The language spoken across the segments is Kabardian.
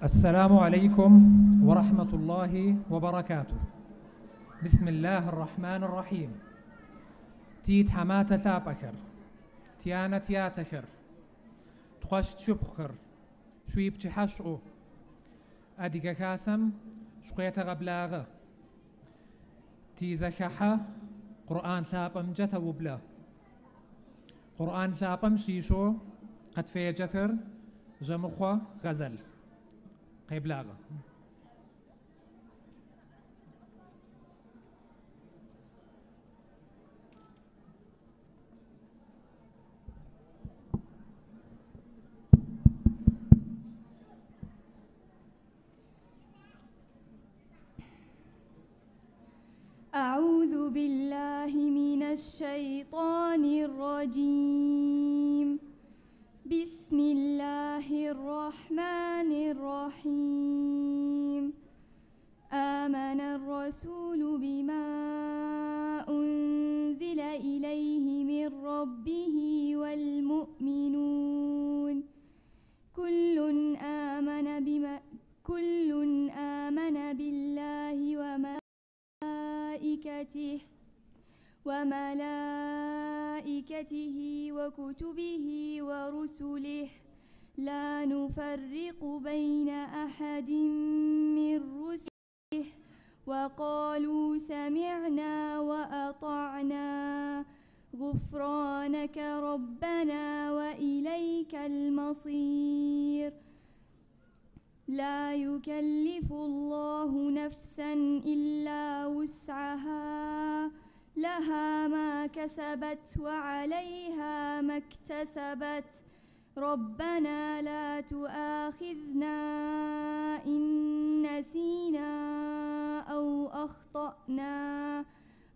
السلام عليكم ورحمة الله وبركاته. بسم الله الرحمن الرحيم. تيت حماتة لابكر تيانا تياتكر تخش تشبخر شويب تحشو أديك كاسم شقيت غبلاغة تيزكحة قرآن لابم جتا وبلا قرآن لابم شيشو قد فيجتر جمخوة غزل قبلاغة. أعوذ بالله من الشيطان الرجيم. بسم الله الرحمن الرحيم. آمن الرسول بما أنزل إليه من ربه والمؤمنون. كل آمن بالله وملائكته وكتبه ورسله لا نفرق بين أحد من رسله وقالوا سمعنا وأطعنا غفرانك ربنا وإليك المصير. لا يكلف الله نفسا إلا وسعها لها ما كسبت وعليها ما اكتسبت. ربنا لا تؤاخذنا إن نسينا أو أخطأنا.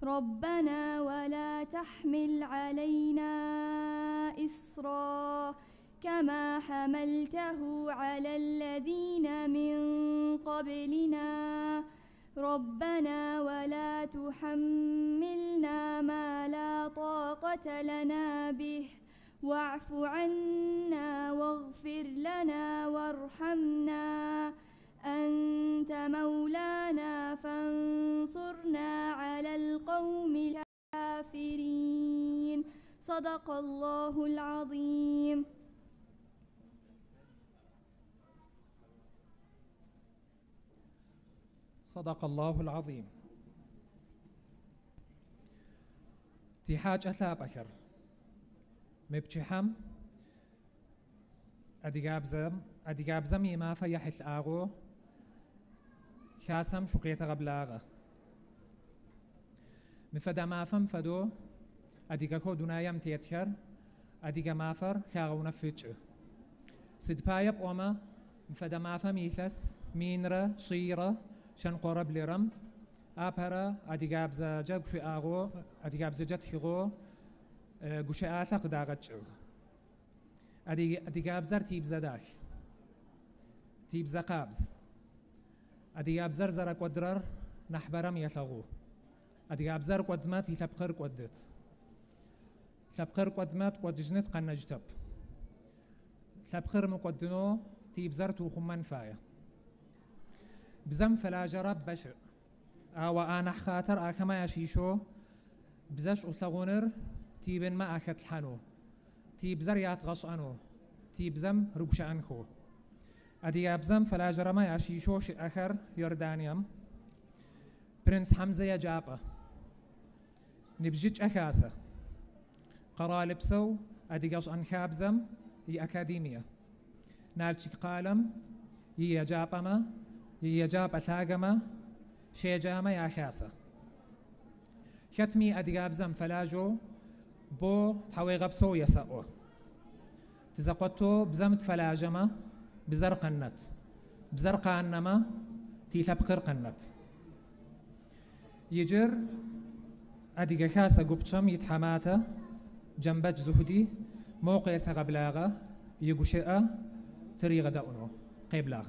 ربنا ولا تحمل علينا إصرا كما حملته على الذين من قبلنا. ربنا ولا تحملنا ما لا طاقة لنا به واعف عنا واغفر لنا وارحمنا أنت مولانا فانصرنا على القوم الكافرين. صدق الله العظيم. صدق الله العظيم. تحاج أثابكر مبتحم أدقابزم يما فيحل آغو خاسم شقيت غبلاغة مفدا مافم فدو أدقاكو دنايم تيتكر أدقا مافر كاغو نفتش سدبايب أوما مفدا مافم يثس مينرا شيرة شنقرب لرم أبرا أدقابزا جاك في آغو أدقابزا جات خيغو قشاء قداغت شغ أدقابزر تيبزا داك تيبزا قابز أدقابزر زرق ودرر نحبرم يتلغو أدقابزر قدمات يتبقر قدت تبقر قدمات قد جنت قنجتب تبقر مقدنو تيبزر توخمان فايا بزم فلا جرب بشر أو أنا خاطر أكما يشيشو بزش أطلغونر تيبن ما أكتلحنو تيبزر ياتغش أنو تيبزم ربش أنكو أدي أبزم فلا جرما يشيشو شئ آخر يوردانيم برنس حمزة يجابة نبجيج أخاسة قرالبسو أدي قش أنخابزم ي أكاديمية نالشك قالم يجابما يجاب أثاقما شيجاما يا خاسة ختمي أدقابزم فلاجو بو تحوي غبسو يسأو تزقوتو بزمت فلاجما بزرقنت بزرقانما تيثبقر قنت يجر أدقا خاسة قبشم يتحماتا جنبج زهدي موقع سغبلاغة يقشئة تريغ دأنو قبلاغ.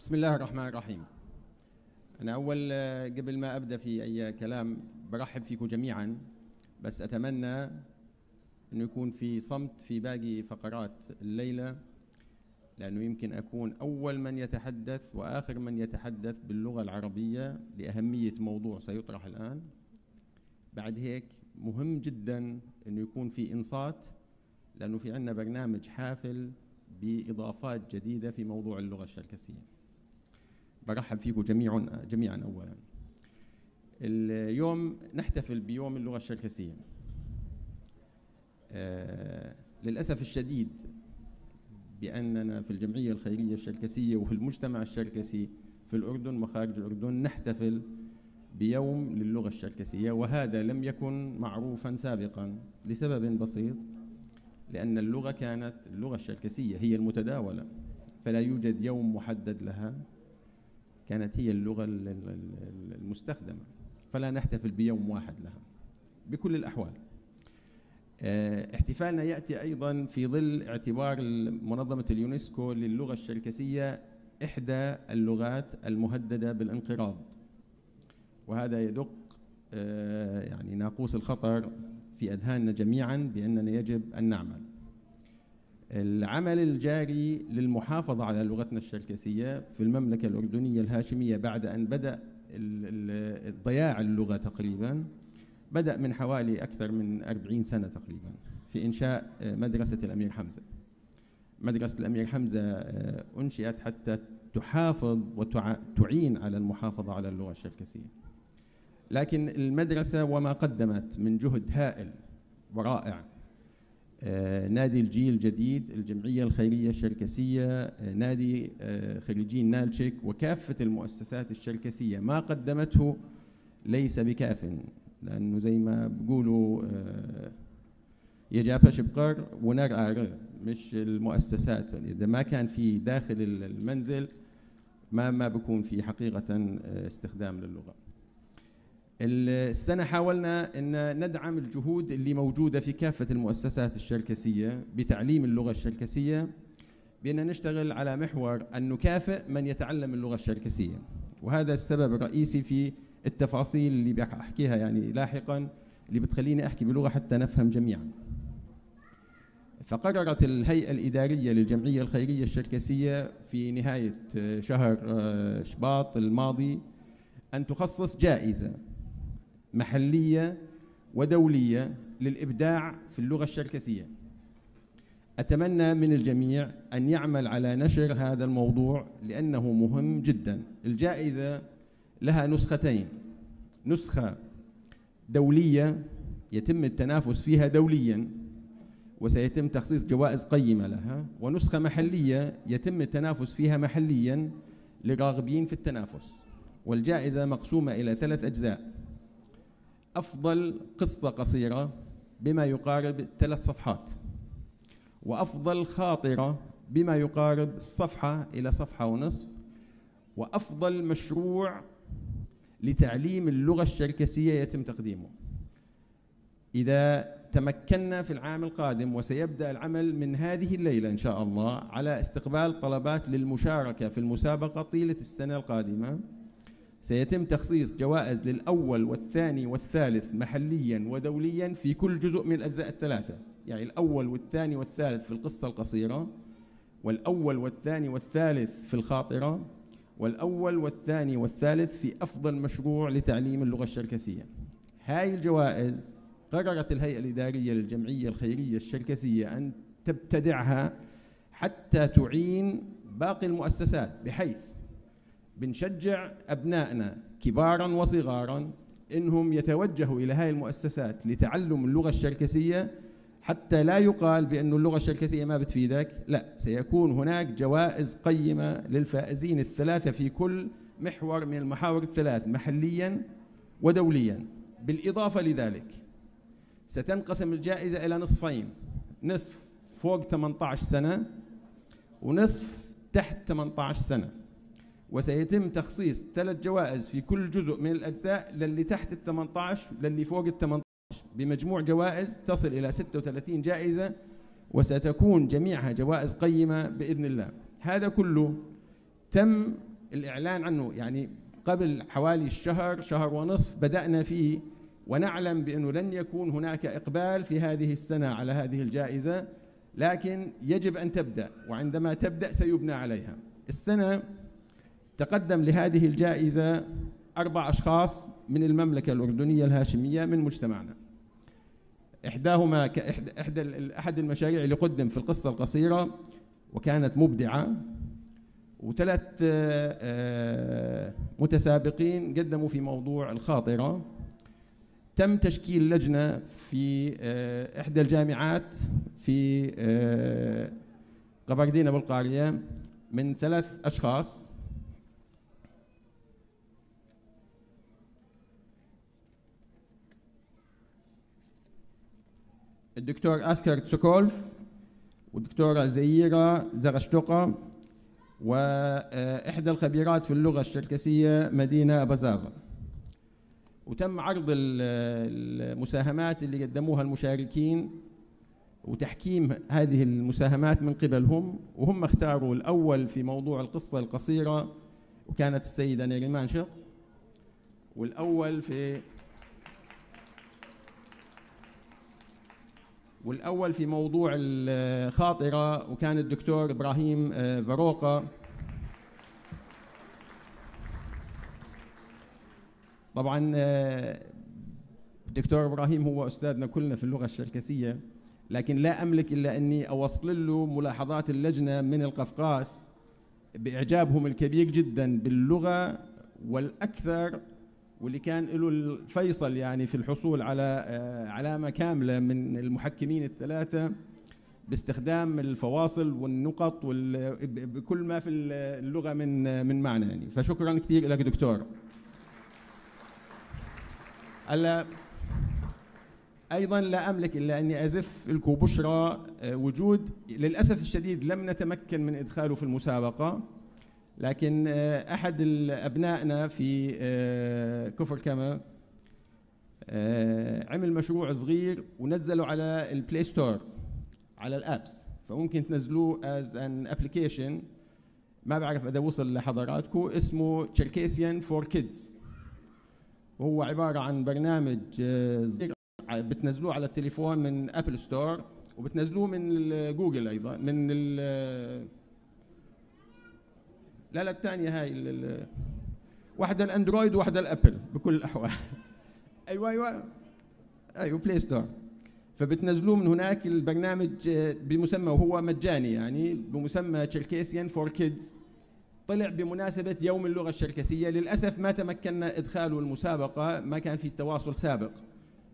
بسم الله الرحمن الرحيم. أنا أول قبل ما أبدأ في أي كلام برحب فيكم جميعا، بس أتمنى أنه يكون في صمت في باقي فقرات الليلة، لأنه يمكن أكون أول من يتحدث وآخر من يتحدث باللغة العربية لأهمية موضوع سيطرح الآن. بعد هيك مهم جدا أنه يكون في إنصات، لأنه في عندنا برنامج حافل بإضافات جديدة في موضوع اللغة الشركسية. برحب فيكم جميعا. أولا اليوم نحتفل بيوم اللغة الشركسية. للأسف الشديد بأننا في الجمعية الخيرية الشركسية وفي المجتمع الشركسي في الأردن وخارج الأردن نحتفل بيوم للغة الشركسية، وهذا لم يكن معروفا سابقا لسبب بسيط، لأن اللغة كانت اللغة الشركسية هي المتداولة، فلا يوجد يوم محدد لها، كانت هي اللغة المستخدمة، فلا نحتفل بيوم واحد لها. بكل الأحوال احتفالنا يأتي أيضا في ظل اعتبار منظمة اليونسكو للغة الشركسية إحدى اللغات المهددة بالانقراض، وهذا يدق يعني ناقوس الخطر في أذهاننا جميعا بأننا يجب أن نعمل. العمل الجاري للمحافظة على لغتنا الشركسية في المملكة الأردنية الهاشمية بعد أن بدأ ضياع اللغة تقريبا، بدأ من حوالي أكثر من 40 سنة تقريبا في إنشاء مدرسة الأمير حمزة. مدرسة الأمير حمزة أنشئت حتى تحافظ وتعين على المحافظة على اللغة الشركسية، لكن المدرسة وما قدمت من جهد هائل ورائع، نادي الجيل الجديد، الجمعية الخيرية الشركسية، نادي خريجين نالتشيك، وكافة المؤسسات الشركسية، ما قدمته ليس بكاف، لأنه زي ما بيقولوا يجابش بقر ونرقى، مش المؤسسات. إذا ما كان في داخل المنزل ما بكون في حقيقة استخدام للغة. السنة حاولنا أن ندعم الجهود اللي موجودة في كافة المؤسسات الشركسية بتعليم اللغة الشركسية، بأن نشتغل على محور أن نكافئ من يتعلم اللغة الشركسية، وهذا السبب الرئيسي في التفاصيل اللي بحكيها يعني لاحقا، اللي بتخليني أحكي بلغة حتى نفهم جميعا. فقررت الهيئة الإدارية للجمعية الخيرية الشركسية في نهاية شهر شباط الماضي أن تخصص جائزة محلية ودولية للإبداع في اللغة الشركسية. أتمنى من الجميع أن يعمل على نشر هذا الموضوع لأنه مهم جدا. الجائزة لها نسختين، نسخة دولية يتم التنافس فيها دوليا وسيتم تخصيص جوائز قيمة لها، ونسخة محلية يتم التنافس فيها محليا للراغبين في التنافس. والجائزة مقسومة إلى 3 أجزاء: أفضل قصة قصيرة بما يقارب 3 صفحات، وأفضل خاطرة بما يقارب صفحة إلى صفحة ونصف، وأفضل مشروع لتعليم اللغة الشركسية يتم تقديمه. إذا تمكنا في العام القادم، وسيبدأ العمل من هذه الليلة إن شاء الله على استقبال طلبات للمشاركة في المسابقة طيلة السنة القادمة، سيتم تخصيص جوائز للأول والثاني والثالث محليا ودوليا في كل جزء من الأجزاء الثلاثة، يعني الأول والثاني والثالث في القصة القصيرة، والأول والثاني والثالث في الخاطرة، والأول والثاني والثالث في أفضل مشروع لتعليم اللغة الشركسية. هاي الجوائز قررت الهيئة الإدارية للجمعية الخيرية الشركسية أن تبتدعها حتى تعين باقي المؤسسات، بحيث بنشجع أبنائنا كبارا وصغارا إنهم يتوجهوا إلى هاي المؤسسات لتعلم اللغة الشركسية، حتى لا يقال بأن اللغة الشركسية ما بتفيدك، لا، سيكون هناك جوائز قيمة للفائزين الثلاثة في كل محور من المحاور الثلاث محليا ودوليا. بالإضافة لذلك ستنقسم الجائزة إلى نصفين، نصف فوق 18 سنة ونصف تحت 18 سنة، وسيتم تخصيص 3 جوائز في كل جزء من الأجزاء للي تحت ال 18 للي فوق ال 18، بمجموع جوائز تصل إلى 36 جائزة، وستكون جميعها جوائز قيمة بإذن الله. هذا كله تم الإعلان عنه يعني قبل حوالي الشهر، شهر ونصف بدأنا فيه، ونعلم بأنه لن يكون هناك إقبال في هذه السنة على هذه الجائزة، لكن يجب أن تبدأ، وعندما تبدأ سيبنى عليها. السنة تقدم لهذه الجائزة 4 أشخاص من المملكة الأردنية الهاشمية من مجتمعنا. إحداهما أحد المشاريع اللي قدم في القصة القصيرة وكانت مبدعة، وثلاث متسابقين قدموا في موضوع الخاطرة. تم تشكيل لجنة في إحدى الجامعات في قبردينة بلقارية من 3 أشخاص. الدكتور أسكر تسوكولف، والدكتورة زيرة زغشتوقة، وإحدى الخبيرات في اللغة الشركسية مدينة بازافا. وتم عرض المساهمات اللي قدموها المشاركين وتحكيم هذه المساهمات من قبلهم، وهم اختاروا الأول في موضوع القصة القصيرة وكانت السيدة نيريمان شق، والأول في موضوع الخاطرة وكان الدكتور إبراهيم فاروقة. طبعا الدكتور إبراهيم هو أستاذنا كلنا في اللغة الشركسية، لكن لا أملك إلا أني أوصل له ملاحظات اللجنة من القفقاس بإعجابهم الكبير جدا باللغة، والأكثر واللي كان له الفيصل يعني في الحصول على علامة كاملة من المحكمين الثلاثة باستخدام الفواصل والنقط بكل ما في اللغة من معنى يعني. فشكرا كثير لك دكتور. هلا أيضا لا أملك إلا أني أزف لكم بشرى وجود، للأسف الشديد لم نتمكن من إدخاله في المسابقة، لكن أحد أبنائنا في كفر كما عمل مشروع صغير ونزله على ال Play Store على ال apps، فممكن تنزلوه as an application. ما بعرف إذا وصل لحضراتكم، اسمه Cherkessian for Kids، وهو عبارة عن برنامج صغير بتنزلوه على التليفون من Apple Store، وبتنزلوه من جوجل أيضا، من لا لا الثانية هاي، واحدة ال Android وواحدة ال Apple بكل الأحوال. أيوة أيوة أيوة Play Store. فبتنزلوه من هناك البرنامج بمسمى، وهو مجاني يعني، بمسمى Cherkessian for Kids. طلع بمناسبة يوم اللغة الشركسية، للأسف ما تمكنا إدخاله المسابقة، ما كان في تواصل سابق،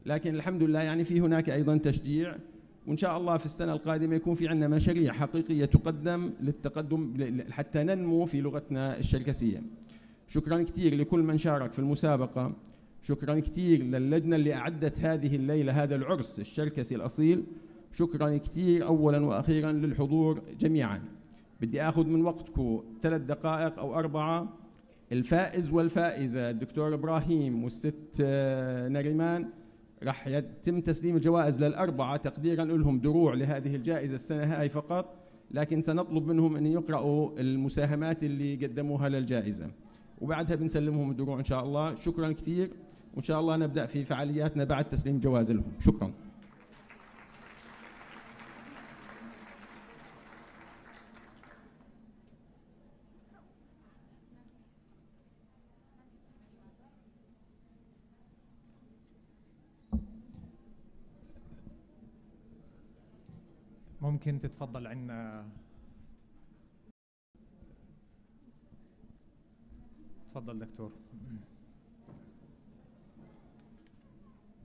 لكن الحمد لله يعني في هناك أيضا تشجيع، وإن شاء الله في السنة القادمة يكون في عندنا مشاريع حقيقية تقدم للتقدم حتى ننمو في لغتنا الشركسية. شكرا كثير لكل من شارك في المسابقة، شكرا كثير للجنة اللي أعدت هذه الليلة هذا العرس الشركسي الأصيل، شكرا كثير أولا وأخيرا للحضور جميعا. بدي أخذ من وقتكم 3 دقائق أو 4. الفائز والفائزة الدكتور إبراهيم والست نريمان راح يتم تسليم الجوائز للأربعة تقديرا لهم دروع لهذه الجائزة السنة هاي فقط، لكن سنطلب منهم أن يقرأوا المساهمات اللي قدموها للجائزة، وبعدها بنسلمهم الدروع إن شاء الله. شكرا كثير، وإن شاء الله نبدأ في فعالياتنا بعد تسليم جوائز لهم. شكرا. ممكن تتفضل عندنا، تفضل دكتور.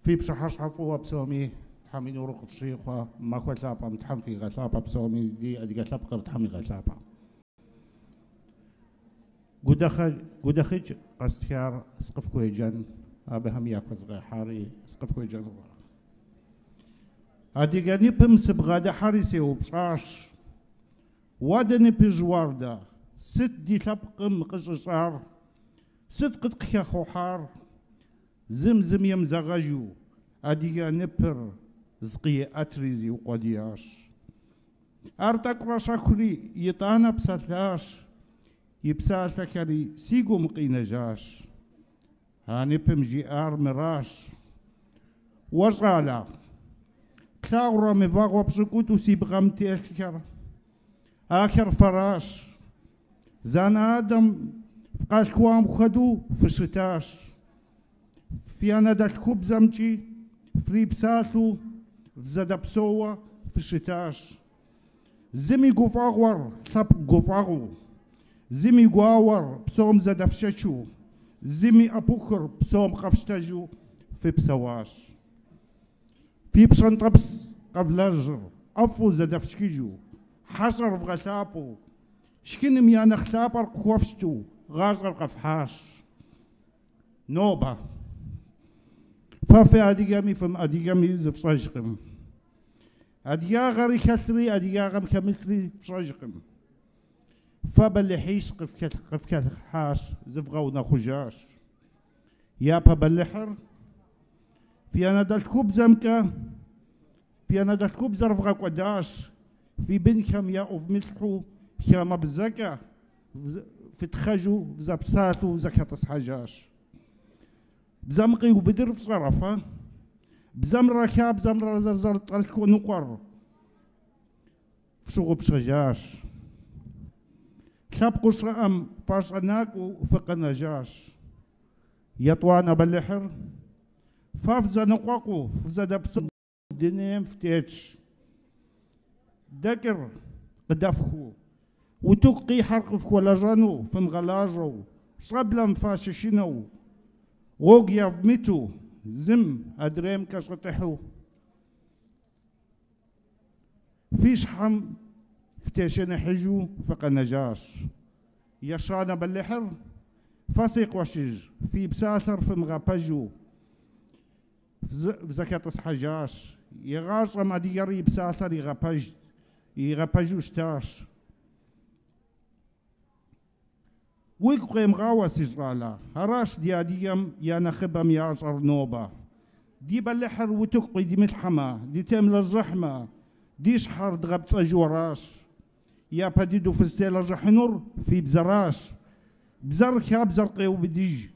في بشحشحف بسومي تحمي نورق الشيخ ما كو لابا متحم في غلابة بسومي دي أدي غلابة تحمي غلابة. قدخل قستيار سقف كويجن أبهم يأخذ غير سقف كويجن. أديجاني بمس بغدا حارسي وبشاش ودني بجواردا ست دي لبقم قششار ست قد قيا خوحار زمزم يمزغجو أديجاني بر زقي أتريزي وقدياش أرتك رشاكري يطانا بسلاش И псалъэхэри си гум къинэжащ. А ныпым жиӏар мыращ. Уэ щӏалэ, плъагъурэ мы вагъуэ пщӏыкӏутӏу си бгъэм телъхэр? Ахэр фэращ. Зы анэ-адэм фыкъалъхуам хуэдэу фыщытащ. Фи анэдэлъхубзэмкӏи фрипсалъэу фызэдэпсэууэ фыщытащ. Зым и гуфӏэгъуэр лъэпкъ гуфӏэгъуэу, зым и гуауэр псом зэдэфшэчу, зым и ӏэпыхур псом къэфщтэжу фыпсэуащ. Фи пщӏэнтӏэпс къэвлэжьыр ӏэфӏу зэдэфшхыжу, хьэщӏэр вгъэлъапӏэу, шхыным я нэхъ лъапӏэр къыхуэфщтэу гъащӏэр къэфхьащ. Нобэ фэ фыадыгэми фымыадыгэми зыфщӏэжкъым. Адыгагъэри хэлъри адыгагъэм хэмылъри фщӏэжкъым. Фэ бэлыхьищ къыфхэлъхьащ, зывгъэунэхъужащ. Япэ бэлыхьыр фи анэдэлъхубзэмкӏэ фи анэдэлъхубзэр вгъэкӏуэдащ, фи бынхэм яӏувмылъхьэу хамэбзэкӏэ фытхъэжу фызэпсалъэу зэхэтӏысхьэжащ. Бзэм къиубыдыр фщӏэрэ фэ? Бзэмрэ хабзэмрэ зэрызэрытӏэлъхуэныкъуэр фщыгъупщэжащ. Лъэпкъыу щыӏэм фащӏэнакӏуэу фыкъэнэжащ. Етӏуанэ бэлыхьыр фэ фызэныкъуэкъуу фызэдэпсэу дунейм фытетщ. Дэкӏыр къыдэфхуу, утыку къихьэр къыфхуэлэжьэну фымыгъэлажьэу, щӏэблэм фащышынэу, гъуэгу явмыту, зым адрейм кӏэщӏэтӏыхьу. Фи щхьэм фытешыныхьыжу фыкъэнэжащ. Ещанэ бэлыхьыр фэ си къуэшыжь, фи псалъэр фымыгъэпэжу фызэхэтӏысхьэжащ. Игъащӏэм адыгэр и псалъэр игъэпэжу щытащ. Уигу къемыгъауэ, си щӏалэ, аращ ди адыгэм я нэхъыбэм ящӏэр нобэ. Ди бэлыхьыр утыку къидимылъхьэмэ, дытемылэжьыхьмэ, ди щхьэр дгъэпцӏэжу аращ. Япэ дыдэу фызытелэжьыхьынур фи бзэращ. Бзэр хабзэр къеубыдыж.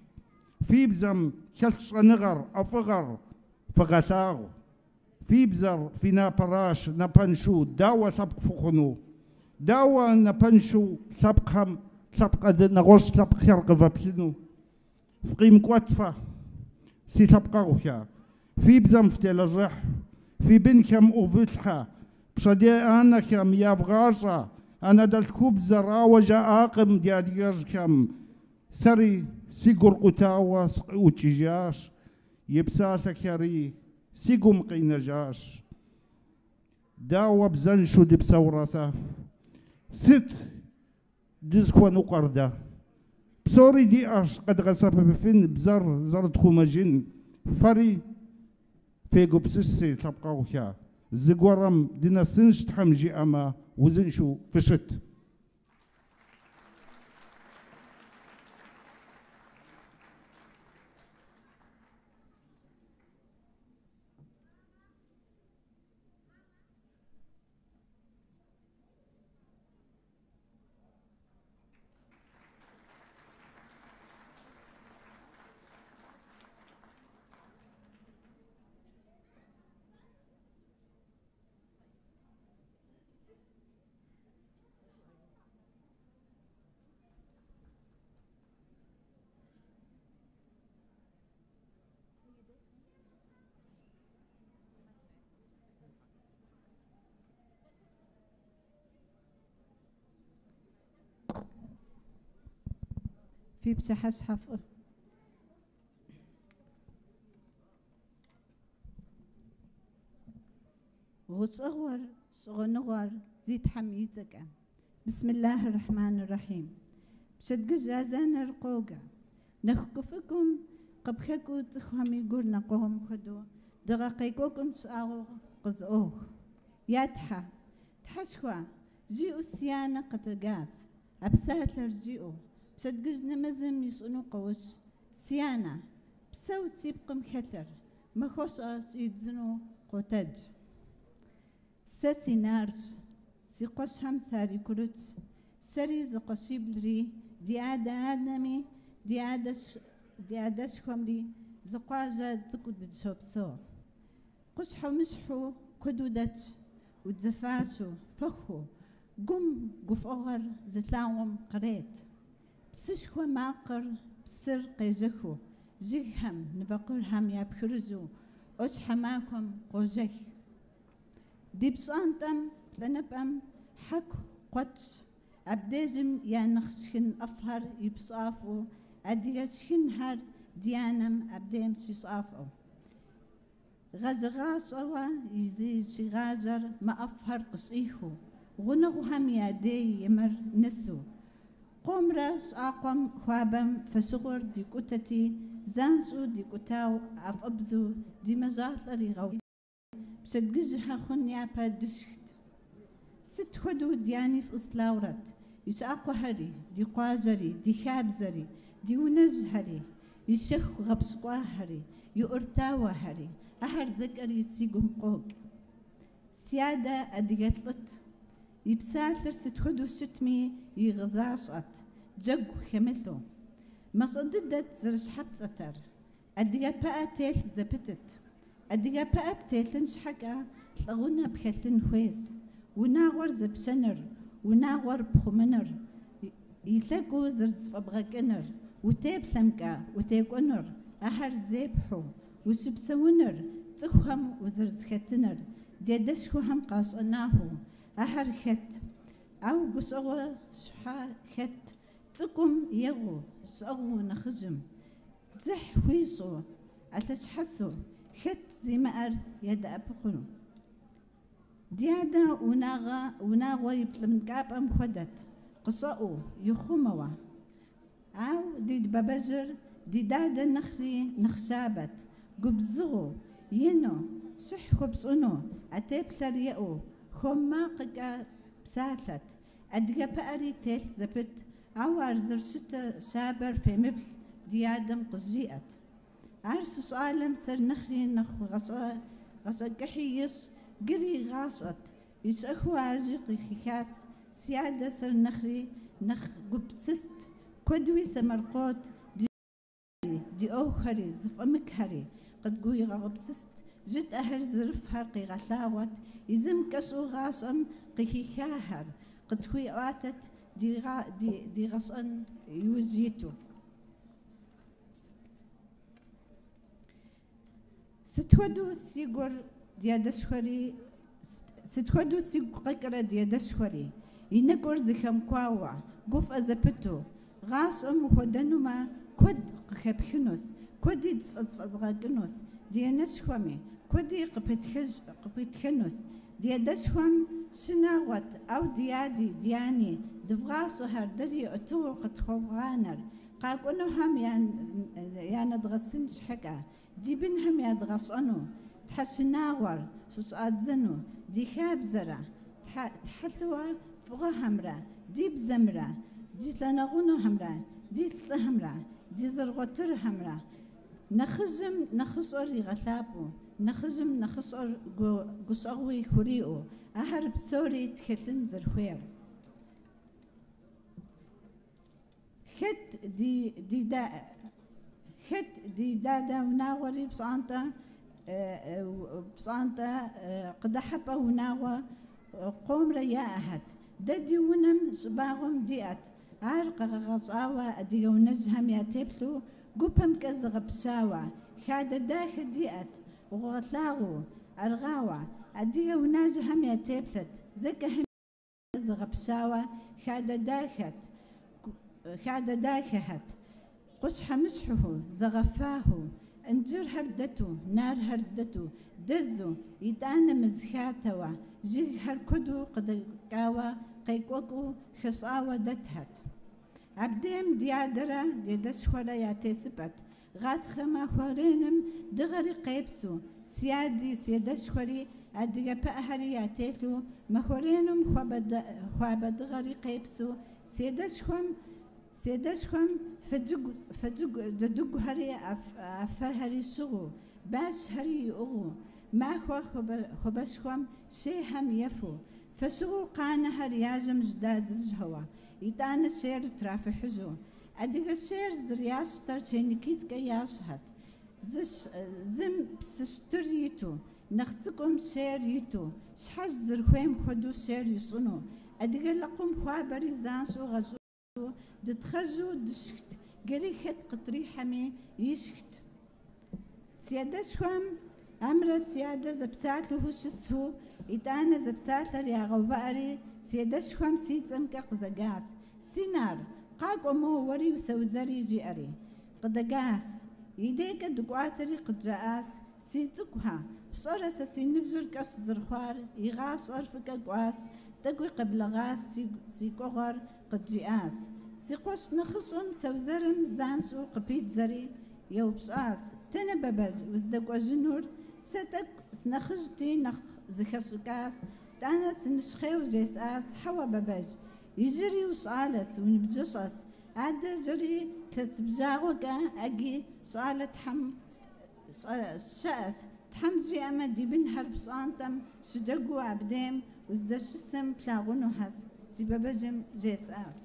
Фи бзэм хэлъ щӏэныгъэр, ӏэфӏыгъэр фыгъэлъагъу. Фи бзэр фи напэращ, напэншэу дауэ лъэпкъ фыхъуну? Дауэ напэншэу лъэпкъхэм лъэпкъ нэгъуэщӏ лъэпкъхэр къывэплъыну? Фыкъимыкӏуэт фэ, си лъэпкъэгъухэ. Фи бзэм фытелэжьыхь, фи бынхэм ӏувылъхьэ, пщэдей анэхэм явгъащӏэ, анэдэлъхубзэр ауэ жаӏакъым ди адыгэжьхэм. Сэри си гур къутауэ сыкъыӏукӏыжащ, и псалъэхэри си гум къинэжащ. Дауэ бзэншэу дыпсэурэ сэ? Сыт дызыхуэныкъуэр дэ? Псори диӏэщ къэдгъэсэбэпыфын бзэр зэрытхъумэжын. Фэри фегупсыс, си лъэпкъэгъухэ. Зыгуэрым дынэсынщ Тхьэм жиӏэмэ, узыншэу фыщыт. في بشحشحف غشغور شغنغور زيت حميزك. بسم الله الرحمن الرحيم. بشدقج أزان رقوقة نخكفكم قبخكو تخهم يقولنا قوم خدو دغاقيكوكم شاغو قزؤوه يا تحا تحشوا جيئو سيانة قتقاس أبسات لرجيئو بشدقج نمزم يشنو قوش سيانة بسو سيبقم خثر مخوش أش يدزنو قوتج ساسي نارش سي قوش هم ساري كروتش سري زقشيبلري Ди адэ-анэми, ди адэшхуэмри зы къуажэ цӏыкӏу дыщопсэу. Къущхьэмыщхьу куэду дэтщ, удзыфащэу, фэхуу, гум гуфӏэгъуэр зылъагъум кърет. Псышхуэ макъыр псыр къежэхыу, жыгхэм, нывэкъырхэм япхрыжу, ӏуащхьэмахуэм къожэх. Ди пщӏантӏэм плӏанэпэм хьэку къуэтщ, абдежым я нэхъ шхын ӏэфӏхэр ипщафӏэу, адыгэ шхынхэр ди анэм абдежым щищӏафӏэу. Гъэжьэгъащӏэуэ зыщигъажьэр мэ ӏэфӏхэр къыщӏихыу, гъунэгъухэм я дей и мэр нэсу. Къомрэ щӏакхъуэм хуабэм фэщыгъуэр дикӏутэти, занщӏэу дикӏутау ӏэфӏыбзэу ди мэжалӏэр игъэу. Пщэдджыжьыхэ хъун япэ дышхт. Сыт хуэдэу ди ани фӏыуэ слъагъурэт, и щӏакхъуэхэри, ди къуажэри, ди хабзэри, ди унэжьхэри, и шэху гъэпщкӏуахэри, и ӏуртауэхэри, ахэр зэкӏэри си гум къокӏ. Си адэ адыгэ лӏыт, и псалъэр сыт хуэдэу щытми игъэзащӏэт, джэгу хэмылъу. Мащӏэ дыдэт зэрыщхьэпцӏэтэр, адыгэ пыӏэ телъ зэпытыт. Адыгэ пыӏэ птелъын щхьэкӏэ лӏыгъунэ пхэлъын хуейщ. Унагъуэр зепщэныр, унагъуэр пхъумэныр, илъэкӏыу зэрызэфӏэбгъэкӏыныр, утеплъэмкӏэ утекӏуэнур, ахэр зепхьэу, ущыпсэуныр, цӏыхухэм узэрызэхэтыныр, ди адэшхуэхэм къащӏэнаху, ахэр хэт. Ауэ гущӏэгъуэ щхьэ хэт, цӏыкӏум егъуу, щӏэгъуу нэхъыжьым. Дзыхь хуищӏу, алъэщхьэсу, хэт зимыӏэр ядэӏэпыкъуну. Ди адэ унагъуэ и блынкӏапӏэм хуэдэт, къыщӏэӏуу, ихъумэуэ. Ауэ ди бабэжьыр ди дадэ нэхъри нэхъ щабэт, губзыгъэу, ину, щыхь хуэпщӏыну, а теплъэр еӏэу, хуэм макъкӏэ псалъэт. Адыгэ пыӏэри телъ зэпыт, ауэ ар зэрыщытыр щабэр фемыплъ ди адэм къызжиӏэт. Ар щыщӏалэм сэр нэхъри нэхъ гъащӏэкӏыхьи ищӏ, гыри игъащӏэт, ищӏэхыу ажи къыхихащ. Си адэ сэр нэхъри нэхъ гупсыст, куэдуи сэмэркъот, ди ӏуэхухэри, зэфӏэмыкӏхэри къыдгуигъэгупсыст, жытӏэхэр зэрыфӏхэр къигъэлъагъуэт, езым кӏэщӏу гъащӏэм къыхихахэр къытхуиӏуатэт дигъэщӏэн иужь иту. Сыт хуэдэу си гур ди адэшхуэри, сыт хуэдэу сигу къэкӏрэ ди адэшхуэри, и нэкӏур зэхэмыкуауэ, гуфӏэ зэпыту, гъащӏэм ухуэдэнумэ, куэд къыхэпхынущ, куэди зэфӏэзгъэкӏынущ, ди анэшхуэми куэди къыпитхынущ. Ди адэшхуэм щынагъуэт, ауэ ди ади, ди ани дывгъащӏэхэр дэри ӏутыгъуэу къытхуэвгъанэр, къакӏуэнухэм янэдгъэсын щхьэкӏэ, ди бынхэм ядгъэщӏэну, тхьэшынагъуэр щыщӏадзэну, ди хабзэрэ, тхьэлъэӏу фӏыгъуэхэмрэ, ди бзэмрэ, ди лъэнэгъунухэмрэ, ди лӏыхэмрэ, ди зэрыгъуэтырхэмрэ. Нэхъыжьым нэхъыщӏэр игъэлъапӏэу, нэхъыжьым нэхъыщӏэр гущӏэгъуи хуриӏэу, ахэр псори тхэлъын зэрыхуейр. Хэт ди дадэ унагъуэри пщӏантӏэ къыдыхьэпӏэ унагъуэ къомрэ яӏэхэт. Дэ ди унэм щӏыбагъым диӏэт. Ар къэгъэщӏауэ адыгэ унэжьхэм я теплъэу гупэмкӏэ зэгъэпщауэ, хадэ дахэ диӏэт, гъуэгъэлъагъуэу, аргъауэ, адыгэ унэжьхэм я теплъэт, зэкӏэхэм зэгъэпщауэ хадэ дахэхэт, къущхьэмыщхьэу, зэгъэфахэу, инджырхэр дэту, нархэр дэту, дэзу, итӏанэ мэз хатэуэ, жыгхэр куэду къыдэкӏауэ, къекӏуэкӏыу, хэщӏауэ дэтхэт. Абдейм ди адэрэ ди адэшхуэрэ я тесыпӏэт. Гъатхэ махуэ реным дыгъэри къепсу, си ади, си адэшхуэри, адыгэ пыӏэхэри ятелъу, махуэ реным хуабэ дыгъэри къепсу, си адэшхуэм фэджыгухэри афэхэри щыгъыу, башхэри иӏыгъыу, махуэ хуабэшхуэм шейхэм ефу, фэщыгъуу къанэхэр яжьэм жьдадзыжьхэуэ. Итӏанэ шейр трафыхьыжу. Адыгэ шейр зэрящтэр чейникитӏкӏэ ящӏхэт. Зым псы пщтыр иту, нэхъ цӏыкӏум шейр иту, щхьэж зэрыхуейм хуэдэу шейр ищӏыну. Адыгэ лэкъум хуабэри занщӏэу гъэщӏу, дытхъэжу дышхт, гери хэт къытрихьэми ишхт. Си адэшхуэм амрэ си адэ зэпсалъэу щысу, итӏанэ зэпсалъэр ягъэувыӏэри, си адэшхуэм си цӏэмкӏэ къызэгас. Синар, къакӏуэ мо уэри усэузэри жиӏэри. Къыдэгас. Идейкӏэ дыкӏуатэри къыджаӏас. Си цӏыкӏухэ, фщӏэрэ сэ си ныбжьыр кӏэщӏ зэрыхъуар, игъащӏэр фӏыкӏэ кӏуас, тӏэкӏуи къэблэгъас си кӏуэгъуэр къыджиӏас. Си къуэш нэхъыщӏэм сэузэрым занщӏэу къыпидзэри еупщӏас. Тэнэ бэбэжь уздэкӏуэжынур? Сэ тӏэкӏу сынэхъыжьти нэхъ зыхэщӏыкӏас. Тӏанэ сыныщхъейуэ жесӏас. Хьэуэ бэбэжь, иджыри ущӏалэс, уныбжьыщӏэс. Адэ жыри лъэсыбжьагъуэкӏэ ӏэги щӏалэ тхьэм щыӏэс. Тхьэм жиӏэмэ ди бынхэр пщӏантӏэм щыджэгуу абдейм уздэщысым плъагъунухэс, си бэбэжьым жесӏас.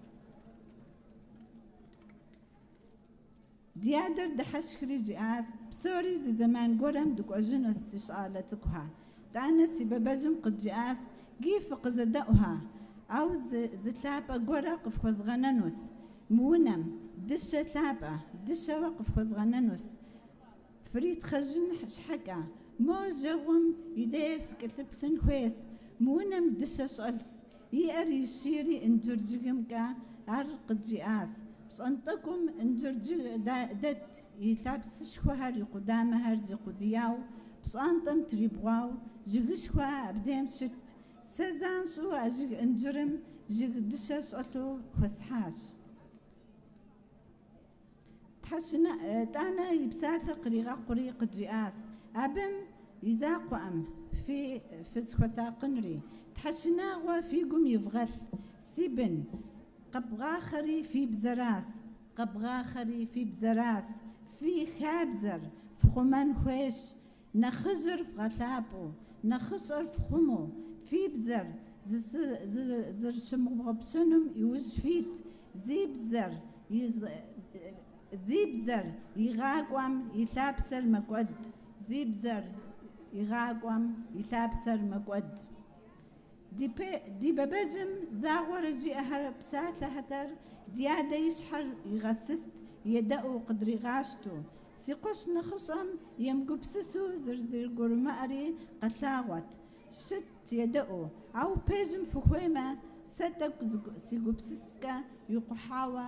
Ди адэр дыхьэшхри жиӏас, псори зы зэман гуэрым дыкӏуэжынущ си щӏалэ цӏыкӏухэ. Тӏанэ си бэбэжьым къыджиӏас, ги фыкъызэдэӏухэ, ауэ зы лъапӏэ гуэрэ къыфхуэзгъэнэнущ. Мы унэм дыщэ лъапӏэ, дыщэуэ къыфхуэзгъэнэнущ. Фритхъэжын щхьэкӏэ, мо жьэгъум и дей фыкӏэлъыплъын хуейщ. Мы унэм дыщэ щӏэлъщ. И ӏэр ишийри инджыр жыгымкӏэ ар къыджиӏащ. Пщӏантӏэкум инджыр жыг дэт и лъапсэшхуэхэр и къудамэхэр зикъудияу, пщӏантӏэм трибгъуау, жыгышхуэ абдейм щытт. Сэ занщӏэу а жыг инджырым жыг дыщэ щӏэлъу хуэсхьащ. Тӏанэ и псалъэр къригъэкъури къыджиӏащ. Абым и закъуэӏым фи фызыхуэсакъынури. Тхьэшынагъуэ фи гум ивгъэлъ, си бын. Къэбгъахъэри фи бзэрас, къэбгъахъэри фи бзэрас. Фи хабзэр фхъумэн хуейщ. Нэхъыжьыр вгъэлъапӏэу, нэхъыщӏэр фхъумэу, фи бзэр зэрыщымыгъупщэнум иужь фит. Зи бзэр игъакӏуэм и лъапсэр мэкӏуэд. Зи бзэр игъакӏуэм и лъапсэр мэкӏуэд. Ди бэбэжьым загъуэрэ жиӏэхэр псалъэхэтэр ди адэ и щхьэр игъэсыст, едэӏуу къыдригъащтэу. Си къуэш нэхъыщӏэм емыгупсысу зэрызэрыгурымыӏэри къэлъагъуэт. Щытт едэӏуу, ауэ пэжым фыхуеймэ, сэ тӏэкӏу си гупсысэкӏэ икъухьауэ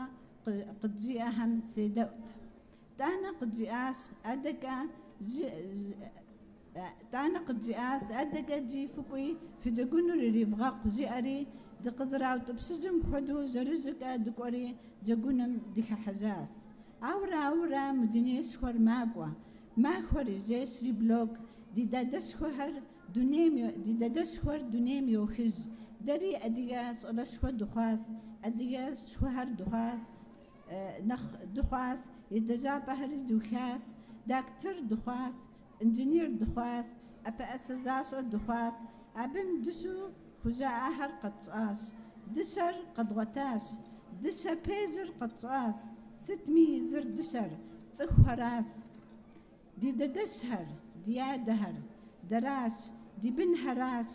къыджиӏэхэм седэӏут. Тӏанэ къыджиӏащ, адэкӏэ джи фыкӏуи фыджэгунур иривгъэкъу жиӏэри, дыкъызэраутӏыпщыжым хуэдэу жьэрыжьэкӏэ дыкӏуэри джэгуным дыхыхьэжащ. Ауэрэ ауэрэ мы дунейшхуэр макӏуэ. Махуэри жэщри блок. Ди дадэшхуэхэр дунейм йохыж. Дэри адыгэ щӏалэшхуэ дыхъуащ, адыгэшхуэхэр дыхъуащ, нэхъ дыхъуащ, еджапӏэхэри духащ, дактыр дыхъуащ, инженер дыхъуащ, ӏэпэӏэсэ защӏэ дыхъуащ. Абым дыщэу хужаӏахэр къэтщӏащ, дыщэр къэдгъуэтащ, дыщэ пэжыр къэтщӏащ. Сытми езыр дыщэр, цӏыхухэращ. Ди дадэжьхэр, ди адэхэр дэращ, ди бынхэращ,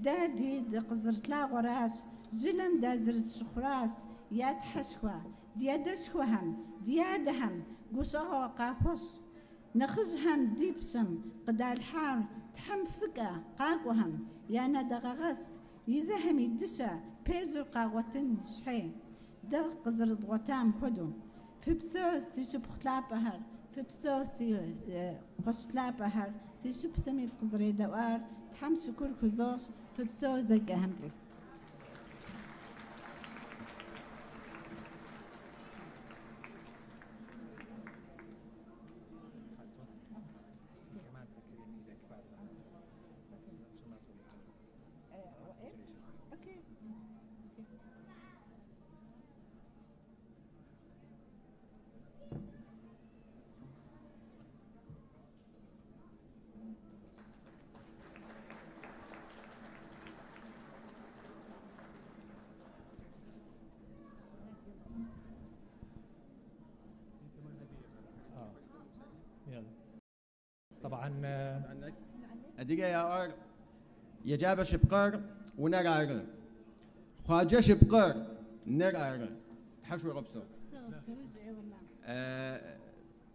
дэ ди дыкъызэрытлъагъуэращ, жылэм дазэрыщыхъуращ, я тхьэшхуэ, ди адэшхуэхэм, ди адэхэм гущӏэгъу къахуэщӏ. Нэхъыжьхэм ди пщэм къыдалъхьар тхьэм фӏыкӏэ къакӏуэхэм я нэдэгъэгъэс, езыхэм и дыщэ пэжыр къагъуэтын щхьей, дэ къызэрыдгъуэтам хуэдэу. Фыпсэу си шыпхъу лъапӏэхэр, фыпсэу си къуэш лъапӏэхэр, си шыпсэми фыкъызэредэӏуар, Тхьэм шыкур хузощӏ, фыпсэу зэкӏэхэмкӏэ. عن Адыгэ яӏор еджапӏэ шъыпкъэр унэр ары. Къуаджэ шъыпкъэр нэр ары. Тхьэ шъуегъэпсэу.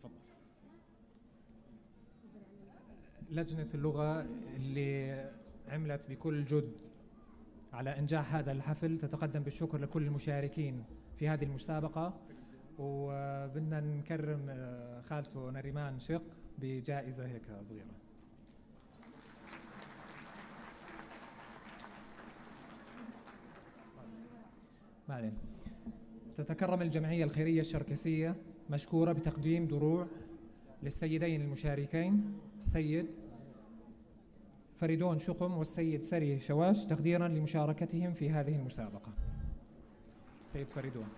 تفضل. لجنة اللغة اللي عملت بكل جد على إنجاح هذا الحفل تتقدم بالشكر لكل المشاركين في هذه المسابقة، وبدنا نكرم خالته نريمان شق بجائزة هيك صغيرة. ما علينا. تتكرم الجمعية الخيرية الشركسية مشكورة بتقديم دروع للسيدين المشاركين، السيد فريدون شقم والسيد سري شواش، تقديرا لمشاركتهم في هذه المسابقة. سيد فريدون.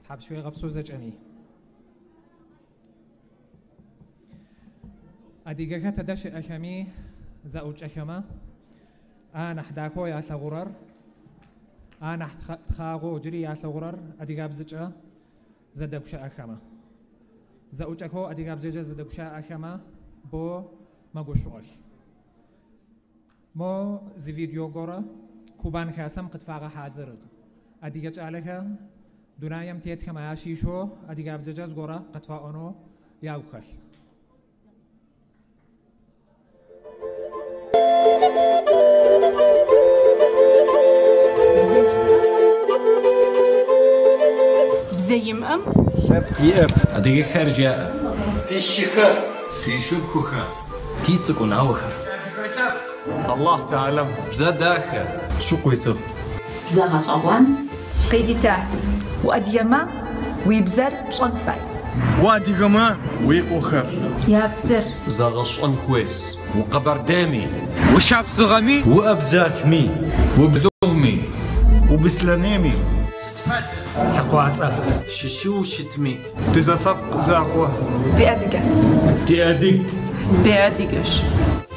حاب شوي غبسو زجأني أديجا تدش أخمي زوج أخما أنا حداكو يا ثغرر أنا تخاغو جري يا ثغرر أديجا بزجأ زدكش أخما زوج أخو أديجا بزجأ زدكش أخما بو ما قشوش مو زي فيديو جورا كوبان خاسم قد فاغ حاضر أديجا جالها دنايم تيت كما يشيشو أديجا بزجاز جورا قد فاونو ياوخل. بزيم أم سبقي أب أديجا خارجة في الشخاء في شبخخة تيتسكون أوخر الله تعلم زاد آخر شو قويته زغشوان قيدتاس وأديما ويبزر بشنفاي وأديما ويقوخر يابزر زغشان كويس وقبردامي وشعب زغمي وأبزاكمي وبلغمي وبسلانامي سقوات ششو شتمي تزثق زاقوة دي أدقس دي أدق دي أدقش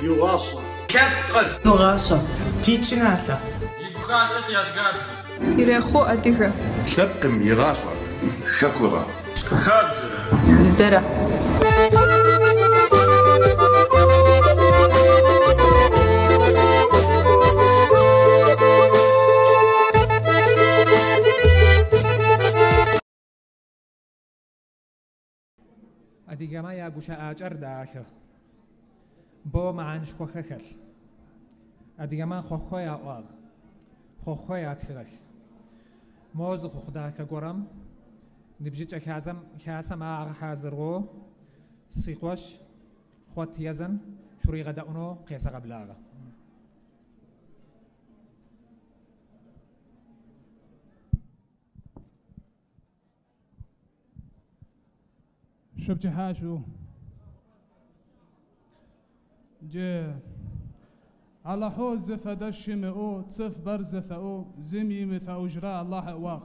يغاصة كبقل يغاصة تيتشناثا يغاصة يدقابس يريخو أدقة شقم يغاصة شكرا خابزرة بزرة أديجا ما يا أجر داخل بو معان شكوخخل أديجا ما خوخويا واغ خوخويا تخرخ موز خوخداك قرم نبجيج خازم خاسم آغ حازرغو سيقوش خوت يزن شوري غداونو قيس غبلاغ شبت حاشو جي على حوز فدش مئو تصف برز ثأو زمي مثا أجراء الله واغ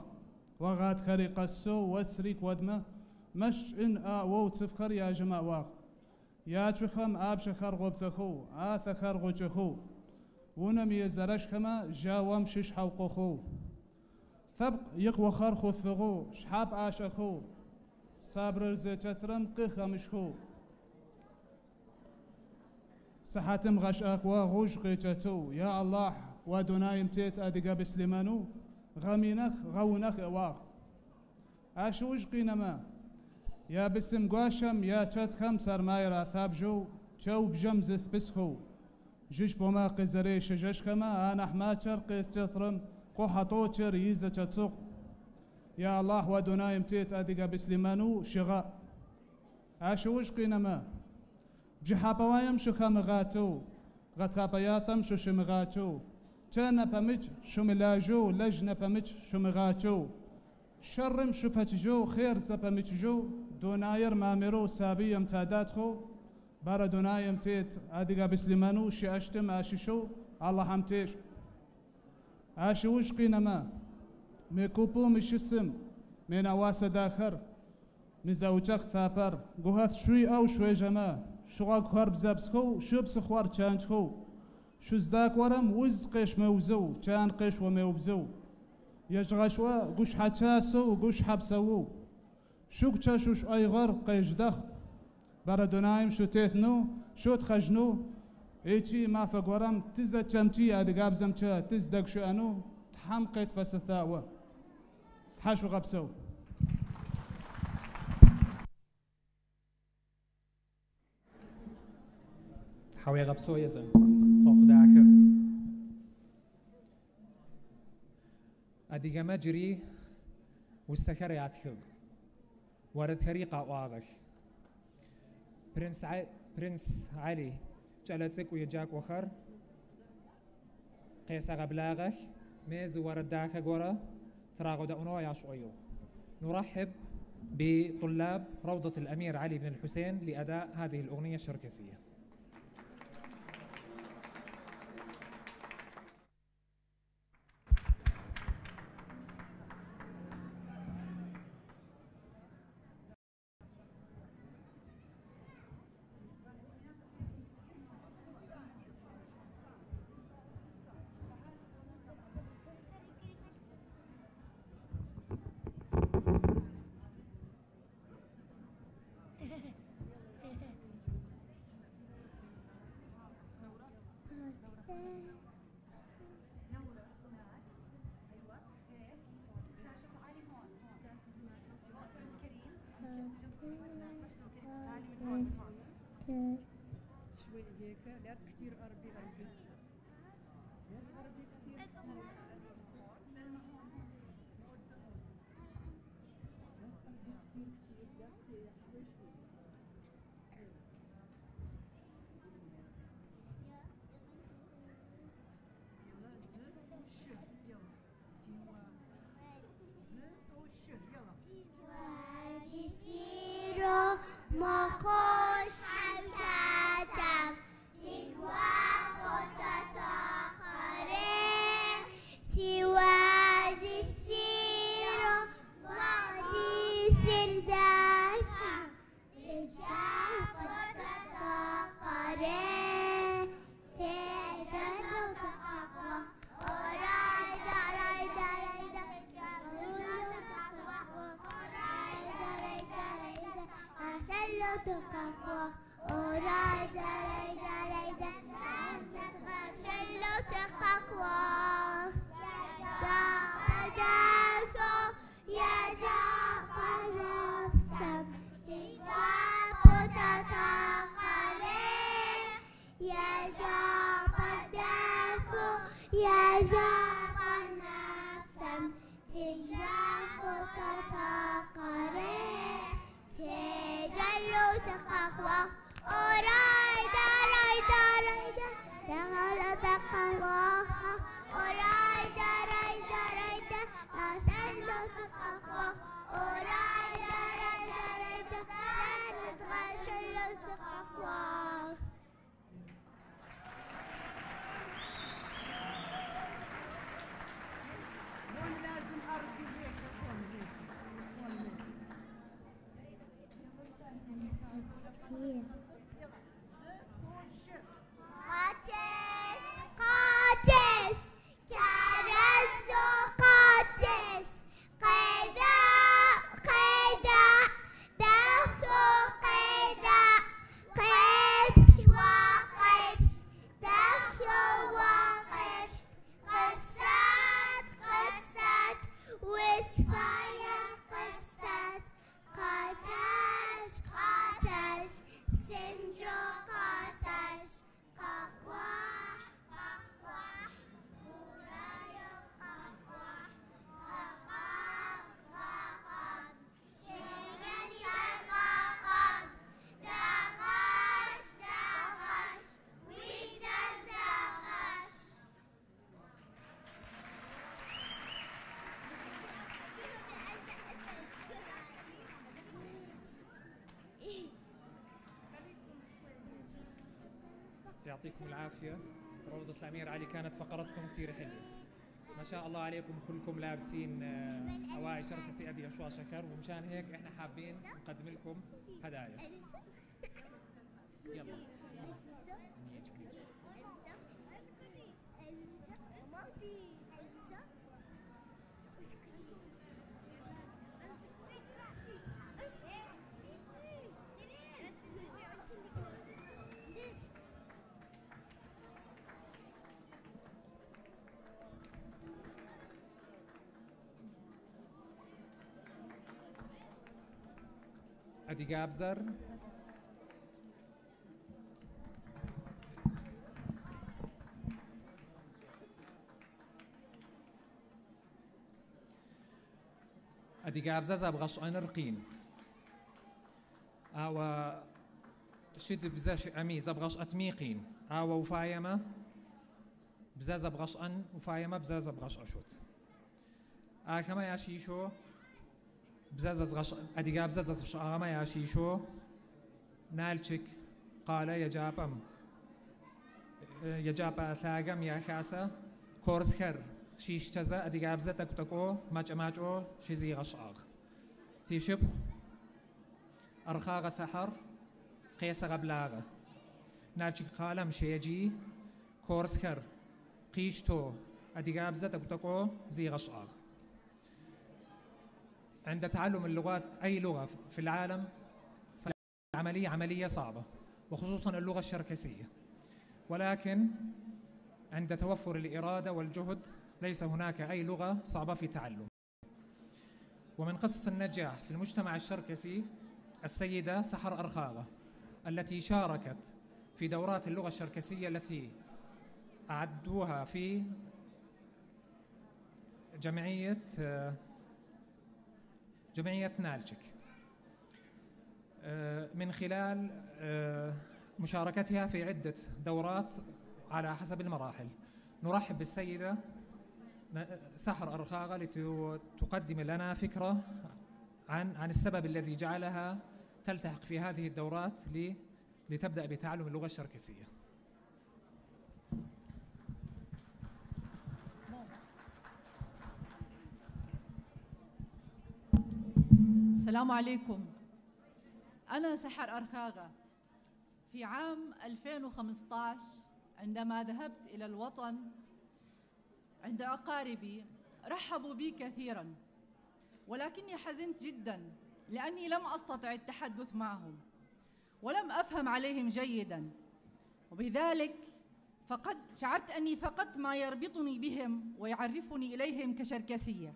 وغاد كري قسو وسريك ودمه مش إن آ تفكر يا جماعة واغ يا تخم آب شخر غبتخو آثخر غجخو ونم يزرش كما جاوم شش حوقخو ثبق يقوى خرخو ثغو شحاب آشخو صابر زيترم قخمشخو سحاتم غش أقوى غوش قيتتو يا الله ودنايم تيت أدقى بسليمانو غمينخ غونخ واغ أشوش قينما يا بسم قاشم يا تشتخم سرمايرا ثابجو تشو بجم زث بسخو جيش بوما قزري شجشكما أنا حماتشر قيس جثرم قوحة يزا تسوق يا الله ودنايم تيت أدقى بسليمانو شغاء أشوش قينما جحابوايم شو خامغاتو غتخابياتم شو شمغاتو تانا بمج شو ملاجو لجنة بمج شو مغاتو شرم شو بتجو خير زبمجو دوناير مامرو سابيم تاداتخو برا دونايم تيت أدقى بسليمانو شي أشتم أششو الله حمتيش أشوش قينما ميكوبو مشسم من أواس داخر مزوجك ثابر جوهات شوي أو شوي جما شغاك خرب زبسخو شو بسخوار تشانشخو شو زداك ورم وز قش موزو تشان قش وموبزو يجغشوا قش حتاسو وقش حبسو شوك تشوش أيغر قش دخ بردونايم شو تيتنو شو تخجنو إيشي ما فقورم تزا تشمتي أدقاب زمتشا تزدق شو أنو تحمقت فسثاوة تحشو غبسو حوي غبسو يزن خو خداك أديك مجري والسكر يعتخذ ورد خريقة واغش برنس علي جلتك ويجاك وخر قيس غبلاغك ميز ورداك غورا تراغو دأونو يا نرحب بطلاب روضة الأمير علي بن الحسين لأداء هذه الأغنية الشركسية. شوي هيك لا كثير قربي قربي لا تقربي كثير لا تقربي كثير كثير لا شوي شوي. يلا ز ش يلا تيوا ز او ش يلا تسيرو ما خوش حمكتم تقوى وتتقري سوى السيرو ما سردك تجاف وتتقري تجنو تقوى ورايدا رايدا رايدا تقوى ورايدا رايدا رايدا شلو تقوى يا جعفر نفسم سوى تتقري يا جعفر داكو يا جعفر نفسم تجاف تتقري تجلو تقوى ورايدا رايدا رايدا دخل تقوى ورايدا رايدا رايدا تسلو تقوى ورايدا رايدا رايدا تغشلو تقوى. هون لازم قربي هيك هون هيك هون هيك. قاتس قاتس كرز قاتس قيدا قيدا دخو قيدا قيدا. يعطيكم العافية. روضة الأمير علي، كانت فقرتكم كثير حلوة، ما شاء الله عليكم، كلكم لابسين أواعي شركسي أدي أشوا شكر، ومشان هيك احنا حابين نقدم لكم هدايا. يلا. Адыгабзэр. Адыгабзэ зэбгъэшӏэныр къин. Ауэ шыд бзэ щыӏэми зэбгъэшӏэтми къин. Ауэ уфаемэ бзэ зэбгъэшӏэн уфаемэ бзэ зэбгъэшӏэшъут. Ахэмэ ящыщэу бзэ зэзгъэшӏ адыгабзэ зэзгъэшӏагъэмэ ящыщэу Налчик къалэ еджапӏэм еджапӏэ лъагэм яхасэ курсхэр щиштэзэ адыгабзэ тӏэкӏу-тӏэкӏоу макӏэ-макӏэу щызигъэшӏагъ. Тишыпхъу Архагъэ Сахьар къесэгъэблагъэ. Налчик къалэм щеджи курсхэр къиштэу адыгабзэ тӏэкӏу-тӏэкӏоу зигъэшӏагъ. عند تعلم اللغات، أي لغة في العالم، فالعملية عملية صعبة، وخصوصا اللغة الشركسية، ولكن عند توفر الإرادة والجهد ليس هناك أي لغة صعبة في تعلم. ومن قصص النجاح في المجتمع الشركسي السيدة سحر أرخاغة التي شاركت في دورات اللغة الشركسية التي أعدوها في جمعية نالتشيك من خلال مشاركتها في عدة دورات على حسب المراحل. نرحب بالسيدة سحر أرخاغة لتقدم لنا فكرة عن السبب الذي جعلها تلتحق في هذه الدورات لتبدأ بتعلم اللغة الشركسية. السلام عليكم. أنا سحر أرخاغة. في عام 2015 عندما ذهبت إلى الوطن عند أقاربي رحبوا بي كثيرا، ولكني حزنت جدا لأني لم أستطع التحدث معهم ولم أفهم عليهم جيدا، وبذلك فقد شعرت أني فقدت ما يربطني بهم ويعرفني إليهم كشركسية.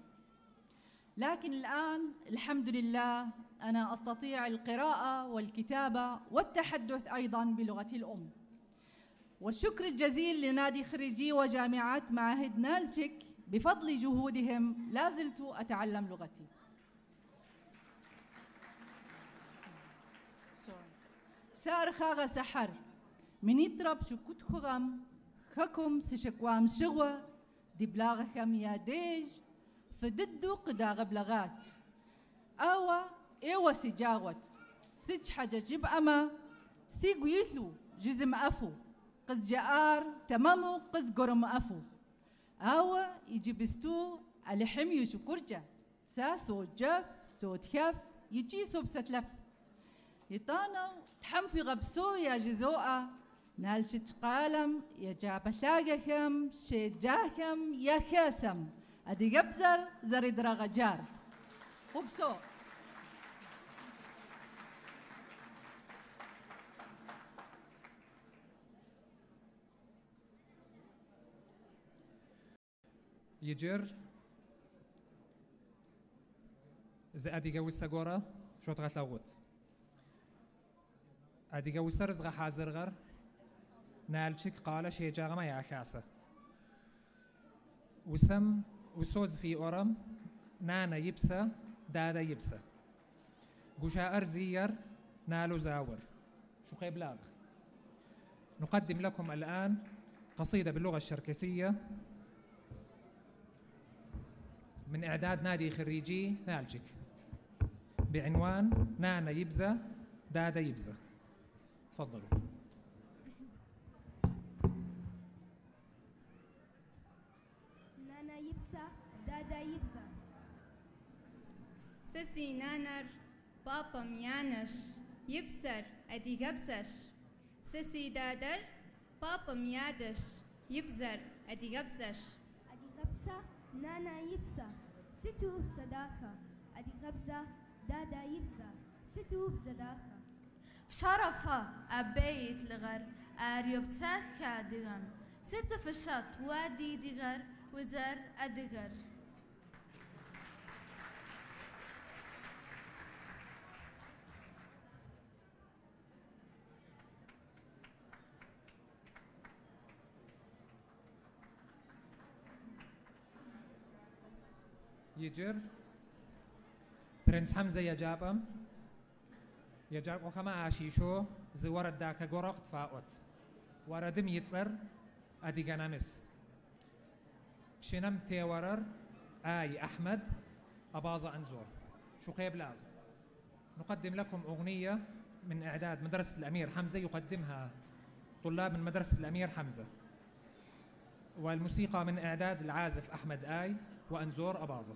لكن الآن الحمد لله أنا أستطيع القراءة والكتابة والتحدث أيضا بلغتي الأم. والشكر الجزيل لنادي خريجي وجامعات معاهد نالتشيك، بفضل جهودهم لا زلت أتعلم لغتي. سأرخاغ سحر من يضرب شكوت خغم خكم سشكوام شغوة دبلاغكم يا ديج فددو قداغ بلغات أوا إيوا سجاوت سج حاجة جيب أما سيقو يثلو جزم أفو قز جآر تمامو قز قرم أفو أوا يجيبستو الحم يشكرجة سا سو جف سو تخف يجي سو بستلف يطانو تحم في غبسو يا جزوءة نالشت قالم يا جابثاقهم شجاهم يا خاسم أدي قبزر زري دراغجار وبسو. يجر إذا أدي جوز سجورة شو تغتلاغوت أدي جوز سرز حاضر غر نالشك قال شيء جاغما يا خاسة وسم وسوز في أورم نانا يبسة دادا يبسة جشاء زير نالو زاور شو قبلاغ. نقدم لكم الآن قصيدة باللغة الشركسية من إعداد نادي خريجي نالجك بعنوان نانا يبزة دادا يبزة. تفضلوا. Дадэ и бзэ. Сэ си нанэр папэм и анэщ, и бзэр адыгэбзэщ. Сэ си дадэр папэм и адэщ, и бзэр адыгэбзэщ. Адыгэбзэ, нанэ и бзэ, сыту бзэ дахэ. Адыгэбзэ, дадэ и бзэ, сыту бзэ дахэ. Фщӏэрэ фэ абы и лӏыгъэр, ар йопсалъэ адыгэм. Сыту фӏыщэт уэ ди дыгъэр, узэрыадыгэр. Иджыр Принц Хьэмзэ еджапӏэм еджакӏуэхэмэ ащыщэу зы уэрэд дахэ горэ къытфаӏуэт. Уэрэдым и цӏэр Адыгэ нэмыс. Пщынэм теуэрэр Ай Ахьмэд Абазэ Анзор. شقيب نقدم لكم أغنية من إعداد مدرسة الأمير حمزة، يقدمها طلاب من مدرسة الأمير حمزة، والموسيقى من إعداد العازف أحمد آي وأنزور أباظة.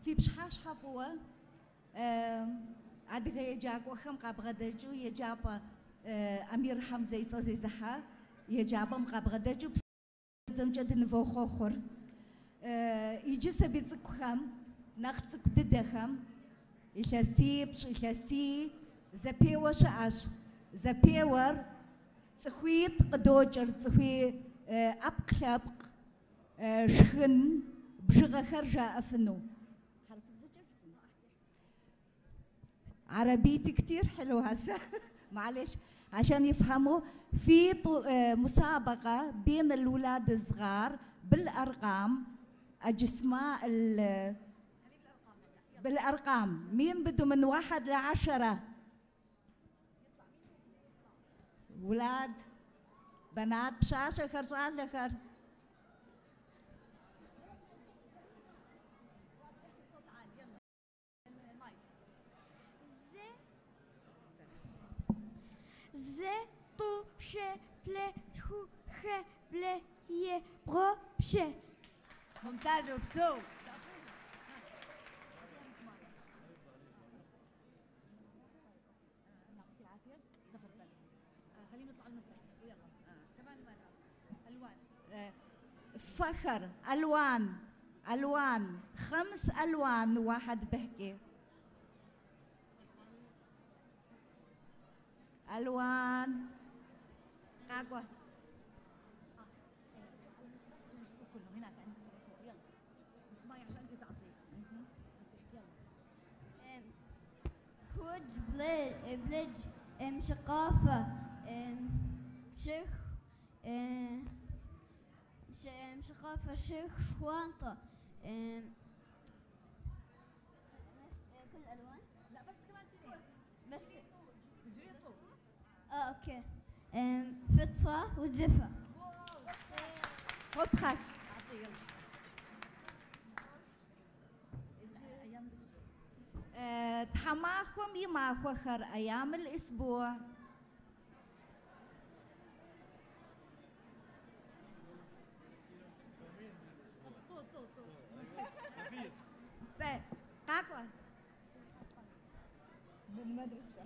Фи пщыхьэщхьэ фӏыуэ адыгэ еджакӏуэхэм къабгъэдэкӏыу еджапӏэ Амир Хьэмзэ и цӏэ зезыхьэ еджапӏэм къабгъэдэкӏыу псэмкӏэ дынывохъуэхъур. Иджы сабий цӏыкӏухэм, нэхъ цӏыкӏу дыдэхэм, илъэсипщӏ, илъэсий зэпеуэ щыӏэщ. Зэпеуэр цӏыхуитӏ къыдокӏыр, цӏыхуи ӏэпкълъэпкъ, шхын, бжыгъэхэр жаӏэфыну. عربيتي كتير حلوة هسه معلش عشان يفهموا. في مسابقة بين الأولاد الصغار بالأرقام، أجسماء بالأرقام. مين بده من 1 ل10؟ ولاد بنات بشاشة خرجان. ز طو ش تل تخو خ بل ي برو بش. ممتاز وبسو. فخر ألوان، ألوان، 5 ألوان واحد بحكي. ألوان قاقوة. كلهم هناك يلا بس ماي عشان انت تعطيه. خوج بلج شقافة شيخ شقافة شيخ شوانطة كل الألوان. لا بس كمان تنين بس اوكي. فطسة وزفة. وبخش. تحماخم يماخوخر أيام الأسبوع. طيب قاقوة بالمدرسة.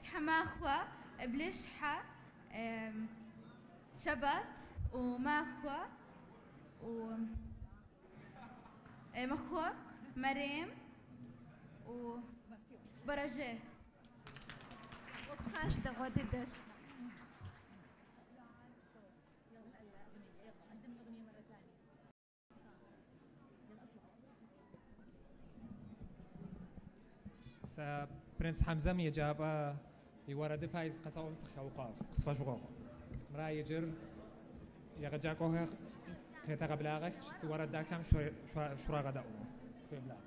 تحماخوة بلشحة شبت وماخوة ومخوك مريم وبرجيه. Ащ дэгъуэ дыдэщ. Сэ Принц Хьэмзэм еджапӏэ и уэрэды пай къэсэӏуэм сыхэукъуагъ, къысфэжъугъэгъу. Мыра иджыр егъэджакӏуэхэр къетэгъэблагъэх уэрэд дахэм шурагъэдэӏуну. Шуеблагъэ.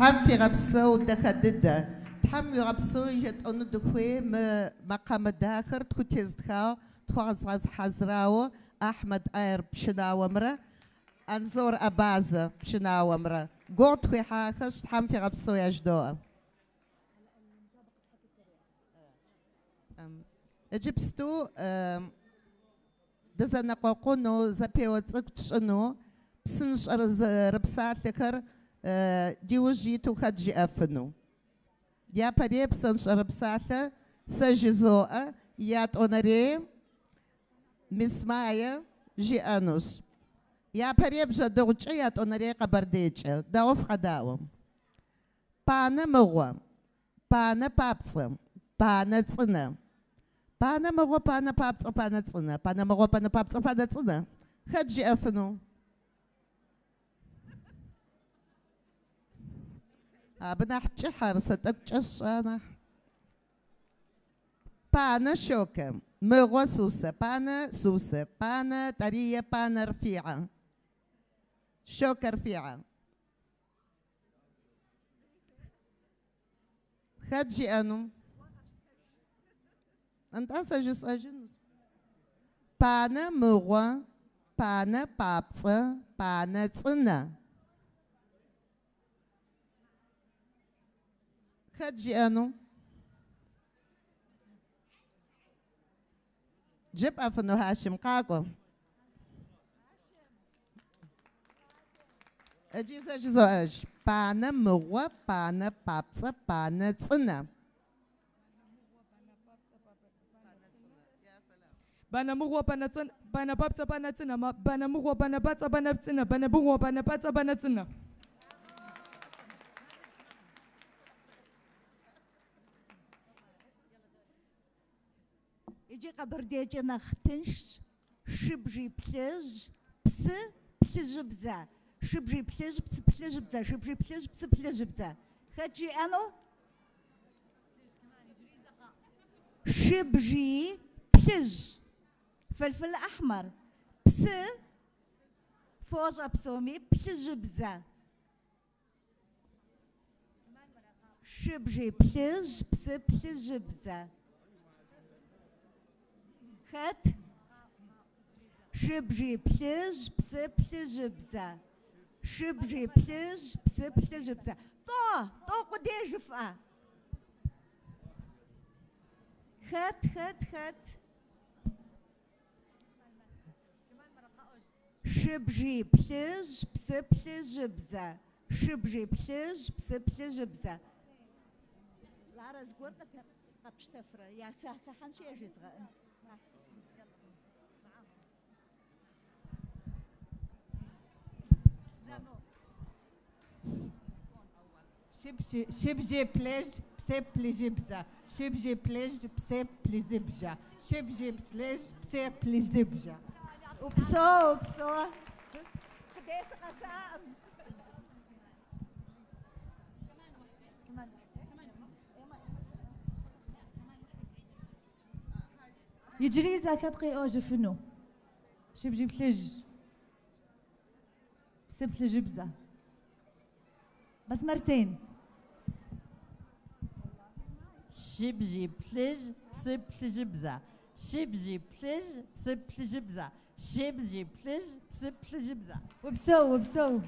Тхьэм фигъэпсэу дахэ дыдэ. Тхьэм уигъэпсэу жетӏэну дыхуей мы макъамэ дахэр тхутезытхауэ, тхуэзгъэхьэзырауэ Ахьмэд Айр пшынауэмрэ Анзор Абазэ пшынауэмрэ. Гугъу тхуехьахэщ, Тхьэм фигъэпсэу яжыдоӏэ. Иджыпсту дызэныкъуэкъуну, зэпеуэ цӏыкӏу тщӏыну, псынщӏэрыпсалъэхэр ди ужь иту хэт жиӏэфыну. Япэрей псынщӏэрыпсалъэ сэ жызоӏэ, ятӏонэрей мисс Майя жиӏэнущ. Япэрей бжьэдыгъукӏэ, ятӏонэрей къэбэрдейкӏэ. Дауэ фыкъэдаӏуэм? Панэ мыгъуэ, панэ папцӏэ, панэ цӏынэ. Панэ мыгъуэ, панэ папцӏэ, панэ цӏынэ. Панэ мыгъуэ, панэ папцӏэ, панэ цӏынэ. Хэт жиӏэфыну? Абы нэхъ кӏыхьэр, сэ тӏэкӏукӏэ сщӏа нэхъ. Панэ щокэ, мыгъуэ сусэ, панэ сусэ, панэ тӏарие, панэ рфиӏэ. Щокэ рфиӏэ. Хэт жиӏэну? Нтӏэ, сэ жысӏэжынущ. Панэ мыгъуэ, панэ папцӏэ, панэ цӏынэ. Хэт жиӏэну? Жыпӏэфыну Хьэшим, къакӏуэ. Иджы сэ жызоӏэж. Панэ мыгъуэ, панэ папцӏэ, панэ цӏынэ. Банэ мыгъуэ, банэ цӏын, банэ папцӏэ, банэ цӏынэ, банэ мыгъуэ, банэ пацӏэ, банэ цӏынэ, банэ мыгъуэ, банэ пацӏэ, банэ цӏынэ. Иджы къэбэрдейкӏэ нэхъ тыншщ. Шыбжий плъыжь, псы плъыжьыбзэ. Шыбжий плъыжь, псы плъыжьыбзэ. Шыбжий плъыжь, псы плъыжьыбзэ. Хэт жиӏэну? Шыбжий плъыжь. فلفل أحمر. Псы фощӏэ псоми плъыжьыбзэ. Шыбжий плъыжь, псы плъыжьыбзэ. Хэт? Шыбжий плъыжь, псы плъыжьыбзэ. Шыбжий плъыжь, псы плъыжьыбзэ. Тӏо, тӏо къудей жыфӏэ. Хэт, хэт, хэт? Шыбжий плъыжь, псы плъыжьыбзэ. Шыбжий плъыжь, псы плъыжьыбзэ. Ларэ, зыгуэр къэпщтэфрэ? Я сахэхьэнщи яжезгъэӏэн. Шыбжий плъыжь, псы плъыжьыбзэ. Шыбжий плъыжь, псы плъыжьыбзэ. Шыбжий плъыжь, псы плъыжьыбзэ. Упсэу, упсэу. Фыдей сыкъэсаӏым. Иджыри зэ хэт къеӏуэжыфыну? Шыбжий плъыжь, псы плъыжьыбзэ. بس مرتين. Шыбжий плъыжь, псы плъыжьыбзэ. Шыбжий плъыжь, псы плъыжьыбзэ. Шыбжий плъыжь, псы плъыжьыбзэ. Упсэу, упсэу.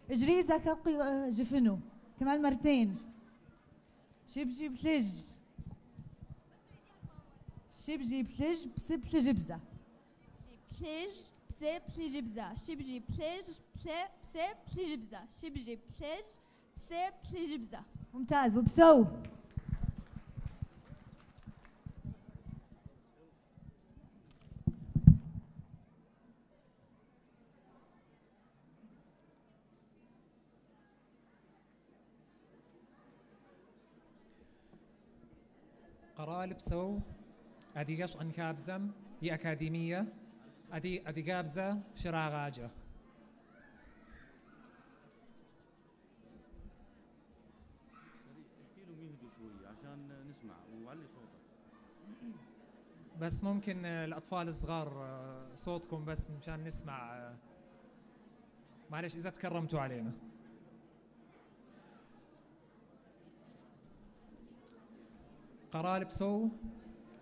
Иджыри зэ хэт къеӏуэжыфыну? كمان مرتين. Шыбжий плъыжь. Шыбжий плъыжь, псы плъыжьыбзэ. Плъыжь, псы плъыжьыбзэ. Шыбжий плъыжь, псы плъыжьыбзэ. Шыбжий плъыжь, псы плъыжьыбзэ. ممتاز وبسو. Къэрал псо адыгэ щэнхабзэм и академие адыгэбзэ щрагъаджэ. بس ممكن الأطفال الصغار صوتكم بس مشان نسمع، معلش إذا تكرمتوا علينا. Къэрал псо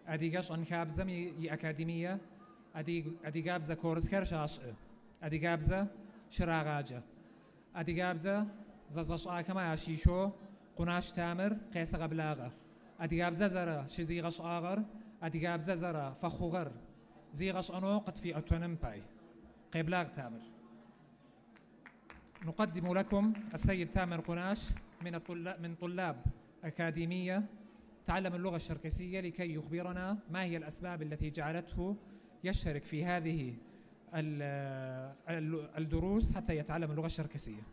адыгэ щэнхабзэм и академие адыгэбзэ курсхэр щащӏ, адыгэбзэ щрагъаджэ. Адыгабзэ зэзгъэшӏахэмэ ащыщэу Къунаш Тамыр къесэгъэблагъэ. Адыгабзэ зэрэ щызигъэшӏагъэр, адыгабзэ зэрэ фэхъугъэр зигъэшӏэнэу къытфиӏотэным пай. Къеблагъ Тамыр. نقدم لكم السيد تامر قناش من طلاب أكاديمية تعلم اللغة الشركسية لكي يخبرنا ما هي الأسباب التي جعلته يشترك في هذه الدروس حتى يتعلم اللغة الشركسية.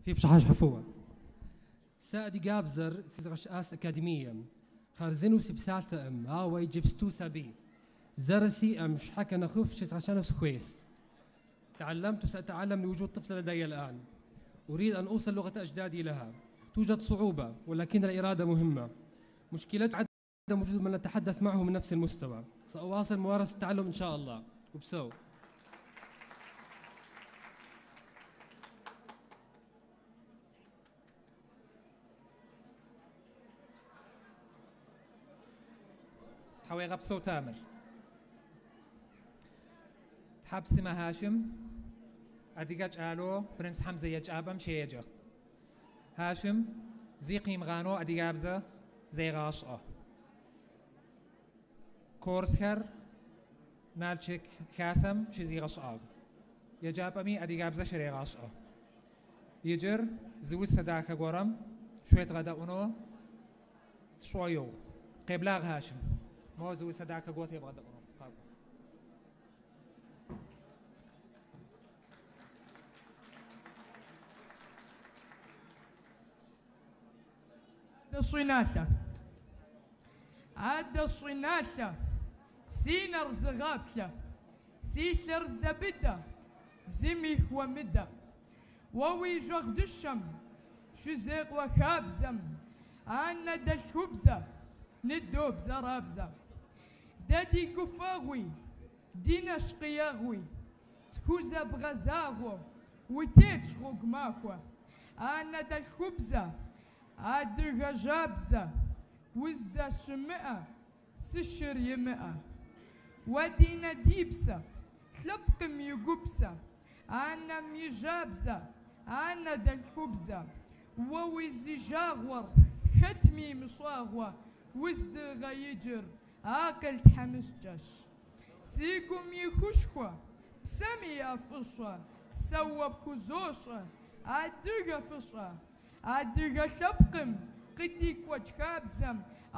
في بشحاش حفوة سادي جابزر سيزغش آس أكاديمية خارزينو سبسالتا أم هاوي جبستو سابي زرسي أم شحكا نخوف شيزغشانو سخويس. تعلمت وسأتعلم لوجود طفلة لدي الآن. أريد أن أوصل لغة أجدادي لها. توجد صعوبة ولكن الإرادة مهمة. مشكلة عدم وجود من نتحدث معه من نفس المستوى. سأواصل ممارسة التعلم إن شاء الله. وبسو. حويغة بسو تامر. تحب سما هاشم أديجاج آلو برنس حمزة يجابم شيجا هاشم زي قيم غانو أديجابزة زي غاشقة كورسكر نالشك خاسم شزي غشقة يجابمي أديجابزة شري غاشقة يجر زوج سداك غورم شوية غداؤنو شويو قبلاغ هاشم مو زوج سداك غوثي بغداؤنو. الصيناثة عاد الصيناثة سينر زغابثة سيثر زدبدة زميخ ومدة ووي جغدشم شزيق وخابزم عنا دالكبزة ندوب زرابزة دادي كفاغوي دينا شقياغوي تكوزا بغزاغو وتيتش غوغماخوة عنا دالكبزة адыгэ жабзэ, уздэщымыӏэ, сышыр имыӏэ. Уэдинэ дипсэ, лъэпкъым и гупсэ, анэм и жабзэ, анэ дэлъхубзэ. Уэ уизижагъуэр хэтми имыщӏагъуэ, уздыгъэиджыр акъыл тхьэмыщкӏэщ. Си гум и хущхъуэ, псэм и ӏэфӏыщӏэ, сэ уэ пхузощӏэ, адыгэ фӏыщӏэ. Адыгэ лъэпкъым къыдикӏуэкӏ хабзэм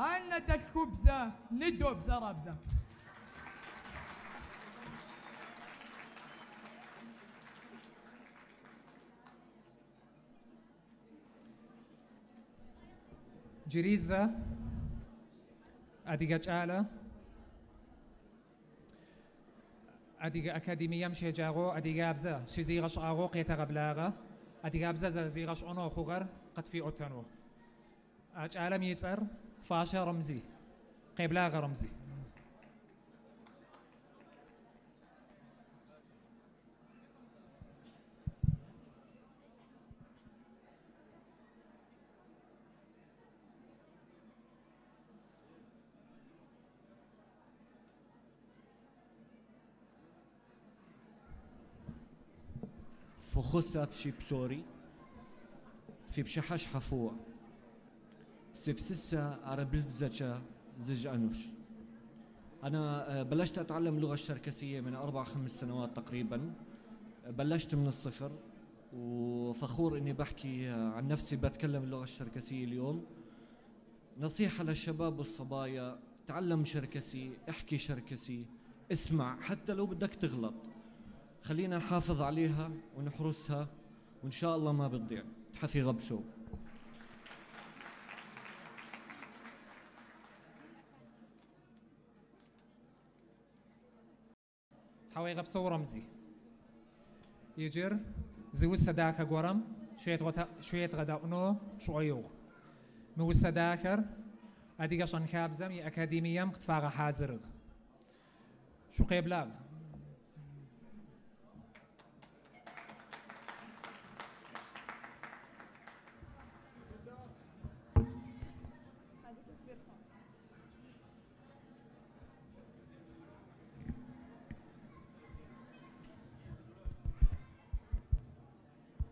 анэ дэлъхубзэ ныдобзэрабзэ. Джыризэ адыгэ кӏалэ адыгэ академием щеджагъэу адыгабзэ щызигъэшӏагъэу къетэгъэблагъэ. Адыгабзэ зэрызигъэшӏэнэу хъугъэр къытфиӏотэну. А кӏалэм и цӏэр Фащэ Рэмзи. Къеблагъэ Рэмзи. فخسة بشي بسوري في بشحش حفوة سبسسة عربزة زج أنوش. أنا بلشت أتعلم اللغة الشركسية من 4-5 سنوات تقريبا. بلشت من الصفر وفخور إني بحكي عن نفسي بتكلم اللغة الشركسية اليوم. نصيحة للشباب والصبايا: تعلم شركسي، احكي شركسي، اسمع حتى لو بدك تغلط. خلينا نحافظ عليها ونحرسها وإن شاء الله ما بتضيع. تحفي غبسو. تحوي غبسو رمزي. يجر زوج سداك غورم شوية غداؤنو شعيوغ. مو سداكر أديك شان خابزم يا أكاديمية قتفاغ حازرغ. شو قيبلاغ؟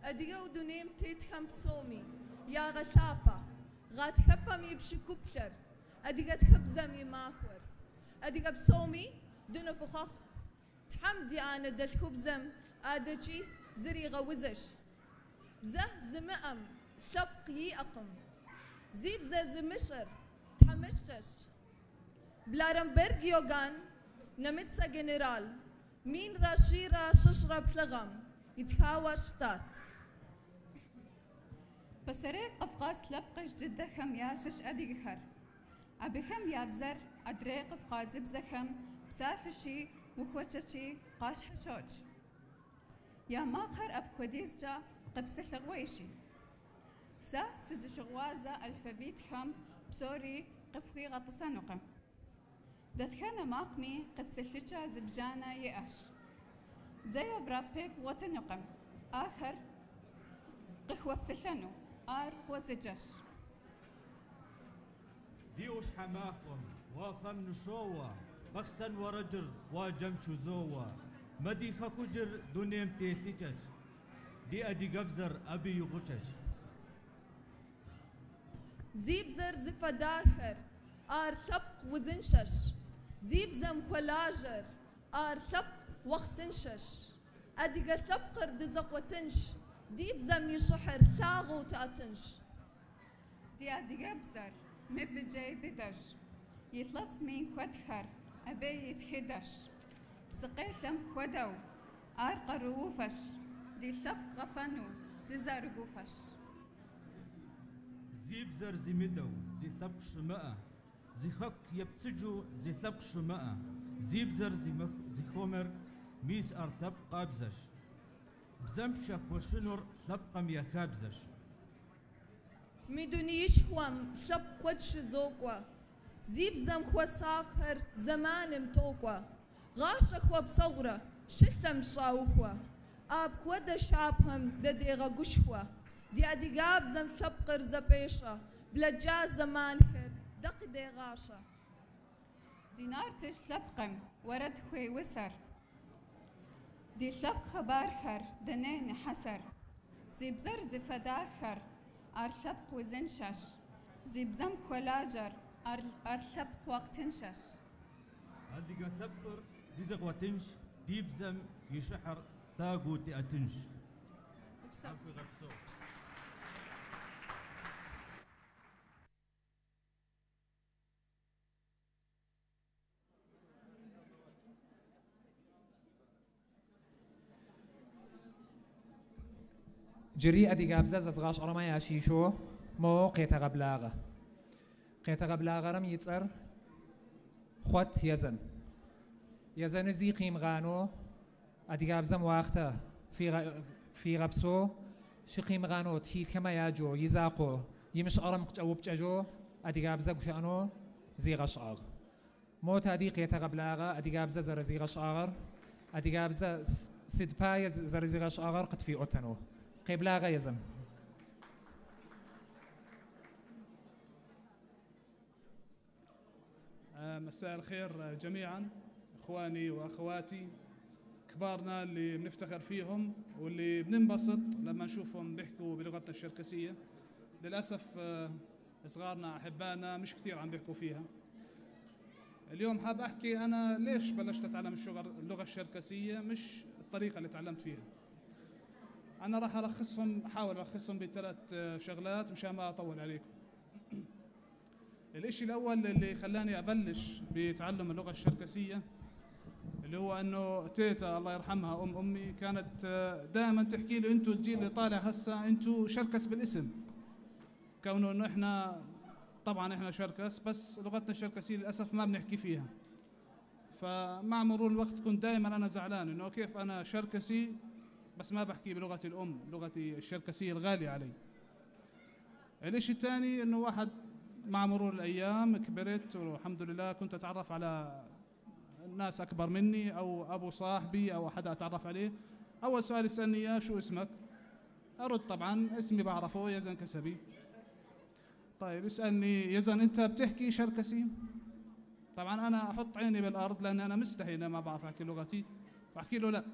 Адыгэу дунейм тетхэм псоми ягъэлъапӏэ гъатхэпэм и пщыкӏуплӏыр, адыгэ тхыбзэм и махуэр. Адыгэ псоми дыныфхуохъуэхъу. Тхьэм ди анэдэлъхубзэм адэкӏи зригъэузэщӏ. Бзэ зимыӏэм лъэпкъ иӏэкъым. Зи бзэ зымыщӏэр тхьэмыщкӏэщ. Бларамберг Иоганн, нэмыцэ генерал, 1123 гъэм итхауэ щытат. Пасэрей къэфкъас лъэпкъыжь дыдэхэм ящыщ адыгэхэр. Абыхэм я бзэр адрей къэфкъазыбзэхэм псалъэкӏи ухуэкӏэкӏи къащхьэщокӏ. Я макъхэр апхуэдизкӏэ къэпсэлъэгъуейщи. Сэ сызыщыгъуазэ алфавитхэм псори къыпхуигъэтӏысэнукъым. Дэтхэнэ макъми къэпсэлъыкӏэ зыбжанэ иӏэщ. Зы европей бгъуэтынукъым ахэр къыхуэпсэлъэну, ар гъуэзэджэщ. Ди ӏуащхьэмахуэм уафэм ныщоуэ, Бахъсэн уэрэдыр къуаджэм щызоуэ. Мы ди хэкужьыр дунейм телъыджэщ, Ди адыгэбзэр абы и гъуджэщ. Зи бзэр зыфӏэдахэр ар лъэпкъ узыншэщ. Зи бзэм хуэлажьэр ар лъэпкъ уахътыншэщ. Адыгэ лъэпкъыр дызэкъуэтынщ, ди бзэм и щӏыхьыр лъагэу тӏэтынщ. Ди адыгэбзэр мывэ джей быдэщ. Илъэс мин куэдхэр абы и тхыдэщ. Псыкъелъэм хуэдэу ар къарууфэщ, ди лъэпкъ къэфэну дызэрыгуфэщ. Зи бзэр зимыдэу зи лъэпкъ щымыӏэ, зи хэку епцӏыжу зи лъэпкъ щымыӏэ, зи бзэр зыхъумэр мис ар лъэпкъ къабзэщ. Бзэм пщӏэ хуэщӏыныр лъэпкъым я хабзэщ. Мы дунеишхуэм лъэпкъ куэд щызокӏуэ. Зи бзэм хуэсакъхэр зэманым токӏуэ. Гъащӏэ хуэпсэурэ щӏылъэм щаухуэ. Апхуэдэ щапхъэм дэ дегъэгушхуэ. Ди адыгэбзэм лъэпкъыр зэпещӏэ, блэкӏа зэманхэр дэ къыдегъащӏэ. Ди нартыжь лъэпкъым уэрэд хуеусэр. Ди лъэпкъ хъыбархэр дэнэ нехьэсыр. Зи бзэр зыфӏэдахэр ар лъэпкъ узыншэщ. Зи бзэм хуэлажьэр ар лъэпкъ уахътыншэщ. Адыгэ лъэпкъыр дызэкъуэтынщ, ди бзэм и щӏыхьыр лъагэу тӏэтынщ. Тхьэм фигъэпсэу. Джыри адыгабзэ зэзгъашӏэрэмэ ящыщэу мо къетэгъэблагъэ. Къетэгъэблагъэрэм и цӏэр Хъуэт Езэн. Езэны зи къимыгъанэу адыгабзэм уахътэ фигъэпсэу щыкъимыгъанэу тхылъхэмэ яджэу, и закъуэу, имышӏэрэм къыкӏэупчӏэжьэу адыгабзэ гущыӏэнэу зигъэшӏагъ. Мо тади къетэгъэблагъэ адыгабзэ зэрэзигъэшӏагъэр, адыгабзэ сыд пае зэрэзигъэшӏагъэр къытфиӏотэнэу. Къеблагъэ Езэн. مساء الخير جميعا اخواني واخواتي كبارنا اللي بنفتخر فيهم واللي بننبسط لما نشوفهم بيحكوا بلغتنا الشركسيه. للاسف صغارنا احبائنا مش كثير عم بيحكوا فيها. اليوم حاب احكي انا ليش بلشت اتعلم اللغه الشركسيه، مش الطريقه اللي تعلمت فيها. انا راح الخصهم، احاول الخصهم بثلاث شغلات مشان ما اطول عليكم. الاشي الاول اللي خلاني ابلش بتعلم اللغه الشركسيه اللي هو انه تيتا الله يرحمها ام امي كانت دائما تحكي لي انتم الجيل اللي طالع هسه انتم شركس بالاسم، كونه انه احنا طبعا احنا شركس بس لغتنا الشركسيه للاسف ما بنحكي فيها. فمع مرور الوقت كنت دائما انا زعلان انه كيف انا شركسي بس ما بحكي بلغتي الام، لغتي الشركسيه الغاليه علي. الاشي الثاني انه واحد مع مرور الايام كبرت والحمد لله كنت اتعرف على ناس اكبر مني او ابو صاحبي او حدا اتعرف عليه، اول سؤال يسالني اياه شو اسمك؟ ارد طبعا اسمي بعرفه يزن كسبي. طيب يسالني يزن انت بتحكي شركسي؟ طبعا انا احط عيني بالارض لان انا مستحي انا ما بعرف احكي لغتي، بحكي له لا.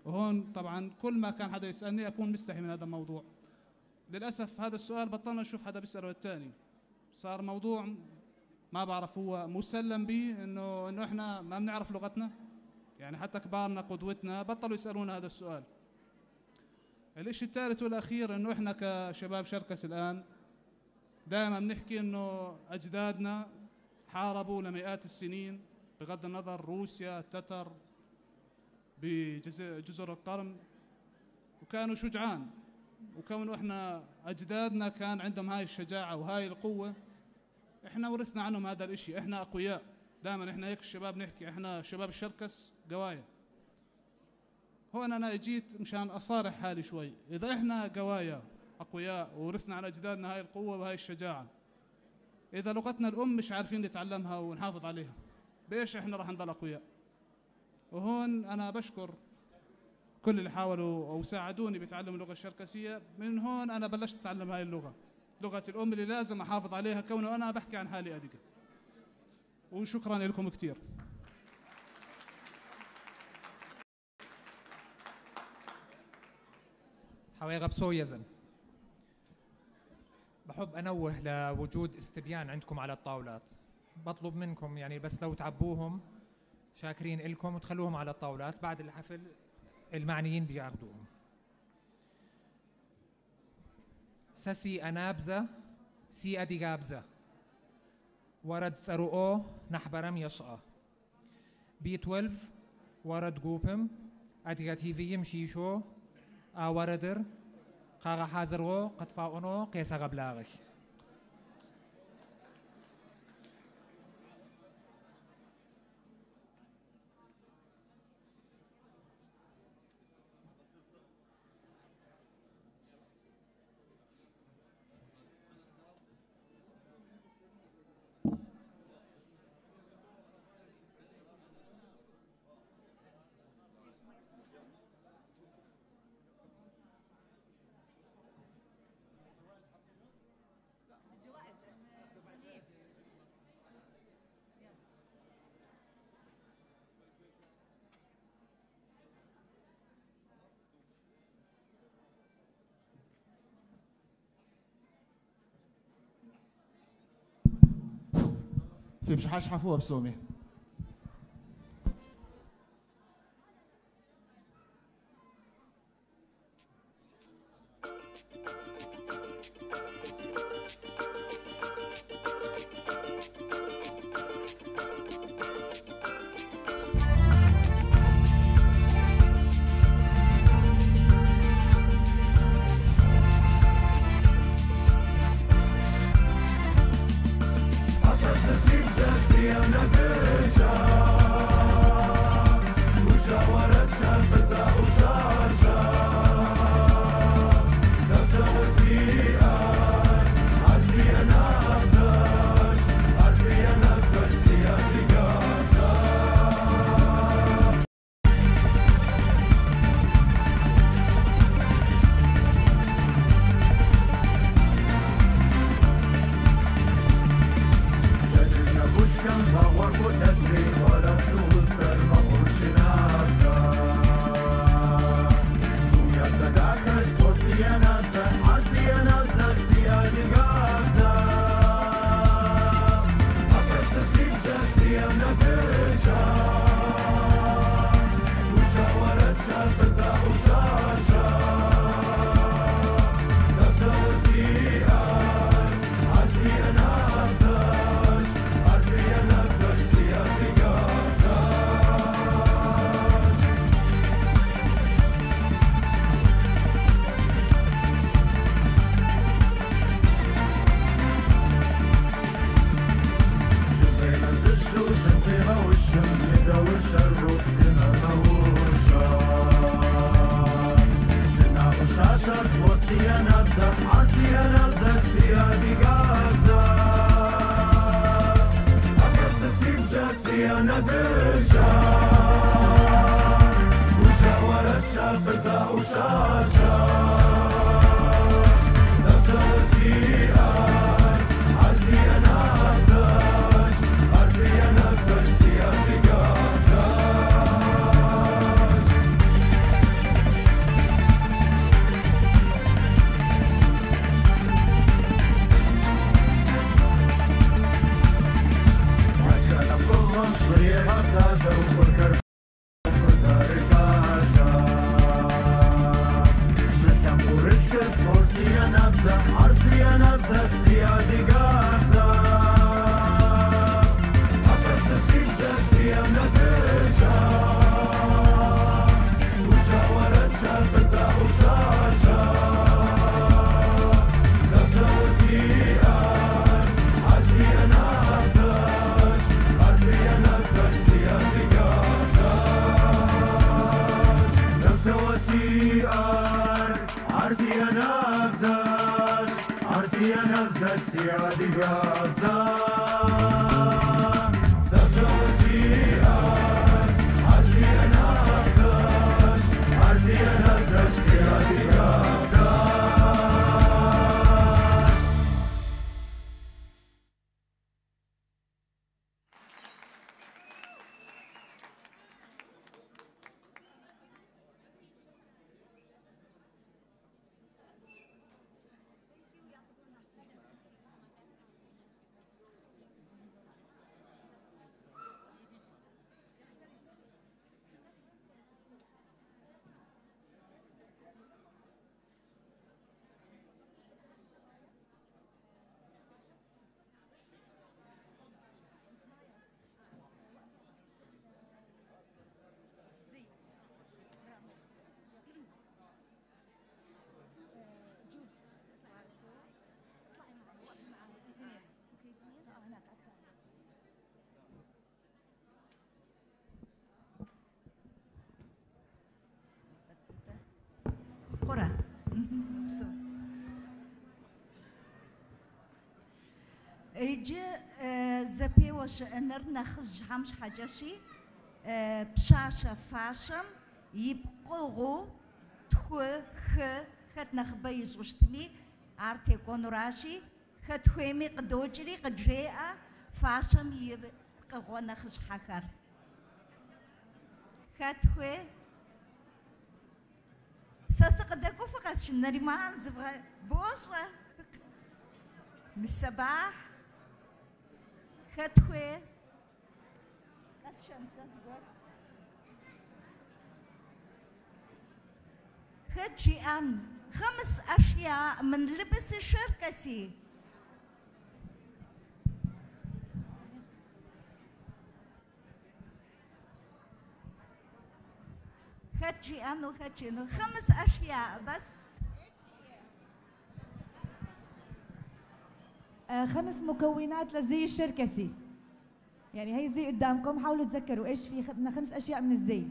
وهون طبعا كل ما كان حدا يسألني أكون مستحي من هذا الموضوع. للأسف هذا السؤال بطلنا نشوف حدا بيسأله الثاني، صار موضوع ما بعرف هو مسلم به إنه إحنا ما بنعرف لغتنا، يعني حتى كبارنا قدوتنا بطلوا يسألونا هذا السؤال. الإشي الثالث والأخير إنه إحنا كشباب شركس الآن دائما بنحكي إنه أجدادنا حاربوا لمئات السنين، بغض النظر روسيا، التتر، بجزر القرم، وكانوا شجعان، وكونه إحنا أجدادنا كان عندهم هاي الشجاعة وهاي القوة، إحنا ورثنا عنهم هذا الإشي، إحنا أقوياء. دائما إحنا هيك الشباب نحكي إحنا شباب الشركس قوايا. هون أنا جيت مشان أصارح حالي شوي، إذا إحنا قوايا أقوياء وورثنا على أجدادنا هاي القوة وهاي الشجاعة، إذا لغتنا الأم مش عارفين نتعلمها ونحافظ عليها، بإيش إحنا راح نضل أقوياء؟ وهون أنا بشكر كل اللي حاولوا أو ساعدوني بتعلم اللغة الشركسية. من هون أنا بلشت أتعلم هاي اللغة، لغة الأم اللي لازم أحافظ عليها كونه أنا بحكي عن حالي أدقة. وشكرا لكم كثير. حوايغ بسو يزن. بحب أنوه لوجود استبيان عندكم على الطاولات، بطلب منكم يعني بس لو تعبوهم شاكرين إلكم وتخلوهم على الطاولات، بعد الحفل المعنيين بياخذوهم. سسي أنابزة سي أديغابزة ورد سرؤو نحبرم يشأ بي 12 ورد جوبم أديغا تيفي يمشيشو آوردر قاغا حازرغو قد فاونو قيسا غبلاغك. في بشحاش حفوها بسومي. набзэщ си адыгэбзэ. Сэ бзэуэ сиӏэр, ар си анэбзэщ, ар си анэбзэщ си адыгэбзэщ. Хъурэ? Упсэу. Иджы зэпеуэ щыӏэныр нэхъыжьхэм щхьэкӏэщи, пщащэ фащэм и пкъыгъуэу тху, хы, хэт нэхъыбэ ищӏу щытми, ар текӏуэнуращи, хэт хуейми къыдокӏри къыджеӏэ фащэм и пкъыгъуэ нэхъыщхьэхэр. Хэт хуей? Сэ сыкъыдэкӏуэу фыкъэсшын, Нариман, зывгъэ... Бощӏэ. Мысэбахь. Хэт хуей? Къэсшэн сэ зыгуэр. Хэт жиӏэн? خمس أشياء من لبس الشركسي. хэт жиӏэну, хэт жиӏэну? خمس أشياء بس. خمس مكونات للزي الشركسي. يعني هي الزي قدامكم، حاولوا تذكروا ايش في خمس اشياء من الزي.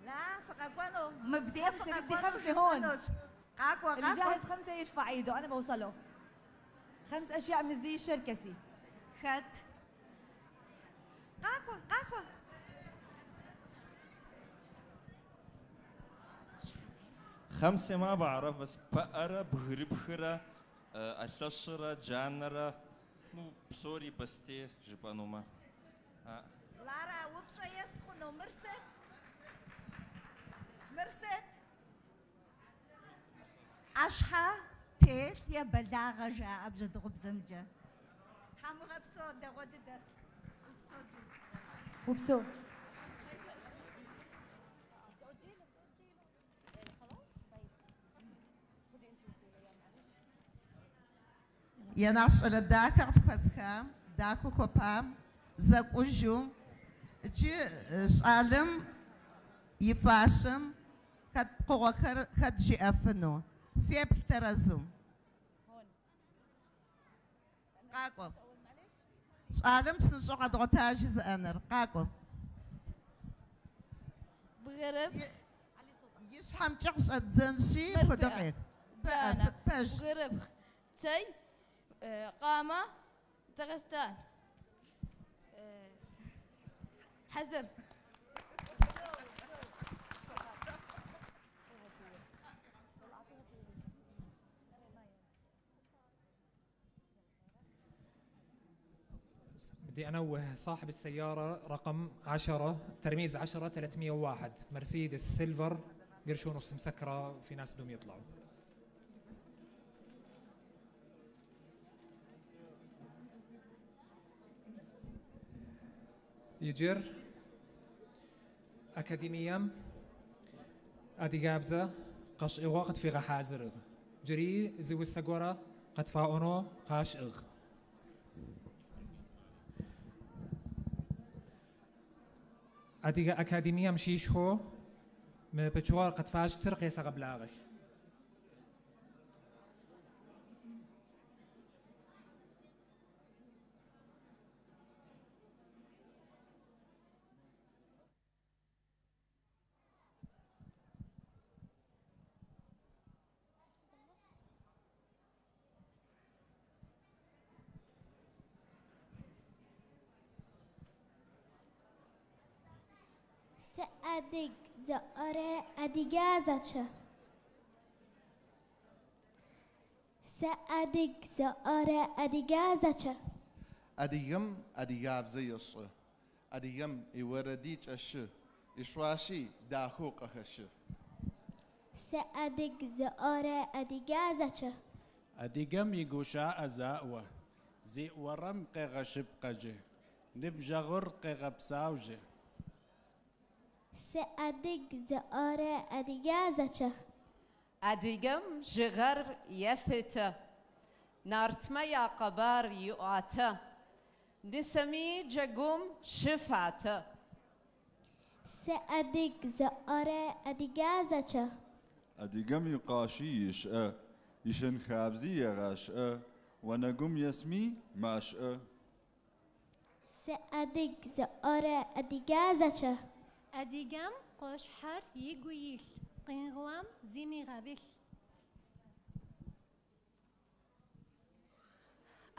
لا فقاقوانو مبدئ خمسة، بدي خمسة هون. قاقوا اللي جاهز خمسة يرفع ايده، انا بوصله. خمس اشياء من الزي الشركسي. خد قاقوا قاقوا. خمسة ما بعرف، بس بقرة بغربخرة ألشرة جانرة نو بسوري بستي جبانوما. لارا وبشا يسخنو مرست مرست أشحى تيل يا بلاغة جاء أبجد غبزنجة حمو غبسو دغود دش وبسو Я нэхъ дахэ къыфхэсхам, дахэу хуэпам, зэкӏужу. Иджы щӏалэм и фащэм хэт пкъыгъуэхэр хэт жиӏэфыну. Феплъ тэрэзу. Къакӏуэ. Щӏалэм псынщӏэу къэдгъуэта жызыӏэныр. Къакӏуэ. بغرب И щхьэмкӏэ къыщӏэддзэнщи, апхуэдэу къех. جانا Пэж. بغرب تي قامة دغستان حزر. بدي أنوه صاحب السيارة رقم 10 ترميز 10 301 مرسيدس سيلفر قرش ونص مسكرة، في ناس بدهم يطلعوا. يجر أكاديمية أديجابزة قش إغواقت في غحازرغ جري زو السجورة قد فاونو قاش إغ. أديجا أكاديمية مشيش هو بتشوار قد فاج ترقي سغبلاغش. Сыадыг зыӏорэ адыгабзэкӏэ. Сыадыг зыӏорэ адыгабзэкӏэ. Адыгэм адыгабзэ ешӏэ. Адыгэм иорэди кӏэщы, ишъуаши дахэу къыхэщы. Сыадыг зыӏорэ адыгабзэкӏэ. Адыгэм игущыӏэ заӏо, зиӏорэм къегъэшъыпкъэжьы, ныбджэгъур къегъэпсаужьы. Сыадыг зыӏорэ адыгабзэкӏэ. Адыгэм жъыгъэр елъытэ, нартмэ якъэбар иӏуатэ, нысэми джэгум щыфатэ. Сыадыг зыӏорэ адыгабзэкӏэ. Адыгэм икъашъи ишӏэ, ишэн-хабзи егъашӏэ, онэгум есми машӏэ. Сыадыг зыӏорэ адыгабзэкӏэ. Адыгэм къошъхьэр игу илъ, къиныгъом зимыгъэбылъ.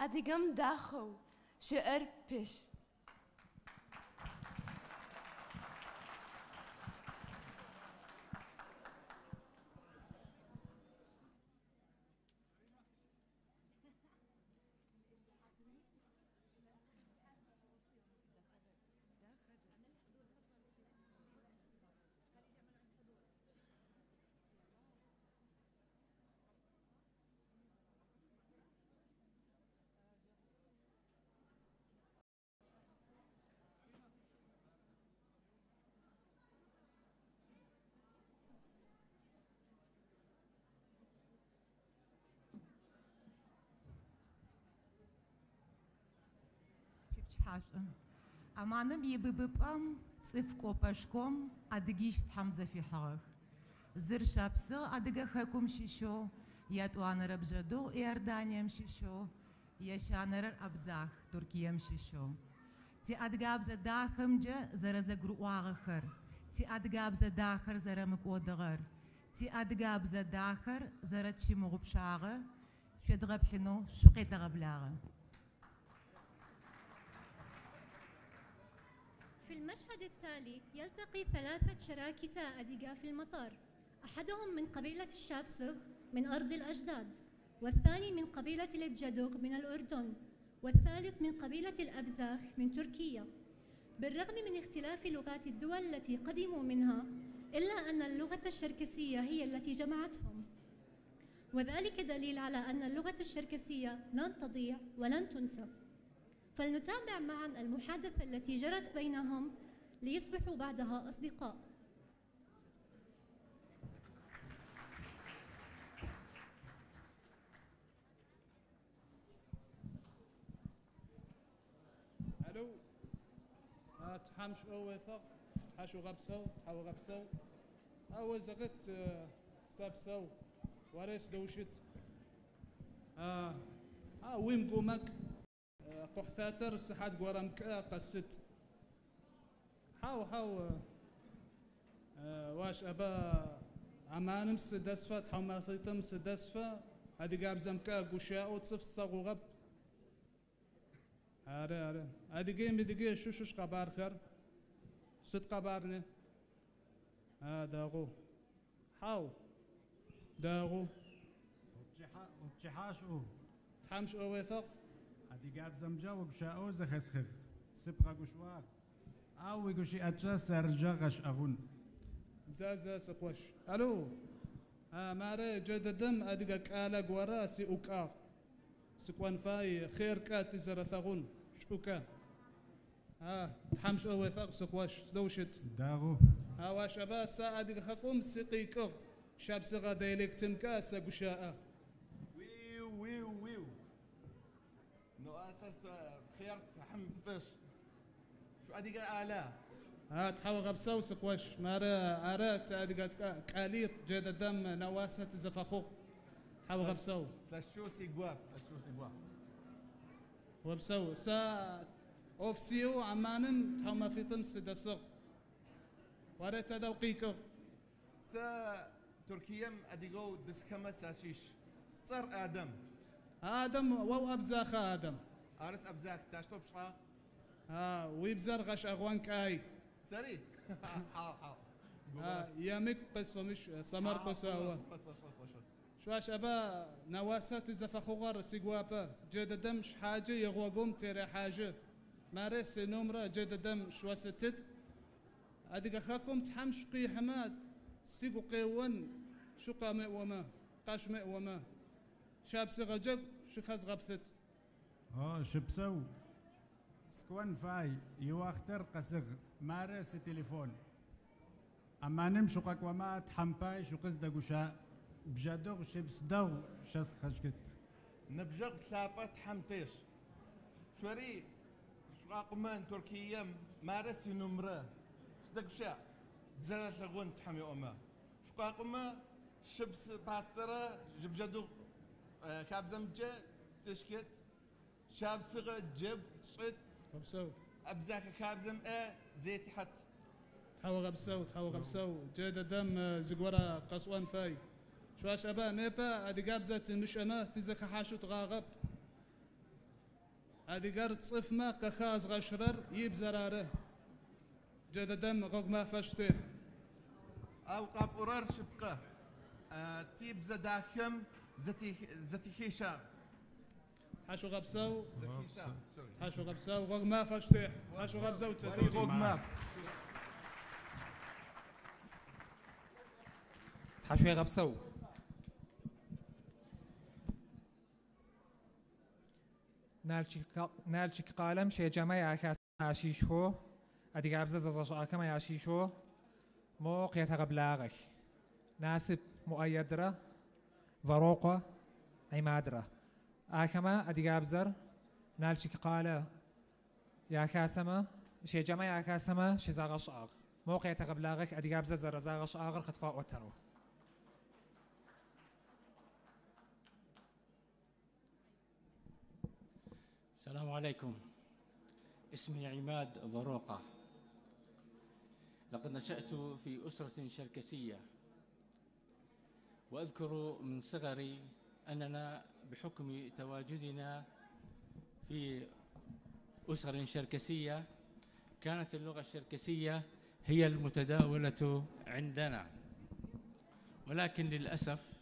Адыгэм дахэу щыӏэр пыщ. Аманым ибыбыпӏэм цӏыф кӏопэшком адыгищ Тхьэм зэфихьыгъэх. Зыр шапсыгъ адыгэ хэкум щыщэу, ятӏуанэрэ Бжъэдыгъу Иорданием щыщэу, ещанэрэр Абдзах Туркием щыщэу. Ти адыгабзэ дахэмкӏэ зэрэзэгурыӏуагъэхэр, ти адыгабзэ дахэр зэрэмыкӏодыгъэр, ти адыгабзэ дахэр зэрэтщымыгъупшагъэ шъуедгъэплъынэу шъукъетэгъэблагъэ. في المشهد التالي يلتقي ثلاثة شراكسة أديغا في المطار، أحدهم من قبيلة الشابسغ من أرض الأجداد، والثاني من قبيلة البجدوغ من الأردن، والثالث من قبيلة الأبزاخ من تركيا. بالرغم من اختلاف لغات الدول التي قدموا منها، إلا أن اللغة الشركسية هي التي جمعتهم، وذلك دليل على أن اللغة الشركسية لن تضيع ولن تنسى. فلنتابع معا المحادثة التي جرت بينهم ليصبحوا بعدها أصدقاء. الو تحمش او وثق حشو غبسو حو غبسو او زغت سابسو وريس دوشت ويم قومك قحثاتر سحات قورمك قست حاو حاو واش أبا عمانم سدسفة تحو ثيتم سدسفة هذه قاب زمكا قشاء وتصف صغو غب هاري هاري هذه جيم بدي شو شوش قبار خر ست قبارني داغو حاو داغو وبتحاش او تحمش او وثق адыгабзэмкӏэ угущыӏэу зэхэсхыгъ. Сыбгъэгушӏуагъ. Ау уигущыӏэкӏэ сэрджэ гъэшӏэгъун. За за сыкъош. Алло. Мары джэдэдэм адыгэ кӏалэ горэ сиӏукӏагъ. Сыкӏон фай хъеркӏэ тызэрэлъэгъун. Шӏукӏэ. Тхьамшӏэ уефэкъ сыкъош. Сыдэу щыт? Дэгъу. Ау ащ аба сэ адыгэ хэкум сыкъикӏыгъ. Шапсыгъэ диалектымкӏэ сэгущыӏэ. Уиу, уиу, уиу. نؤسس خيرت حم فش شو أديك آلاء تحاول غبسة وسقوش مارا أرات أديك قاليط جد الدم نواسة زفخو تحاول غبسة فشو سيقواب فشو سيقواب وبسو سا أوفسيو عمانم تحاول ما في تمس دسق ورات هذا وقيكو سا تركيا أديكو دسكما ساشيش ستر آدم آدم واو أبزاخ آدم أرس أبزاخ تاشتو بشقا ويبزر غش أغوان كاي سري يامك قصة مش سمر قصة شواش أبا نواسات زفخوغر سيقوابا جد دمش حاجة يغوغوم تيري حاجة مارس نمرة جد دم شواستت أديك خاكم تحمش قيحما سيقو قيوان شو قامئ وما قاش مئ وما شاب سيغجد شو خز غبثت شبسو سكوان فاي يواختر قسغ مارس تليفون أما نمشو قاكوما تحمباي شو قصد قشاء بجادوغ شبس دو شس خشكت نبجغ تلابا تحمتيش شوري شقاقمان تركيا مارس نمرة صدق شاء تزرع لغون تحمي أما شقاقما شبس باسترا جبجادوغ كابزمجة تشكت شاب صغ جب صد غبسو أبزاك كابزم زيت حت تحوى غبسو تحوى غبسو جد دم زقورة قصوان فاي شواش أبا نيبا أدي قابزة مش أما تزك حاشو تغاغب أدي قرد صف ما كخاز غشرر يب زراره جد دم غوغ ما فشته أو قاب أورار شبقة تيب زداخم زتي خيشا حاشو غبسو حاشو غبسو غوغ ما فشته حاشو غبسو غوغ ما حاشو غبسو نالچیک قالم شێجەمە یاکاساشیشۆ ئەدیگابزە زەزەشاکەمە یاشیشۆ مو قێتەغەبلاغەک ناسب مؤيدرة ڤروقة عمادرة ئاکەمە ئەدیگابزەر نالچیک قالە یاکاسەمە شێجەمە یاکاسەمە شێزاغەش ئاغ مو قێتەغەبلاغەک ئەدیگابزە زەرەزاغەش ئاغر خەتفا ئۆتەنەوە. السلام عليكم. اسمي عماد ضروقة. لقد نشأت في أسرة شركسية، وأذكر من صغري أننا بحكم تواجدنا في أسر شركسية كانت اللغة الشركسية هي المتداولة عندنا، ولكن للأسف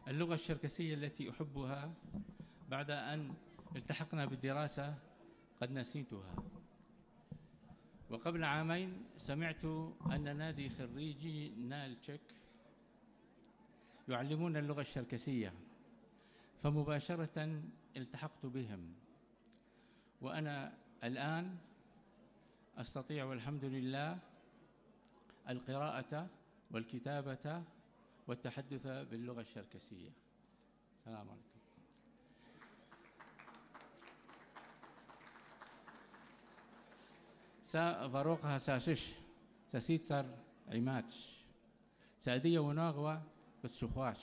اللغة الشركسية التي أحبها بعد أن التحقنا بالدراسة قد نسيتها. وقبل عامين سمعت أن نادي خريجي نالتشك يعلمون اللغة الشركسية، فمباشرة التحقت بهم، وأنا الآن أستطيع والحمد لله القراءة والكتابة والتحدث باللغة الشركسية. السلام عليكم. سا فاروقها ساشش ساسيتسر عماتش سادية وناغوة بسشخواش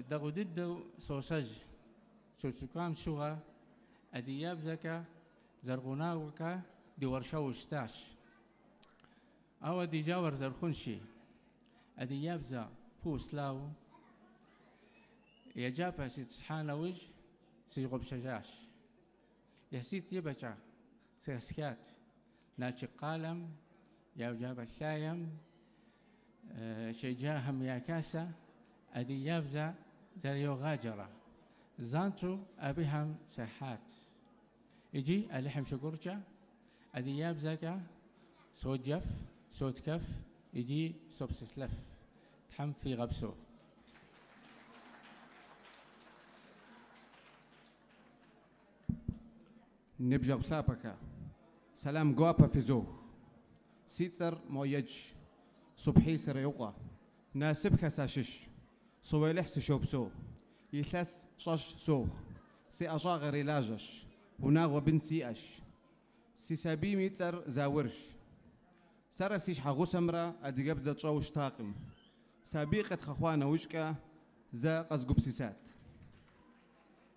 دغدد سوسج سوسكام شوغا أدياب زكا زرغناوكا دي ورشوشتاش أو دي جاور زرخنشي أدياب بوسلاو يجابها سيتسحانوج سيغب شجاش يسيت يبجع سيسكات ناتشي قالم يا جاب الشايم شجاهم يا كاسة أدي يابزا زريو غاجرة زانتو أبيهم سحات يجي ألحم شكرجة أدي يابزاكا صوت جف صوت كف يجي سبسسلف تحم في غبسو. نبجا وسابكا سلام قوابا في زو سيتسر مويج صبحي سريوقا ناسبك ساشش صويلح سشوبسو يثلاث شش سوخ سي أجاغر لاجش وناغو بن سيأش سي سابي ميتر زاورش سرسيش حغو سمرة أدقبزة تشوش تاقم سابيقة خخوانا وشكا زا قزقبسيسات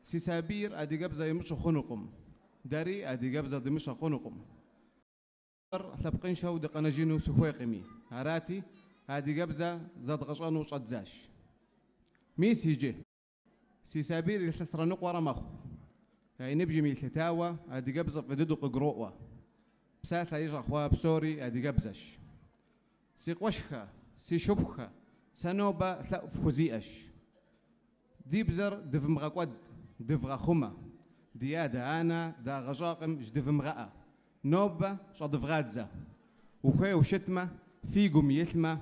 سي سابير أدقبزة يمشو خنقم داري أدقبزة دمشق خنقم لبقين شو دقنجينو سخويقمي هراتي أدقبزة زاد غشانو شدزاش ميس يجي سي سابير الخسرانق ورا مخو يعني نبجي ميل تتاوى أدقبزة فددق قروة Псалъэ ищӏэхъуа псори адыгэбзэщ. Си къуэшхэ, си шыпхъухэ, сэ нобэ лъэӏу фхузиӏэщ. Ди бзэр дывмыгъэкӏуэд, дывгъэхъумэ. Ди адэ-анэ дагъэщӏакъым жыдывмыгъэӏэ. Нобэ щӏэдывгъадзэ. Ухуейуэ щытмэ, фи гум илъмэ,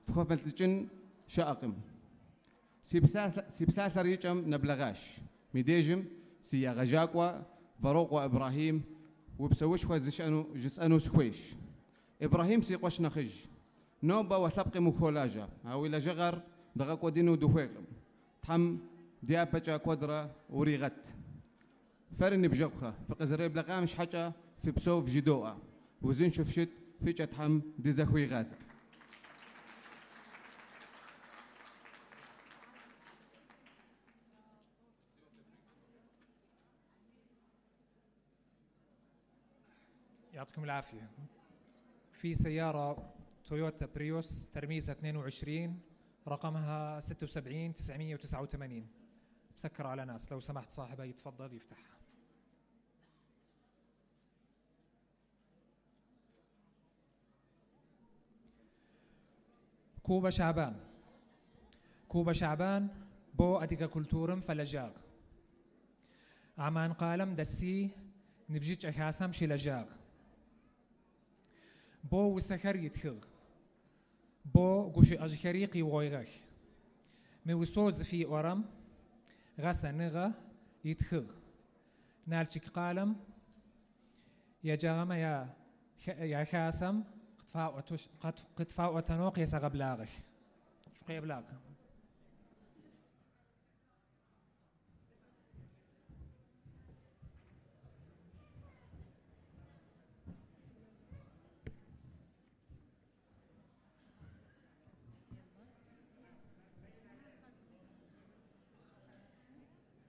фхуэмылӏыкӏын щыӏэкъым. Си псалъэр и кӏэм нэблэгъащ. Мыдежым си егъэджакӏуэ Вэрокъуэ Ибрэхьим упсэушхуэ жысӏэну сыхуейщ. Ибрэхьим си къуэш нэхъыжь. Нобэ уэ лъэпкъым ухуолажьэ, а уи лэжьыгъэр дгъэкӏуэдыну дыхуейкъым. Тхьэм дяпэкӏэ куэдрэ уригъэт. Фэри ныбжьэгъухэ, фыкъызэреблэгъам щхьэкӏэ фыпсэу вжыдоӏэ. Узыншэу фыщыт, фӏыкӏэ Тхьэм дызэхуигъазэ. يعطيكم العافية. في سيارة تويوتا بريوس ترميزها 22 رقمها 76 989 مسكر على ناس، لو سمحت صاحبها يتفضل يفتحها. كوبا شعبان، كوبا شعبان بو أديكا كولتورم فلجاغ عمان قالم دسي نبجيج أخاسم شلجاغ بو وسخر يتخغ بو قوشي أجخري قيوغيغخ موسوز في أورم غسا نغا يتخغ نالشك قالم يا جاغما يا خاسم قطفاء وتنوق يسغ بلاغخ شو قيا بلاغ.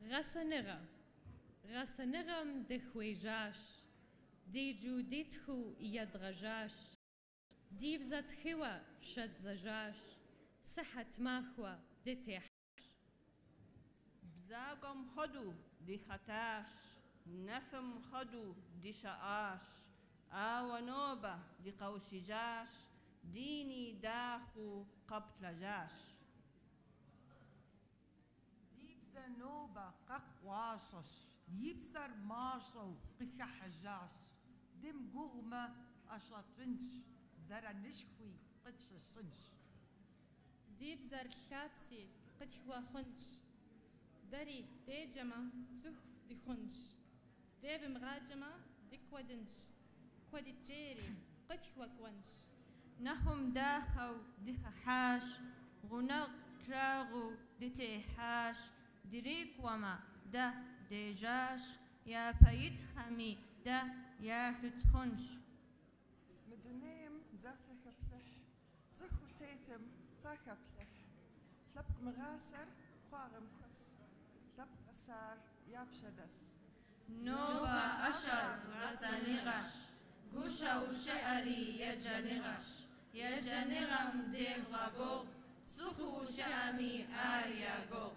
Гъэсэныгъэ. Гъэсэныгъэм дыхуежьащ, деджу детхыу едгъэжьащ, ди бзэ тхыуэ щӏэддзэжащ, сыхьэт махуэ дытехьащ. Бзагуэм хуэдэу дыхэтащ, нэфым хуэдэу дыщыӏащ, ауэ нобэ дыкъэушыжащ, дини дахэу къэплъэжащ. Ди бзэ нобэ къэхъуащӏэщ, и псэр мащӏэу къыхыхьэжащ. Дымыгугъумэ ӏэщӏэкӏынщ, зэранышхуи къытщыщӏынщ. Ди бзэр лъапси къытхуэхъунщ, дэри деджэмэ цӏыху дыхъунщ, девмыгъаджэмэ дыкӏуэдынщ, куэдыкӏейри къытхуэкӏуэнщ. Нэхум дахэу дыхыхьащ, гъунэгъу тлъагъуу дытехьащ, дрикӏуэмэ дэ дежьащ, япэ итхэми дэ ящытхъунщ. Мы дунейм зэ фыхэплъыхь, цӏыхуу тетым фахэплъыхь. Лъэпкъ мыгъасэр къуагъым къуэс, лъэпкъ гъэсар я пщэ дэс. Нобэ ӏэщэр гъэсэныгъэщ, гущэу щыӏэри еджэныгъэщ. Еджэныгъэм девгъэгугъу, цӏыхуу щыӏэми ар я гугъу.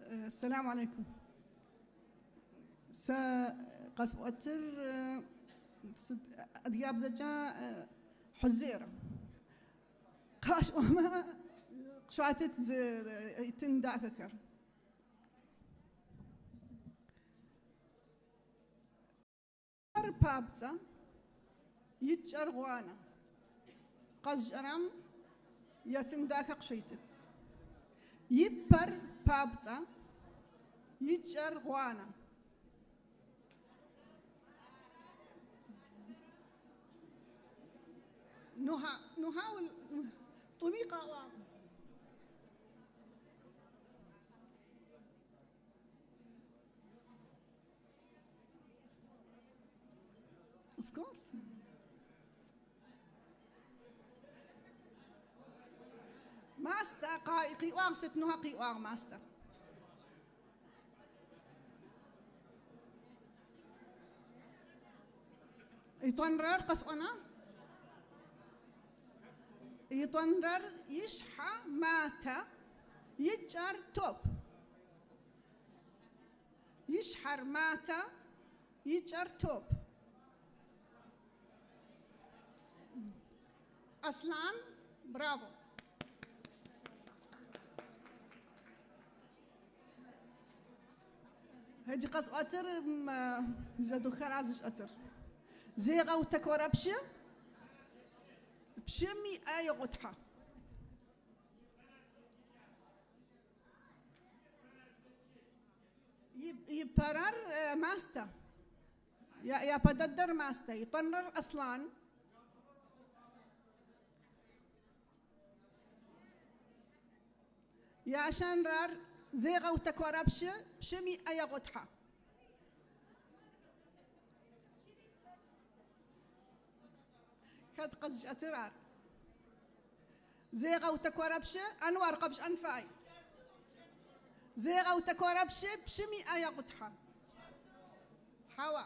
السلام عليكم. قصوتر أدياب زجا حزيرة قاش وما شعتت تندعككر بابتا يتشرغوانا قزجرم يتنداك قشيتت يبر بابتا يتشرغوانا نحاول Тӏуми къаӏуагъ. Of course. Мастэ къиӏуагъ сыт Нухьэ къиӏуагъ мастэ. Итӏуанэрэр къэсӏуэна? Итӏуанэрэр ищхьэ матэ, и кӏэр топ. И щхьэр матэ, и кӏэр топ. Аслан, браво. Иджы къэсӏуэтыр жэдухэра зыщӏэтыр. Зегъэутэкуэрэ пщы, пщым и ӏэ егъутхьэ. И пэрэр мастэ. Япэ дэдэр мастэ. Итӏанэр Аслан. Ящэнэрэр зегъэутэкуэрэ пщы, пщым и ӏэ егъутхьэ. Хэт къэзыщӏэтыр ар? Зегъэутэкуэрэ пщы, Ануар къэпщӏэн фай. Зегъэутэкуэрэ пщы, пщым и ӏэ егъутхьэ. Хьэуэ.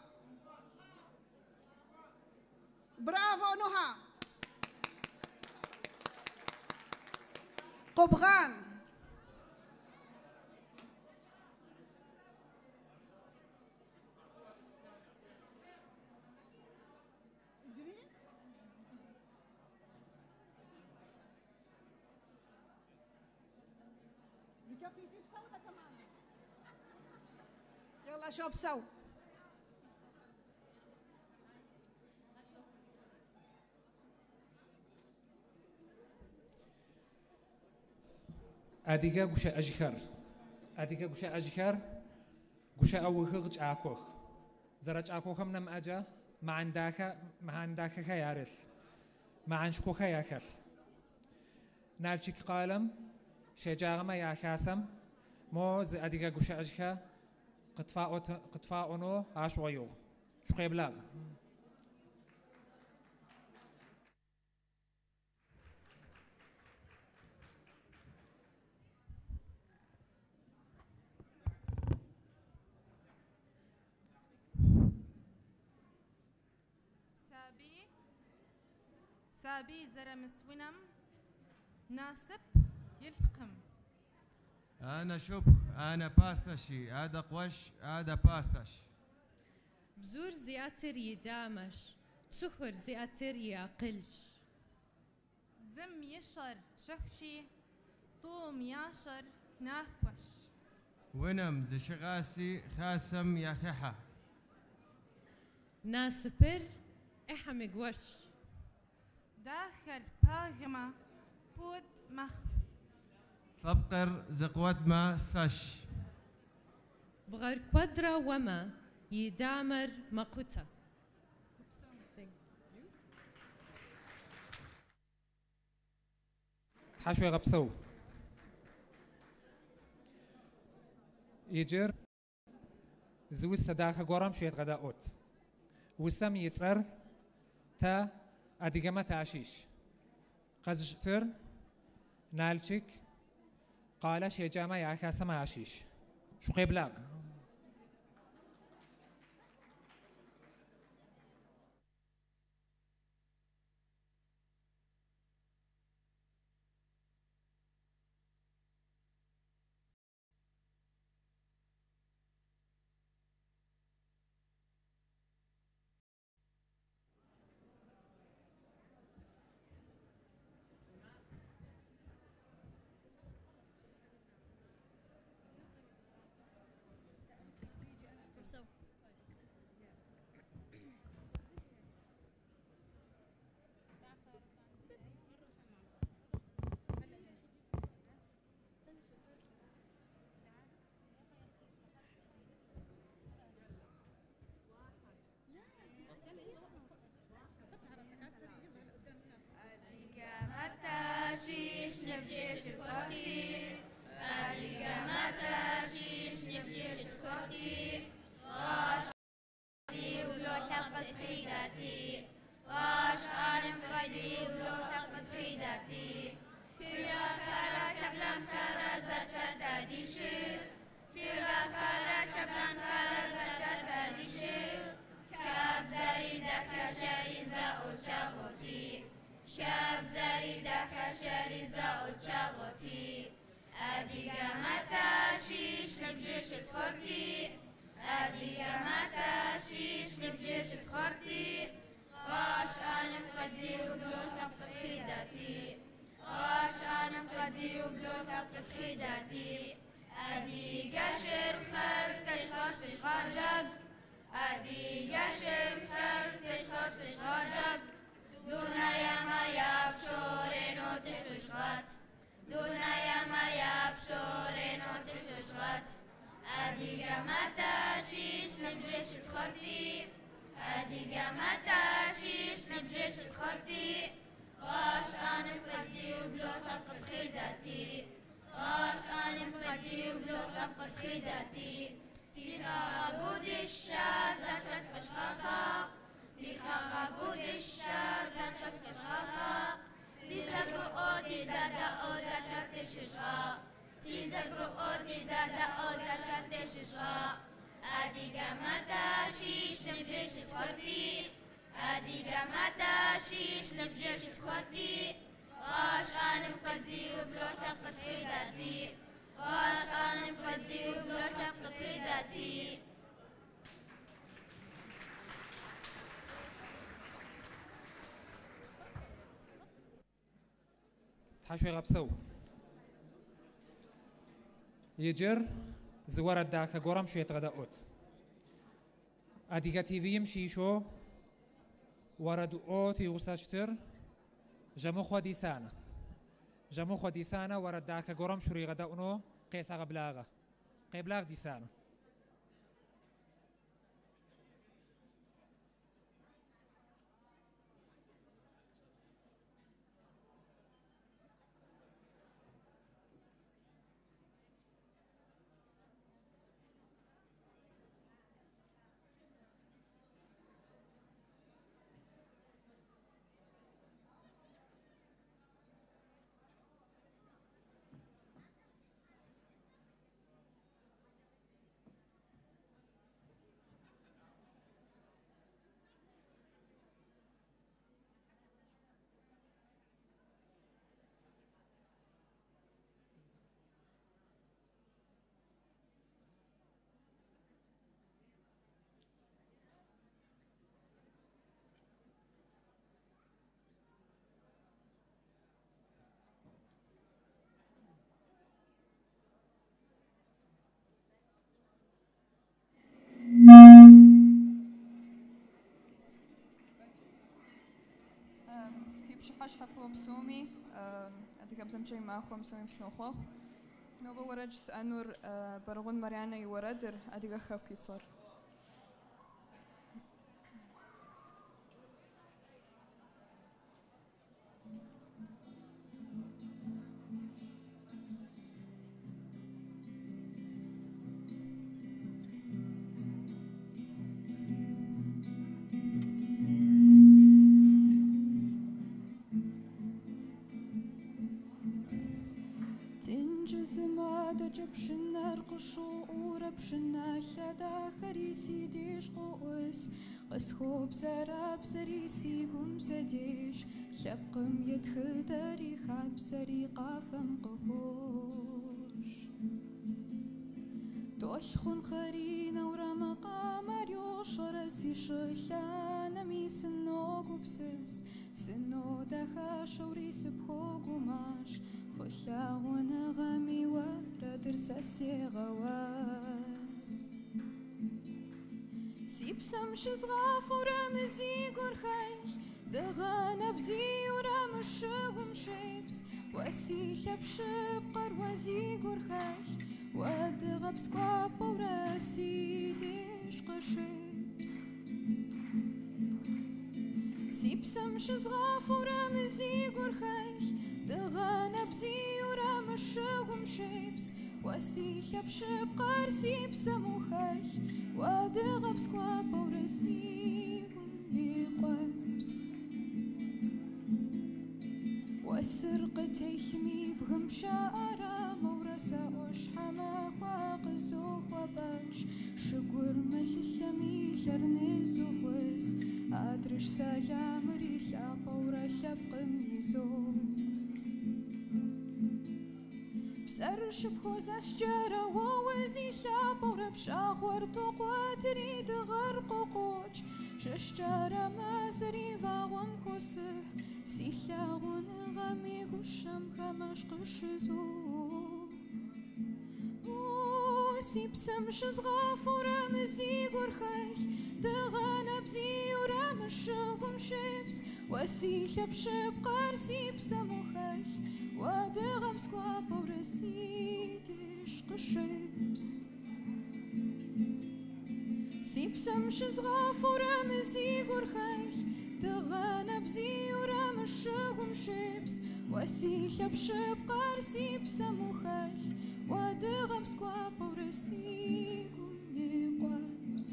Браво, Нухьэ! Къубгъан. يلا شو بسو Адыгэ гущыӏэжьхэр. Адыгэ гущыӏэжьхэр гущыӏэухыгъ кӏакох. Зэрэкӏакохэм нэмыӏэкӏэ мэхьан дахэ мэхьан дахэхэр ярылъ. Мэхьаншхохэр яхэлъ. Налчик къалэм щеджагъэмэ я хасэм мо зы адыгэ гущыӏэжьхэр къытфаӏонэу ашӏоигъу. Шъукъеблагъ. Сабий сабий зэрымыс унэм насып илъкъым. أنا شبخ أنا باثشي هذا قوش هذا باثش Бзур зиӏэтыр и дамэщ, цӏыхур зиӏэтыр и акъылщ. Зым ищӏэр щэхущи, тӏум ящӏэр нахуэщ. ونم زشغاسي خاسم يا خحة Насыпыр ӏыхьэм игуэщ. Дахэр пагэмэ, пуд мэхъу. ثبقر زقوت ما ثش Бгъэр куэдрэ уэмэ, и дамэр мэкъутэ. Тхьэ шъуегъэпсэу. Иджыр зы усэ дахэ горэм шъуедгъэдэӏут. Усэм и цӏэр тэ адыгэмэ тащыщ. Къэзыщтыр Налчик къалэ щеджамэ я хасэмэ ащыщ. Шъукъеблагъ. شيش نبجيش تخرتي أديك متى شيش نبجيش تخرتي غاش ولو حقت خيداتي غاش أنا مقدي ولو حقت خيداتي كيا كارا شبلان كارا زچتا ديشي كيا كارا شبلان كارا زچتا ديشي كابزاري دخشاري زا اوچاغوتي كابزاري دخشاري زا اوچاغوتي أديك متى شيش نبجيش تخرتي أديك متى شيش نبجيش تخرتي غاش أنا مقدي وبلو حق خيداتي غاش أنا مقدي وبلو حق خيداتي أدي قشر خر تشخاش تشخاجك أدي قشر خر تشخاش تشخاجك دون يا ما يبشورين وتشخشخات دون يا ما يبشورين وتشخشخات أدي متى شيش نبجيش تخرتي أدي متى شيش نبجيش تخرتي غاش أنا مقدي وبلو حق خيداتي غاش أنا مقدي وبلو حق خيداتي تيخا غود الشا زرشت خشخاصة تيخا غود الشا زرشت خشخاصة تيزاقرو أو تيزادا أو زرشت ششغا تيزاقرو أو تيزادا أو زرشت ششغا أديك متى شيش نبجيش تخرتي أديك متى شيش نبجيش تخرتي غاش أنا مقدي وبلو حق خيداتي غاش أنا مقدي وبلو حق خيداتي تحشوي غبسو يجر زوارة داكا قرم شوية غداؤت أديكا تيفي يمشي شو ورد أوتي غساشتر جمخوا ديسانا جمخوا ديسانا ورد داكا قرم شوري غداؤنو قيسا غبلاغة قبلاغ ديسانا Пщыхьэщхьэ фӏыуэ псоми, адыгэбзэмкӏэ и махуэм псоми фсынохъуэхъу. Нобэ уэрэд жысӏэнур Бэргъун Марьянэ и уэрэдыр Адыгэ хэку и цӏэр. Пшынэр къыщоӏурэ пшыналъэ дахэри си деж къоӏус, къысхуобзэрабзэри си гум зэдеж, лъэпкъым и тхыдэри хабзэри къафэм къыхощ. Толъхъун хъыринэурэ макъамэр йощӏэрэ си щӏылъанэми сыногупсыс, сынодэхащэури сыпхуогумащ, фӏылъагъуныгъэми уэрэдыр сэ сегъэуэс. Си псэм щызгъафӏэурэ мы зи гур хэлъ, дыгъэ нэбзийурэ мы шыгум щепс, уэ си лъэпщыпкъэр уэ зи гур хэлъ, уэ дыгъэпскӏуапӏэурэ си деж къыщепс. Си псэм щызгъафӏэурэ мы зи гур хэлъ, дыгъэ нэбзийурэ мы щыгум щепс. Уэ си лъэпщыпкъэр си псэм ухэлъ, уэ дыгъэпс кӏуапӏэурэ си гум и къуэпс. Уэсыр къытелъми бгым пшэ ӏэрамэурэ сэ ӏуащхьэмахуэ къызохуэбэкӏ. Шыгур мэлъылъэми лъэр нызохус, адрыщӏ сэламри лъапӏэурэ лъэпкъым изох. Псэр щыпхуэзэшкӏэрэ уэ узилъапӏэурэ пшагъуэр токӏуэтри дыгъэр къыкъуокӏ. Жэщкӏэрэ мазэри вагъуэм хосыхь, си лъагъуныгъэми гущэм хамэщӏ къыщызох. Си псэм щызгъафӏэурэ мы си гур хэлъ, дыгъэ нэбзийурэ мы щыгум щепс. Уэ си лъэпщыпкъэр си псэм ухэлъ, уэ дыгъэпс кӏуапӏэурэ си деж къыщепс. Си псэм щызгъафӏэурэ мы си гур хэлъ, дыгъэ нэбзийурэ мы щыгум щепс. Уэ си лъэпщыпкъэр си псэм ухэлъ, уэ дыгъэпс кӏуапӏэурэ си гум и къуэпс.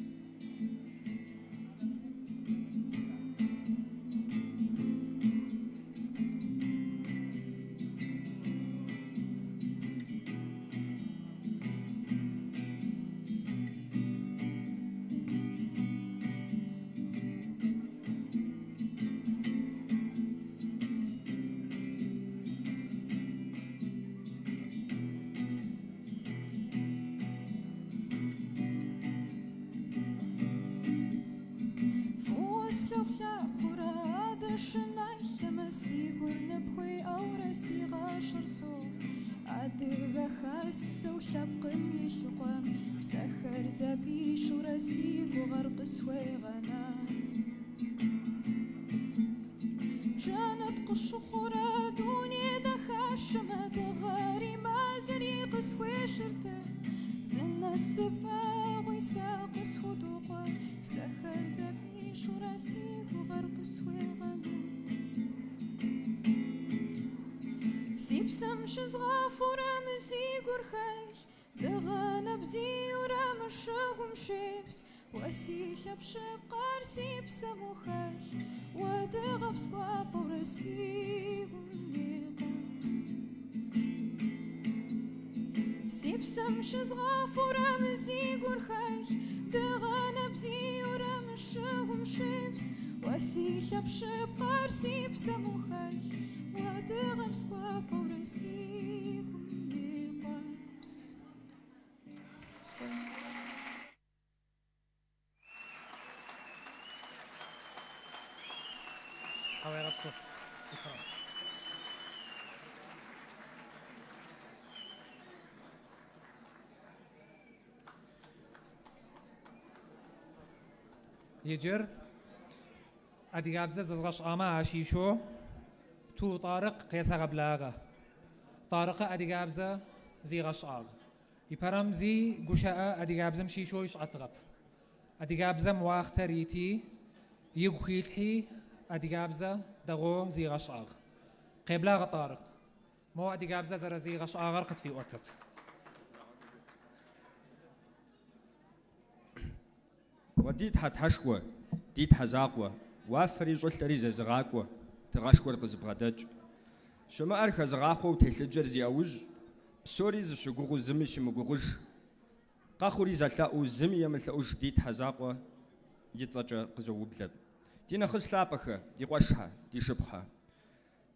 Фӏыуэ слъагъу-лъагъуурэ адэ щӏыналъэмэ, си гур ныпхуеӏэурэ си гъащӏэр сохь. Адыгэ хасэу лъэпкъым и лӏыкӏуэм псэхэр зэпищӏурэ си гугъэр къысхуегъэна. Жэнэт къысщыхъурэ дуней дахащэмэ, дыгъэри мазэри къысхуещӏыр тыхь. Зы насып вагъуи сэ къысхудокъуэт, псэхэр зэпищӏурэ си гугъэр къысхуегъэна. Си псэм щызгъафӏэурэ мы си гур хэлъ, дыгъэ нэбзийурэ мы щыгум щепс. Уэ си лъэпщыпкъэр си псэм ухэлъ, уэ дыгъэпс кӏуапӏэурэ си гум и къуэпс. Си псэм щызгъафӏэурэ мы си гур хэлъ, дыгъэ нэбзийурэ мы щыгум щепс. Уэ си лъэпщыпкъэр си псэм ухэлъ, уэ дыгъэпс кӏуапӏэурэ си гум и къуэпс. Тхьэуегъэпсэу. Шукран. Иджыр адыгабзэ зэзгъэшӏамэ ащыщэу Ту Тарыкъ къесэгъэблагъэ. Тарыкъы адыгабзэ зигъэшӏагъ. Ипэрэм зи гущыӏэ адыгабзэм щыщэу ишӏэтыгъэп. Адыгабзэм уахътэ рити, игу хилъхьи адыгабзэ дэгъоу зигъэшӏагъ. Къеблагъэ Тарыкъ. Мо адыгабзэ зэрэзигъэшӏагъэр къытфиӏотэт. Уэ ди Тхьэ Тхьэшхуэ, ди Тхьэ закъуэ, уафэри щӏылъэри зезыгъакӏуэ, тыгъэшхуэр къызыбгъэдэкӏ. Щымыӏэр хэзыгъахъуэу телъыджэр зи ӏэужь, псори зыщыгугъыу зыми щымыгугъыж, къэхъури зэлъэӏуу зыми емылъэӏуж ди Тхьэ закъуэ и цӏэкӏэ къызоублэ. Ди нэхъыжь лъапӏэхэ, ди къуэшхьэ, ди шыпхъухьэ.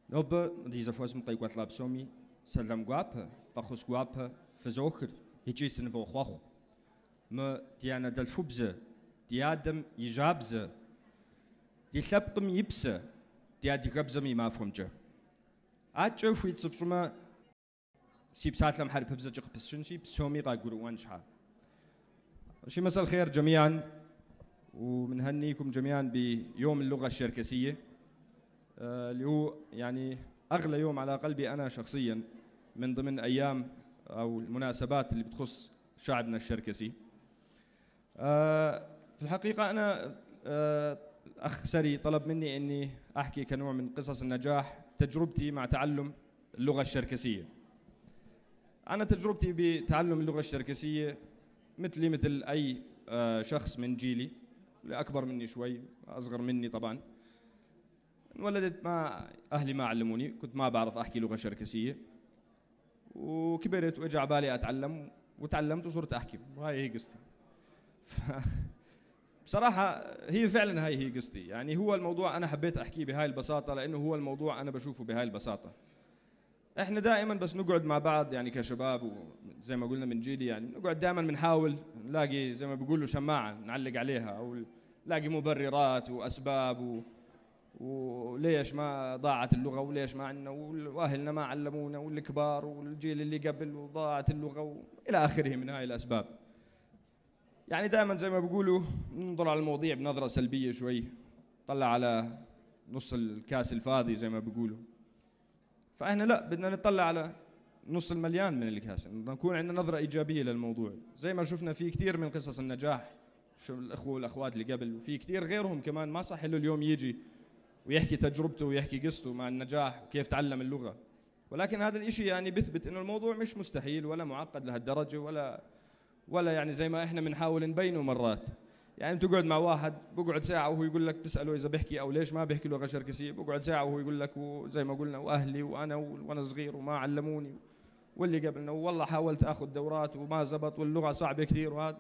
Нобэ ди зэхуэсым къекӏуэлӏа псоми сэлам гуапэ, фӏэхъус гуапэ фызохыр икӏи сынывохъуэхъу. Мы ди анэдэлъхубзэ, ди адэм и жьабзэ, ди лъэпкъым и псэ, ди адыгэбзэм и махуэмкӏэ. Адэкӏэ хуит сыфщӏымэ, си псалъэм хьэрыпыбзэкӏэ къыпысщынщи, псоми къагурыӏуэн щхьэ. شي مساء الخير جميعا وبنهنيكم جميعا بيوم اللغة الشركسية اللي هو يعني أغلى يوم على قلبي أنا شخصيا من ضمن أيام أو المناسبات اللي بتخص شعبنا الشركسي. في الحقيقة أنا الأخ سري طلب مني أني أحكي كنوع من قصص النجاح تجربتي مع تعلم اللغة الشركسية. أنا تجربتي بتعلم اللغة الشركسية مثلي مثل أي شخص من جيلي، اللي أكبر مني شوي، أصغر مني طبعا. انولدت ما أهلي ما علموني، كنت ما بعرف أحكي لغة شركسية، وكبرت وإجا على بالي أتعلم، وتعلمت وصرت أحكي، وهاي هي قصتي. بصراحة هي فعلا هاي هي قصتي، يعني هو الموضوع أنا حبيت أحكيه بهاي البساطة لأنه هو الموضوع أنا بشوفه بهاي البساطة. إحنا دائما بس نقعد مع بعض يعني كشباب، وزي ما قلنا من جيلي، يعني نقعد دائما بنحاول نلاقي زي ما بيقولوا شماعة نعلق عليها، أو نلاقي مبررات وأسباب وليش ما ضاعت اللغة، وليش ما عندنا، وأهلنا ما علمونا، والكبار والجيل اللي قبل وضاعت اللغة وإلى آخره من هاي الأسباب. يعني دائما زي ما بيقولوا ننظر على المواضيع بنظرة سلبية شوي، طلع على نص الكاس الفاضي زي ما بيقولوا. فإحنا لا، بدنا نطلع على نص المليان من الكاس، بدنا نكون عندنا نظرة إيجابية للموضوع، زي ما شفنا في كثير من قصص النجاح، شو الأخوة والأخوات اللي قبل، وفي كثير غيرهم كمان ما صح له اليوم يجي ويحكي تجربته ويحكي قصته مع النجاح وكيف تعلم اللغة. ولكن هذا الإشي يعني بيثبت إنه الموضوع مش مستحيل ولا معقد لهالدرجة، ولا يعني زي ما إحنا بنحاول نبينه مرات. يعني بتقعد مع واحد بقعد ساعة وهو يقول لك، بتسأله إذا بيحكي أو ليش ما بيحكي لغة شركسية، بقعد ساعة وهو يقول لك وزي ما قلنا وأهلي وأنا وأنا صغير وما علموني واللي قبلنا، والله حاولت آخذ دورات وما زبط، واللغة صعبة كثير. وهذا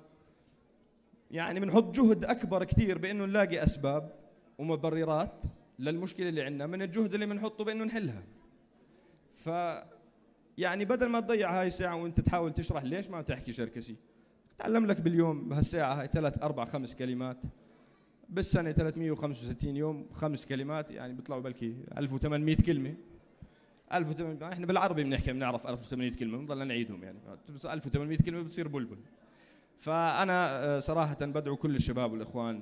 يعني بنحط جهد أكبر كثير بإنه نلاقي أسباب ومبررات للمشكلة اللي عندنا من الجهد اللي بنحطه بإنه نحلها. ف يعني بدل ما تضيع هاي الساعة وأنت تحاول تشرح ليش ما بتحكي شركسي، تعلم لك باليوم بهالساعة هاي 3 4 5 كلمات، بالسنة 365 يوم 5 كلمات، يعني بيطلعوا بلكي 1800 كلمة. 1800، احنا بالعربي بنحكي بنعرف 1800 كلمة، بنضلنا نعيدهم، يعني 1800 كلمة بتصير بلبل. فأنا صراحة بدعو كل الشباب والإخوان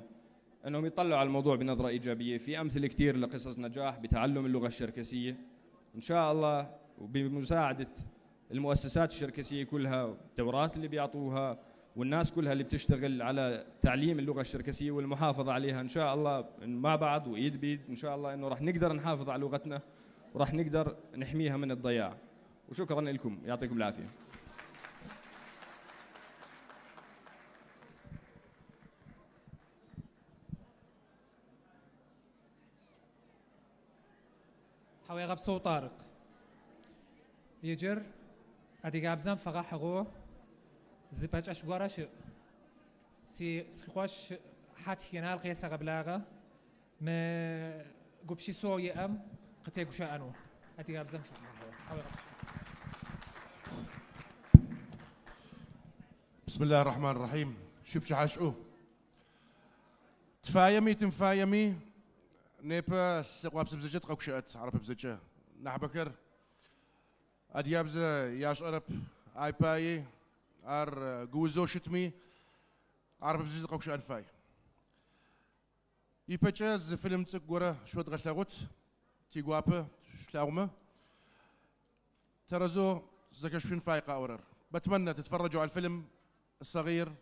أنهم يطلعوا على الموضوع بنظرة إيجابية. في أمثلة كثير لقصص نجاح بتعلم اللغة الشركسية إن شاء الله، وبمساعدة المؤسسات الشركسية كلها، الدورات اللي بيعطوها، والناس كلها اللي بتشتغل على تعليم اللغة الشركسية والمحافظة عليها، إن شاء الله مع بعض وإيد بإيد إن شاء الله إنه راح نقدر نحافظ على لغتنا وراح نقدر نحميها من الضياع. وشكرا لكم، يعطيكم العافية. حوي غبسو طارق يجر أديقابزان فغاحغو زباج أشغورش سي سخوش حات ينال قياسة غبلاغة ما قبشي سو يأم قتيق شأنو أديقابزان فغاحغو. بسم الله الرحمن الرحيم. شو بشحشقو تفايمي تنفايمي نيبا لقوا بسبزجت قوشات عرب بزجة نحبكر أديابزة ياش أرب آي باي ار جوزو شتمي عرب بزجت قوش أنفاي يبتشاز فيلم تقورة شو تغشلاغوت تيجوابة شلاغمة ترزو زكشفين فايقة أورر. بتمنى تتفرجوا على الفيلم الصغير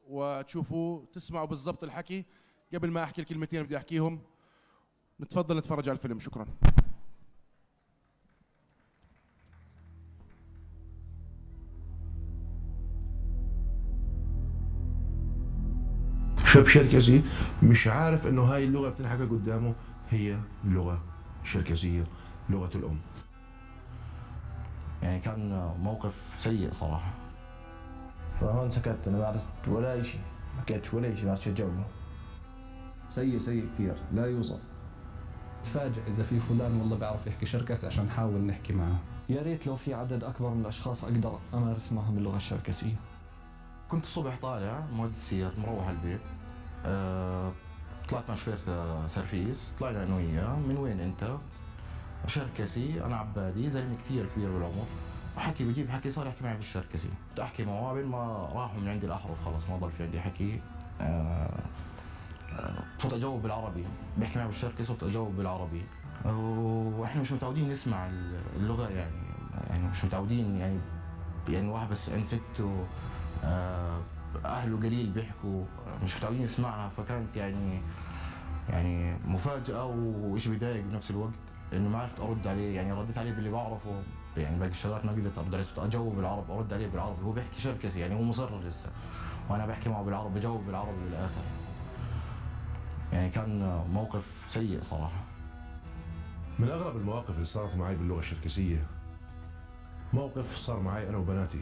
وتشوفوا تسمعوا بالضبط الحكي قبل ما احكي الكلمتين بدي احكيهم. نتفضل نتفرج على الفيلم. شكرا. شاب شركسي مش عارف انه هاي اللغه بتنحكى قدامه هي لغه شركسيه، لغه الام. يعني كان موقف سيء صراحه. فهون سكت، انا ما عرفت ولا شيء، ما حكيتش ولا شيء، ما عرفتش اجاوبه. سيء سيء كثير لا يوصف. تفاجئ اذا في فلان والله بيعرف يحكي شركسي عشان نحاول نحكي معه. يا ريت لو في عدد اكبر من الاشخاص اقدر امارس معهم اللغه الشركسيه. كنت الصبح طالع مود السير مروح على البيت، طلعت مع شوفير سرفيس، طلعنا انا وياه. من وين انت؟ شركسي. انا عبادي، زلمه كثير كبير بالعمر، حكي بجيب حكي، صار يحكي معي بالشركسي. كنت احكي معه قبل ما راحوا من عندي الاحرف، خلص ما ضل في عندي حكي. صرت اجاوب بالعربي، بيحكي معي بالشركسي صرت اجاوب بالعربي، واحنا مش متعودين نسمع اللغه، يعني مش متعودين، يعني واحد بس عند سته اهله قليل بيحكوا، مش متعودين نسمعها، فكانت يعني مفاجاه وشيء بيضايق بنفس الوقت انه ما عرفت ارد عليه، يعني رديت عليه باللي بعرفه، يعني باقي الشغلات ما قدرت ارد عليه، صرت اجاوب بالعربي، ارد عليه بالعربي، هو بيحكي شركسي يعني هو مصر لسه، وانا بحكي معه بالعربي، بجاوب بالعربي بالاخر. يعني كان موقف سيء صراحه. من اغرب المواقف اللي صارت معي باللغه الشركسيه موقف صار معي انا وبناتي.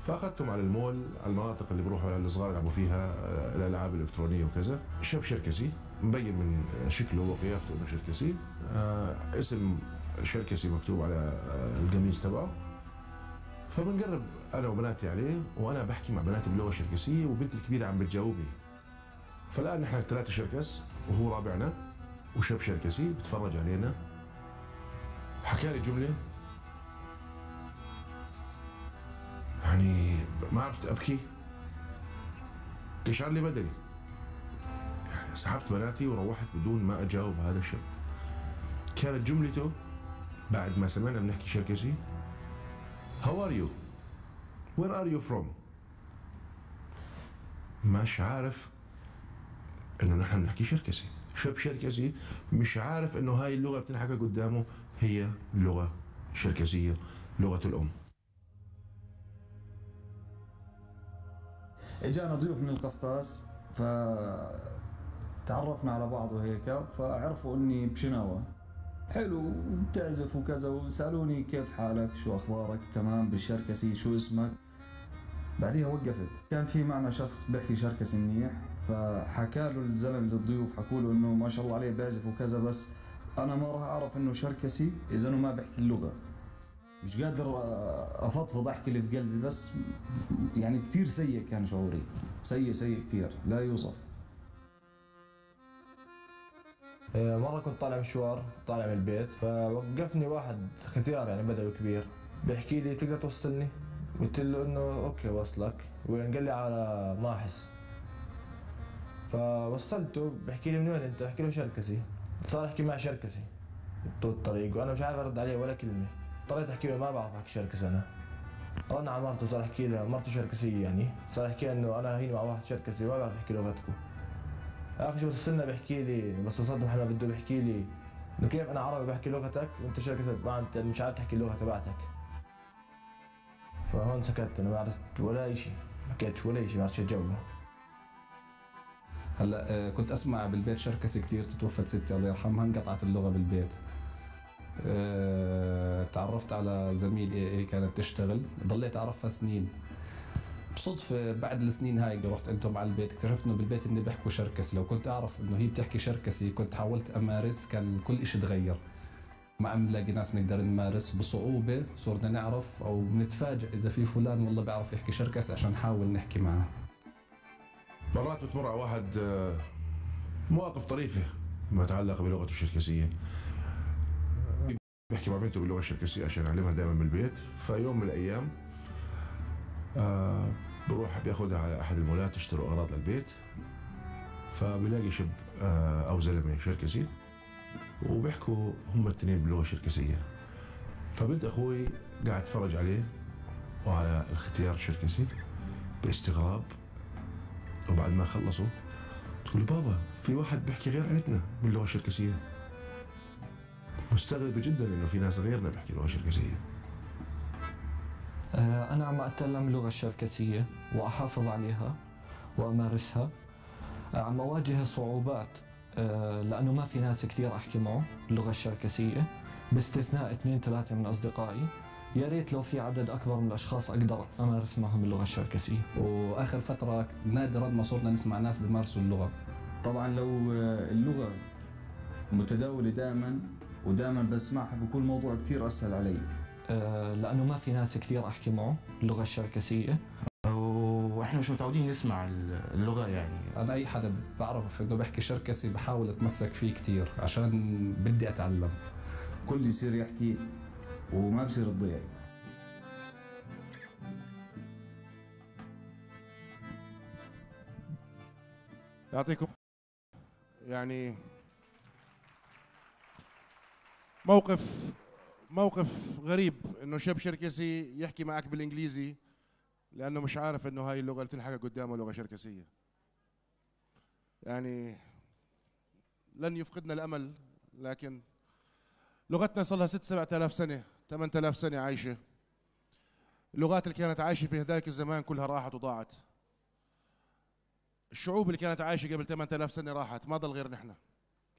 فاخذتهم على المول، على المناطق اللي بروحوا الصغار يلعبوا فيها الالعاب الالكترونيه وكذا. شاب شركسي مبين من شكله وقيافته انه شركسي، اسم شركسي مكتوب على القميص تبعه. فبنقرب انا وبناتي عليه، وانا بحكي مع بناتي باللغه الشركسيه وبنتي الكبيره عم بتجاوبني. فالان نحن ثلاثه شركس وهو رابعنا، وشاب شركسي بتفرج علينا. حكى لي جمله يعني ما عرفت ابكي، قشعر لي بدني. يعني سحبت بناتي وروحت بدون ما اجاوب هذا الشاب. كانت جملته بعد ما سمعنا بنحكي شركسي، How are you? Where are you from? مش عارف انه نحن بنحكي شركسي. شاب شركسي مش عارف انه هاي اللغه بتنحكى قدامه هي لغه شركسيه، لغه الام. اجانا ضيوف من القفقاز، فتعرفنا على بعض وهيك، فعرفوا اني بشناوة. حلو بتعزف وكذا، وسالوني كيف حالك، شو اخبارك، تمام بالشركسي، شو اسمك. بعديها وقفت. كان في معنا شخص بيحكي شركسي منيح، فحكى له الزلمه للضيوف، حكوا له انه ما شاء الله عليه بيعزف وكذا، بس انا ما راح اعرف انه شركسي اذا انه ما بحكي اللغه. مش قادر افضفض احكي اللي في قلبي، بس يعني كثير سيء كان شعوري، سيء سيء كثير لا يوصف. مرة كنت طالع مشوار، طالع من البيت، فوقفني واحد ختيار يعني بدوي كبير، بيحكي لي تقدر توصلني؟ قلت له انه okay وصلك، وين؟ قال لي على ماحس. فوصلته، بحكي لي من وين انت؟ بحكي له شركسي. صار يحكي معي شركسي طول الطريق وانا مش عارف ارد عليه ولا كلمة. اضطريت احكي له ما بعرف احكي شركسي انا. رن على مرته، صار احكي لها، مرته شركسية يعني، صار احكي لها انه انا هين مع واحد شركسي ما بعرف احكي لغتكم. اخر شيء وصلنا بحكي لي، بس وصلت محل ما بده، بحكي لي انه كيف انا عربي بحكي لغتك وانت شركسي ما انت مش عارف تحكي اللغه تبعتك. فهون سكت انا، ما عرفت ولا شيء، ما حكيتش ولا شيء، ما عرفتش اجاوبه. هلا كنت اسمع بالبيت شركسي كثير، تتوفت ستي الله يرحمها، انقطعت اللغه بالبيت. تعرفت على زميل كانت تشتغل، ضليت اعرفها سنين. بصدفة بعد السنين هاي رحت عندهم على البيت، اكتشفت انه بالبيت اني بيحكوا شركسي. لو كنت اعرف انه هي بتحكي شركسي كنت حاولت امارس، كان كل شيء تغير. ما عم نلاقي ناس نقدر نمارس، بصعوبة صرنا نعرف او بنتفاجئ اذا في فلان والله بيعرف يحكي شركسي عشان نحاول نحكي معه. مرات بتمر على واحد مواقف طريفة ما يتعلق بلغته الشركسية. بيحكي مع بنته باللغة الشركسية عشان يعلمها دائما بالبيت. فيوم من الأيام بروح بياخذها على أحد المولات يشتروا أغراض للبيت، فبيلاقي شاب أو زلمة شركسي وبيحكوا هم الاثنين باللغة الشركسية. فبنت أخوي قاعد تتفرج عليه وعلى الختيار الشركسي باستغراب، وبعد ما خلصوا تقول له بابا في واحد بيحكي غير عيلتنا باللغة الشركسية. مستغربة جدا انه في ناس غيرنا بيحكي لغة شركسية. أنا عم أتعلم اللغة الشركسية وأحافظ عليها وأمارسها. عم أواجه صعوبات لأنه ما في ناس كثير أحكي معه اللغة الشركسية، باستثناء 2 3 من أصدقائي. يا ريت لو في عدد أكبر من الأشخاص أقدر أمارس معهم اللغة الشركسية. وآخر فترة نادرا ما صرنا نسمع ناس بيمارسوا اللغة. طبعا لو اللغة متداولة دائما ودائما بسمعها بكون الموضوع كثير أسهل علي. لأنه ما في ناس كثير أحكي معه اللغة الشركسية، واحنا مش متعودين نسمع اللغة يعني. أنا أي حدا بعرف إنه بحكي شركسي بحاول أتمسك فيه كثير عشان بدي أتعلم. كل يصير يحكي وما بصير تضيع. يعطيكم يعني موقف غريب انه شاب شركسي يحكي معك بالانجليزي لانه مش عارف انه هاي اللغه اللي تنحكى قدامه لغه شركسيه. يعني لن يفقدنا الامل، لكن لغتنا صار لها 6 7000 سنة، 8000 سنة عايشة. اللغات اللي كانت عايشة في هذاك الزمان كلها راحت وضاعت. الشعوب اللي كانت عايشة قبل 8000 سنة راحت، ما ضل غير نحن.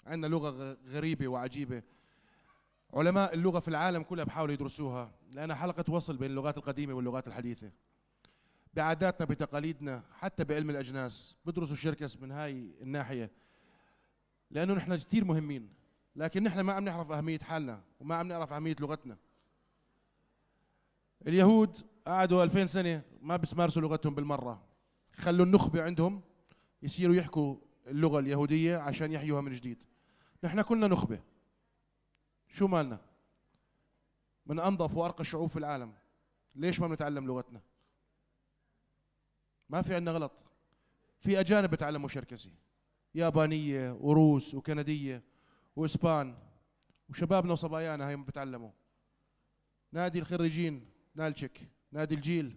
عندنا لغة غريبة وعجيبة. علماء اللغة في العالم كلها بحاولوا يدرسوها، لأنها حلقة وصل بين اللغات القديمة واللغات الحديثة. بعاداتنا، بتقاليدنا، حتى بعلم الأجناس بدرسوا الشركس من هاي الناحية، لأنه نحن كثير مهمين، لكن نحن ما عم نعرف أهمية حالنا وما عم نعرف أهمية لغتنا. اليهود قعدوا 2000 سنة ما بيمارسوا لغتهم بالمرة، خلوا النخبة عندهم يصيروا يحكوا اللغة اليهودية عشان يحيوها من جديد. نحن كلنا نخبة، شو مالنا؟ من أنظف وأرقى الشعوب في العالم، ليش ما بنتعلم لغتنا؟ ما في عندنا غلط. في أجانب بتعلموا شركسي، يابانية وروس وكندية وإسبان، وشبابنا وصبايانا هي بتعلموا. نادي الخريجين نالتشيك، نادي الجيل،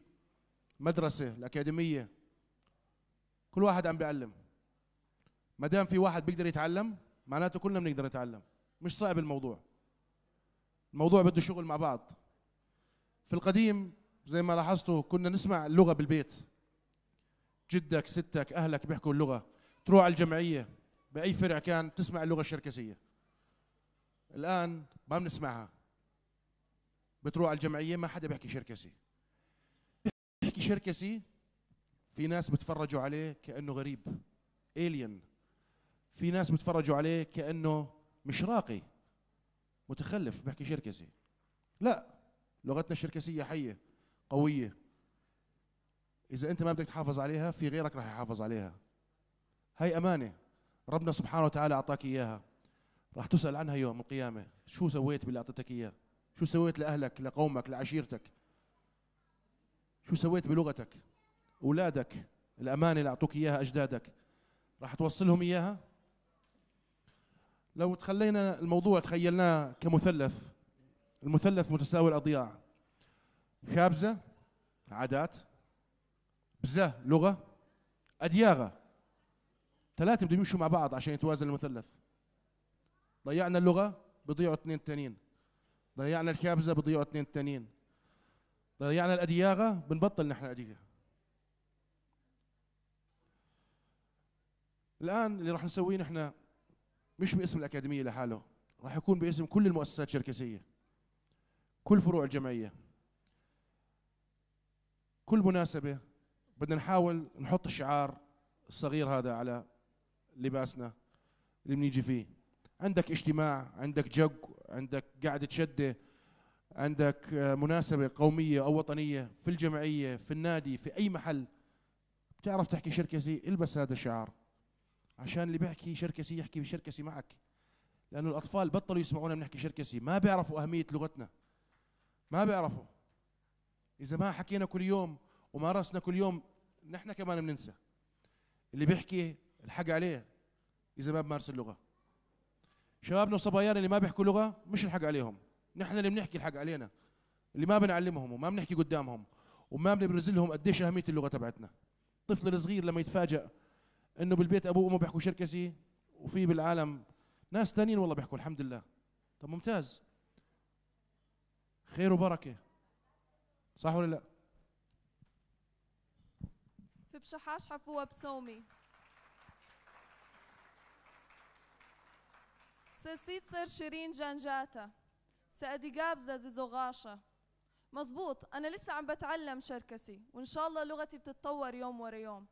مدرسة الأكاديمية، كل واحد عم بيعلم. ما دام في واحد بيقدر يتعلم معناته كلنا بنقدر نتعلم، مش صعب الموضوع. الموضوع بده شغل مع بعض. في القديم زي ما لاحظتوا كنا نسمع اللغة بالبيت، جدك ستك أهلك بيحكوا اللغة، تروح على الجمعية بأي فرع كان تسمع اللغة الشركسية. الآن ما بنسمعها، بتروح على الجمعية ما حدا بيحكي شركسي. بيحكي شركسي في ناس بتفرجوا عليه كأنه غريب، alien. في ناس بتفرجوا عليه كأنه مش راقي، متخلف بيحكي شركسي. لا، لغتنا الشركسية حية قوية. إذا أنت ما بدك تحافظ عليها في غيرك راح يحافظ عليها. هاي أمانة ربنا سبحانه وتعالى أعطاك إياها، راح تسأل عنها يوم القيامة. شو سويت باللي أعطيتك إياه؟ شو سويت لأهلك، لقومك، لعشيرتك؟ شو سويت بلغتك؟ أولادك، الأمانة اللي أعطوك إياها أجدادك، راح توصلهم إياها؟ لو تخلينا الموضوع تخيلناه كمثلث، المثلث متساوي الأضياع، خابزة عادات، بزة لغة، أدياغة، ثلاثة بدهم يمشوا مع بعض عشان يتوازن المثلث. ضيعنا اللغة بضيعوا اثنين تانيين، ضيعنا الخابزة بضيعوا اثنين تانيين، ضيعنا الأدياغة بنبطل نحن أدياغة. الآن اللي راح نسويه نحن مش باسم الأكاديمية لحاله، راح يكون باسم كل المؤسسات الشركسية، كل فروع الجمعية. كل مناسبة بدنا نحاول نحط الشعار الصغير هذا على لباسنا اللي بنيجي فيه. عندك اجتماع، عندك جق، عندك قعدة شدة، عندك مناسبة قومية أو وطنية في الجمعية، في النادي، في أي محل، بتعرف تحكي شركسي، البس هذا الشعار عشان اللي بيحكي شركسي يحكي بشركسي معك. لأنه الأطفال بطلوا يسمعونا بنحكي شركسي، ما بيعرفوا أهمية لغتنا، ما بيعرفوا. إذا ما حكينا كل يوم ومارسنا كل يوم نحن كمان بننسى. اللي بيحكي الحق عليه إذا ما بمارس اللغة. شبابنا وصبايانا اللي ما بيحكوا لغة مش الحق عليهم، نحن اللي بنحكي الحق علينا، اللي ما بنعلمهم وما بنحكي قدامهم وما بنبرز لهم قديش أهمية اللغة تبعتنا. الطفل الصغير لما يتفاجأ إنه بالبيت أبوه وأمه بيحكوا شركسي، وفي بالعالم ناس تانيين والله بيحكوا الحمد لله، طب ممتاز، خير وبركة، صح ولا لا؟ في بشحاش حفوة بسومي سيسيتسر شيرين جانجاتا سأدي زيزوغاشا. مزبوط، أنا لسه عم بتعلم شركسي وإن شاء الله لغتي بتتطور يوم ورا يوم.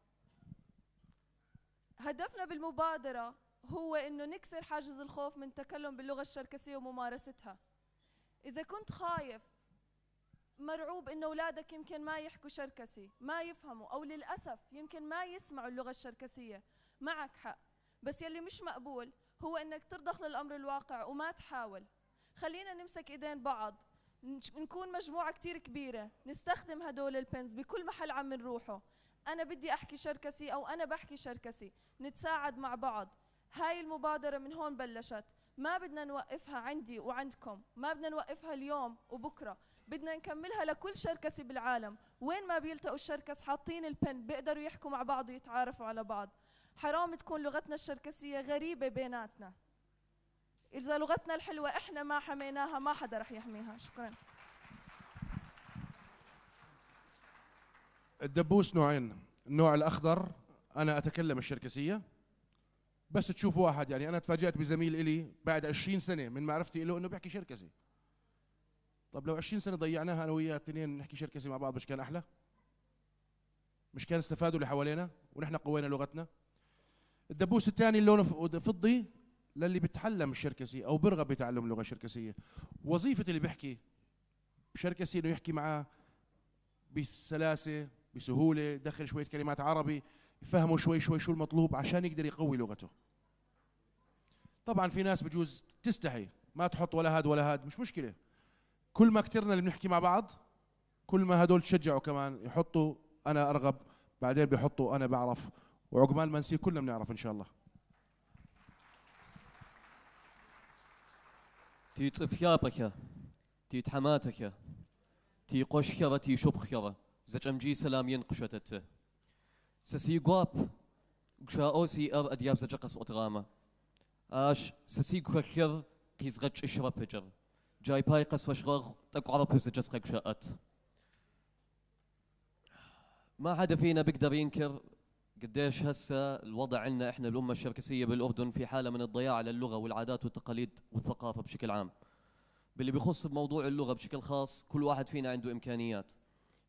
هدفنا بالمبادرة هو إنه نكسر حاجز الخوف من التكلم باللغة الشركسية وممارستها. إذا كنت خايف مرعوب إنه أولادك يمكن ما يحكوا شركسي، ما يفهموا، أو للأسف يمكن ما يسمعوا اللغة الشركسية، معك حق. بس يلي مش مقبول هو إنك ترضخ للأمر الواقع وما تحاول. خلينا نمسك إيدين بعض، نكون مجموعة كتير كبيرة، نستخدم هدول البنز بكل محل عم نروحه. أنا بدي أحكي شركسي أو أنا بحكي شركسي، نتساعد مع بعض. هاي المبادرة من هون بلشت، ما بدنا نوقفها عندي وعندكم، ما بدنا نوقفها اليوم وبكرة، بدنا نكملها لكل شركسي بالعالم. وين ما بيلتقوا الشركس حاطين البن بيقدروا يحكوا مع بعض ويتعارفوا على بعض. حرام تكون لغتنا الشركسية غريبة بيناتنا. إذا لغتنا الحلوة إحنا ما حميناها ما حدا رح يحميها. شكرا. الدبوس نوعين، النوع الأخضر أنا أتكلم الشركسية، بس تشوف واحد، يعني أنا تفاجأت بزميل إلي بعد 20 سنة من معرفتي له إنه بيحكي شركسي. طب لو 20 سنة ضيعناها أنا وياه الاثنين نحكي شركسي مع بعض، مش كان أحلى؟ مش كان استفادوا اللي حوالينا ونحن قوينا لغتنا؟ الدبوس الثاني اللي لونه فضي للي بتعلم الشركسي أو برغب بتعلم اللغة الشركسية. وظيفة اللي بيحكي شركسي إنه يحكي معاه بسلاسة، بسهولة، دخل شوية كلمات عربي، يفهموا شوي شوي شو المطلوب عشان يقدر يقوي لغته. طبعا في ناس بجوز تستحي ما تحط ولا هاد ولا هاد، مش مشكلة. كل ما كترنا اللي بنحكي مع بعض كل ما هدول تشجعوا كمان يحطوا أنا أرغب، بعدين بيحطوا أنا بعرف، وعقبال ما نصير كلنا بنعرف إن شاء الله. تي تفيابك تي تحماتك تي قشكرة تي شبخكرة زجمجي سلام ينقشتت سسي قواب قشاوسي أر أدياب زجقس أتغامة آش سسي قشكر قيزغج إشربجر جاي باي قس وشغاغ تقعرب زجس قشاءت. ما حدا فينا بيقدر ينكر قديش هسه الوضع عندنا احنا الأمة الشركسية بالأردن في حالة من الضياع للغة والعادات والتقاليد والثقافة بشكل عام. باللي بخص بموضوع اللغة بشكل خاص، كل واحد فينا عنده إمكانيات.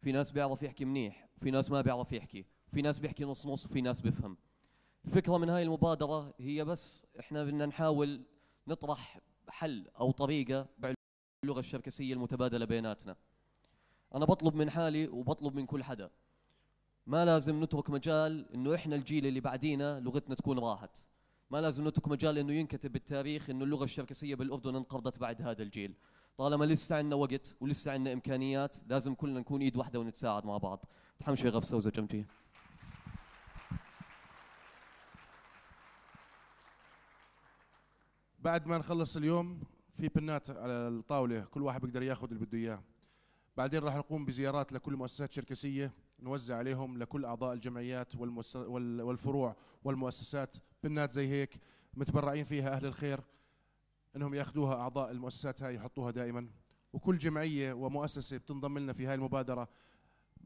في ناس بيعرف يحكي منيح، وفي ناس ما بيعرف يحكي، وفي ناس بيحكي نص نص، وفي ناس بيفهم. الفكرة من هاي المبادرة هي بس احنا بدنا نحاول نطرح حل أو طريقة باللغة الشركسية المتبادلة بيناتنا. أنا بطلب من حالي وبطلب من كل حدا، ما لازم نترك مجال إنه إحنا الجيل اللي بعدينا لغتنا تكون راحت. ما لازم نترك مجال إنه ينكتب بالتاريخ إنه اللغة الشركسية بالأردن انقرضت بعد هذا الجيل. طالما لسه عندنا وقت ولسه عندنا إمكانيات لازم كلنا نكون إيد واحدة ونتساعد مع بعض. تحمشي غفصة وزجمجي. بعد ما نخلص اليوم في بنات على الطاولة، كل واحد بيقدر ياخذ اللي بده إياه. بعدين راح نقوم بزيارات لكل مؤسسات شركسية، نوزع عليهم لكل أعضاء الجمعيات والفروع والمؤسسات بنات زي هيك متبرعين فيها أهل الخير إنهم ياخذوها أعضاء المؤسسات هاي يحطوها دائما. وكل جمعية ومؤسسة بتنضم لنا في هاي المبادرة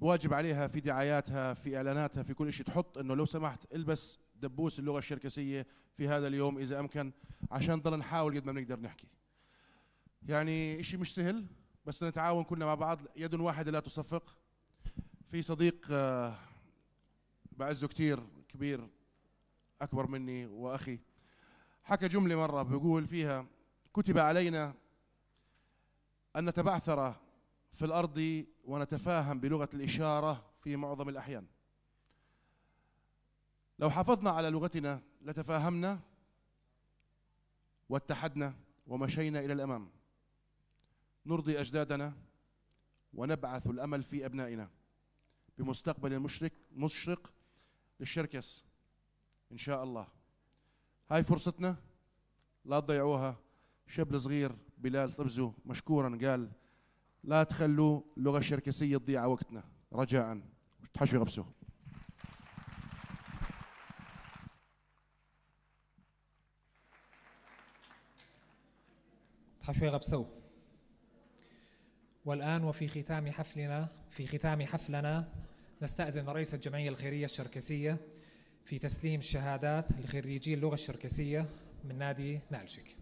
واجب عليها في دعاياتها في إعلاناتها في كل شيء تحط إنه لو سمحت البس دبوس اللغة الشركسية في هذا اليوم إذا أمكن، عشان نضل نحاول قد ما بنقدر نحكي. يعني إشي مش سهل، بس نتعاون كلنا مع بعض، يد واحدة لا تصفق. في صديق بعزه كتير كبير أكبر مني وأخي، حكى جملة مرة بيقول فيها: كتب علينا أن نتبعثر في الأرض ونتفاهم بلغة الإشارة في معظم الأحيان. لو حافظنا على لغتنا لتفاهمنا واتحدنا ومشينا إلى الأمام، نرضي أجدادنا ونبعث الأمل في أبنائنا بمستقبل مشرق للشركس إن شاء الله. هاي فرصتنا، لا تضيعوها. شاب صغير بلال طبزو مشكورا قال: لا تخلوا اللغة الشركسية تضيع وقتنا، رجاء. تحشوا غفسو. تحشوا غبسو. والآن وفي ختام حفلنا نستأذن رئيس الجمعية الخيرية الشركسية في تسليم الشهادات لخريجي اللغة الشركسية من نادي نالشك.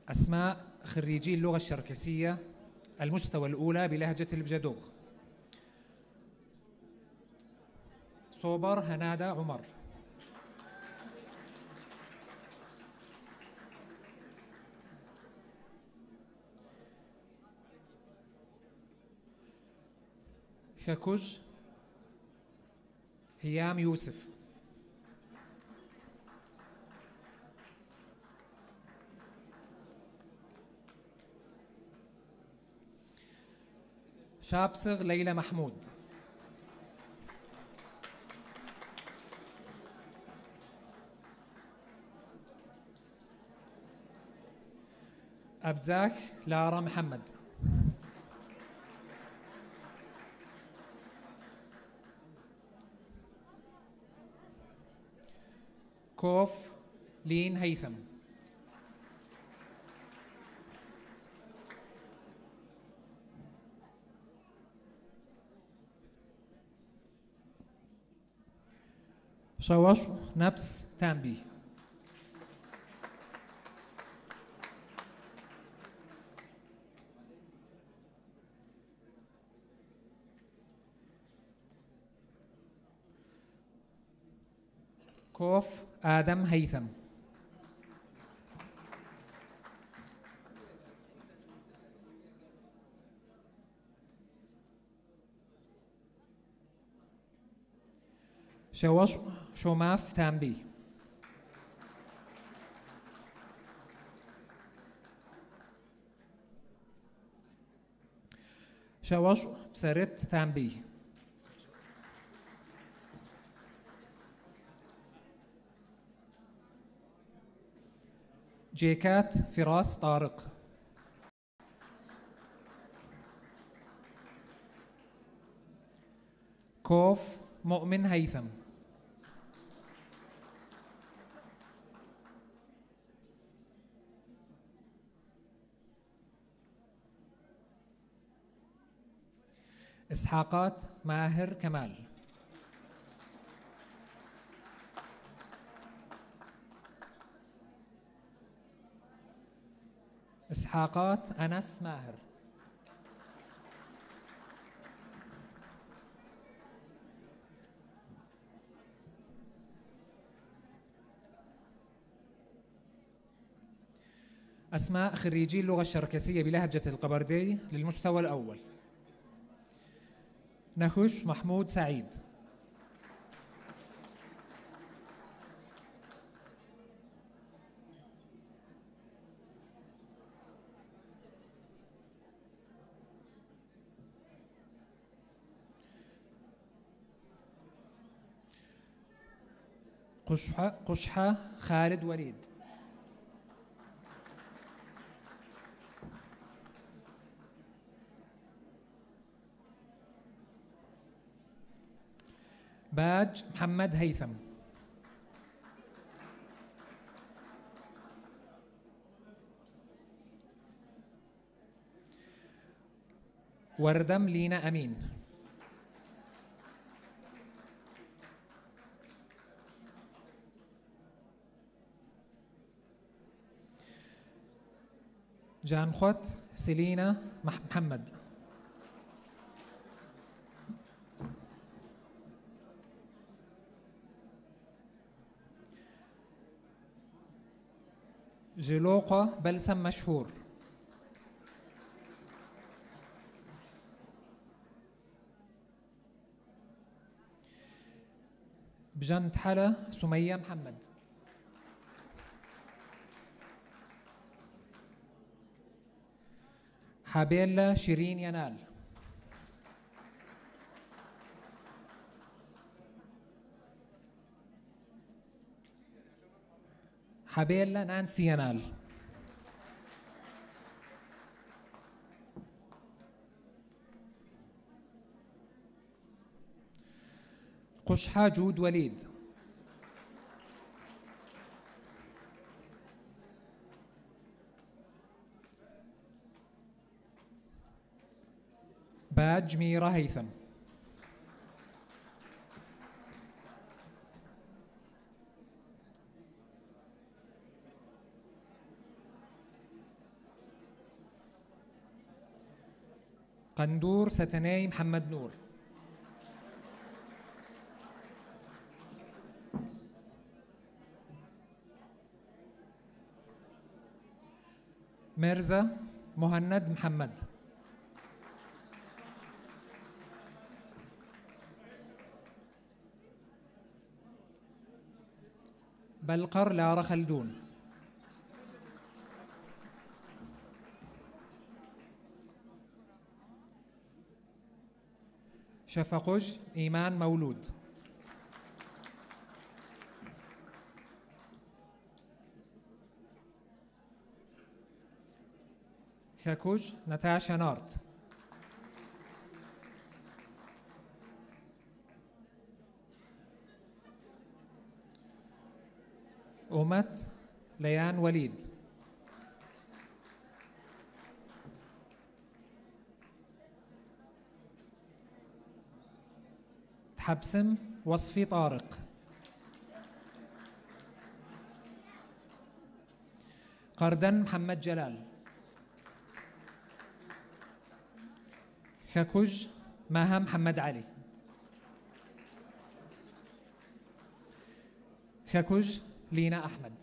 أسماء خريجي اللغة الشركسية المستوى الأولى بلهجة البجدوغ: صوبر هنادة عمر، شاكوج هيام يوسف، شابسغ ليلى محمود. أبزاك لارا محمد. كوف لين هيثم. شوش نبس تامبي. كوف آدم هيثم. شوش شوماف تامبي. شوش بسرت تامبي. جيكات فراس طارق. كوف مؤمن هيثم. إسحاقات ماهر كمال. إسحاقات أنس ماهر. أسماء خريجي اللغة الشركسية بلهجة القبردي للمستوى الأول: نخش محمود سعيد. قشحة خالد وليد. باج محمد هيثم. وردم لينا أمين. جانخوت سيلينا محمد. جلوقة بلسم مشهور. بجنت حلا سمية محمد. حابيلا شيرين ينال. حابيلا نانسي ينال. قشحة جود وليد. باج ميرا هيثم. قندور ستناي محمد نور. ميرزا مهند محمد. بلقر لارا خلدون. Шэфэкъуж Иман Мэулуд. Хэкужь Наташа Нарт. أمت ليان وليد. تحبسم وصفي طارق. قردن محمد جلال. خكوج ماها محمد علي. خكوج لينا أحمد.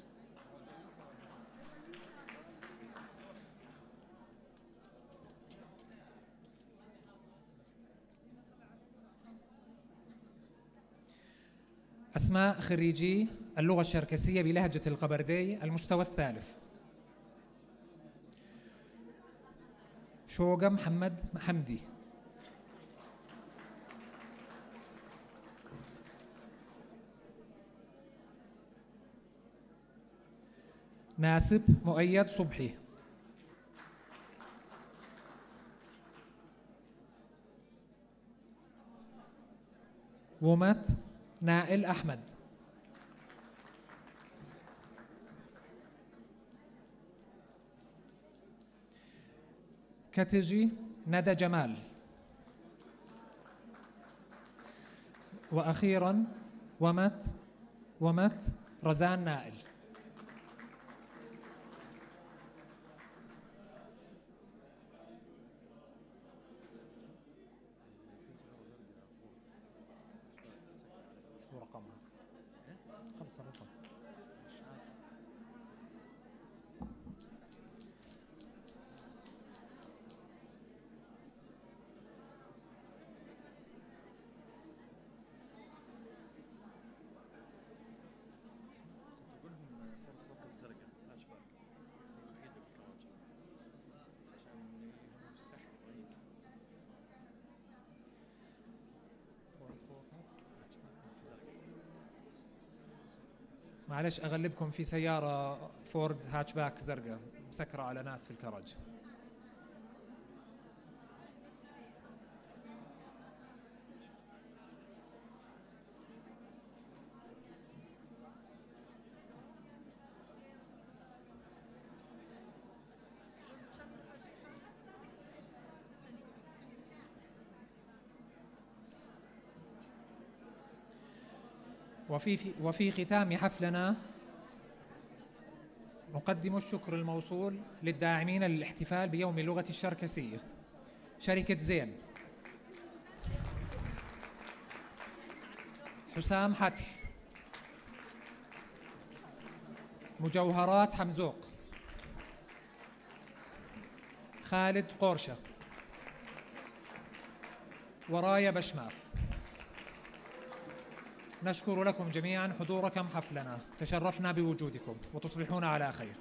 أسماء خريجي اللغة الشركسية بلهجة القبردي المستوى الثالث. شوقة محمد حمدي. ناسب مؤيد صبحي. ومت نائل أحمد. كتجي ندى جمال. وأخيرا ومت رزان نائل. معلش أغلبكم في سيارة فورد هاتشباك زرقاء مسكرة على ناس في الكراج. وفي ختام حفلنا نقدم الشكر الموصول للداعمين للاحتفال بيوم اللغة الشركسية: شركة زين، حسام حتح، مجوهرات حمزوق، خالد قورشة، ورايا بشماف. نشكر لكم جميعا حضوركم حفلنا، تشرفنا بوجودكم وتصبحون على خير.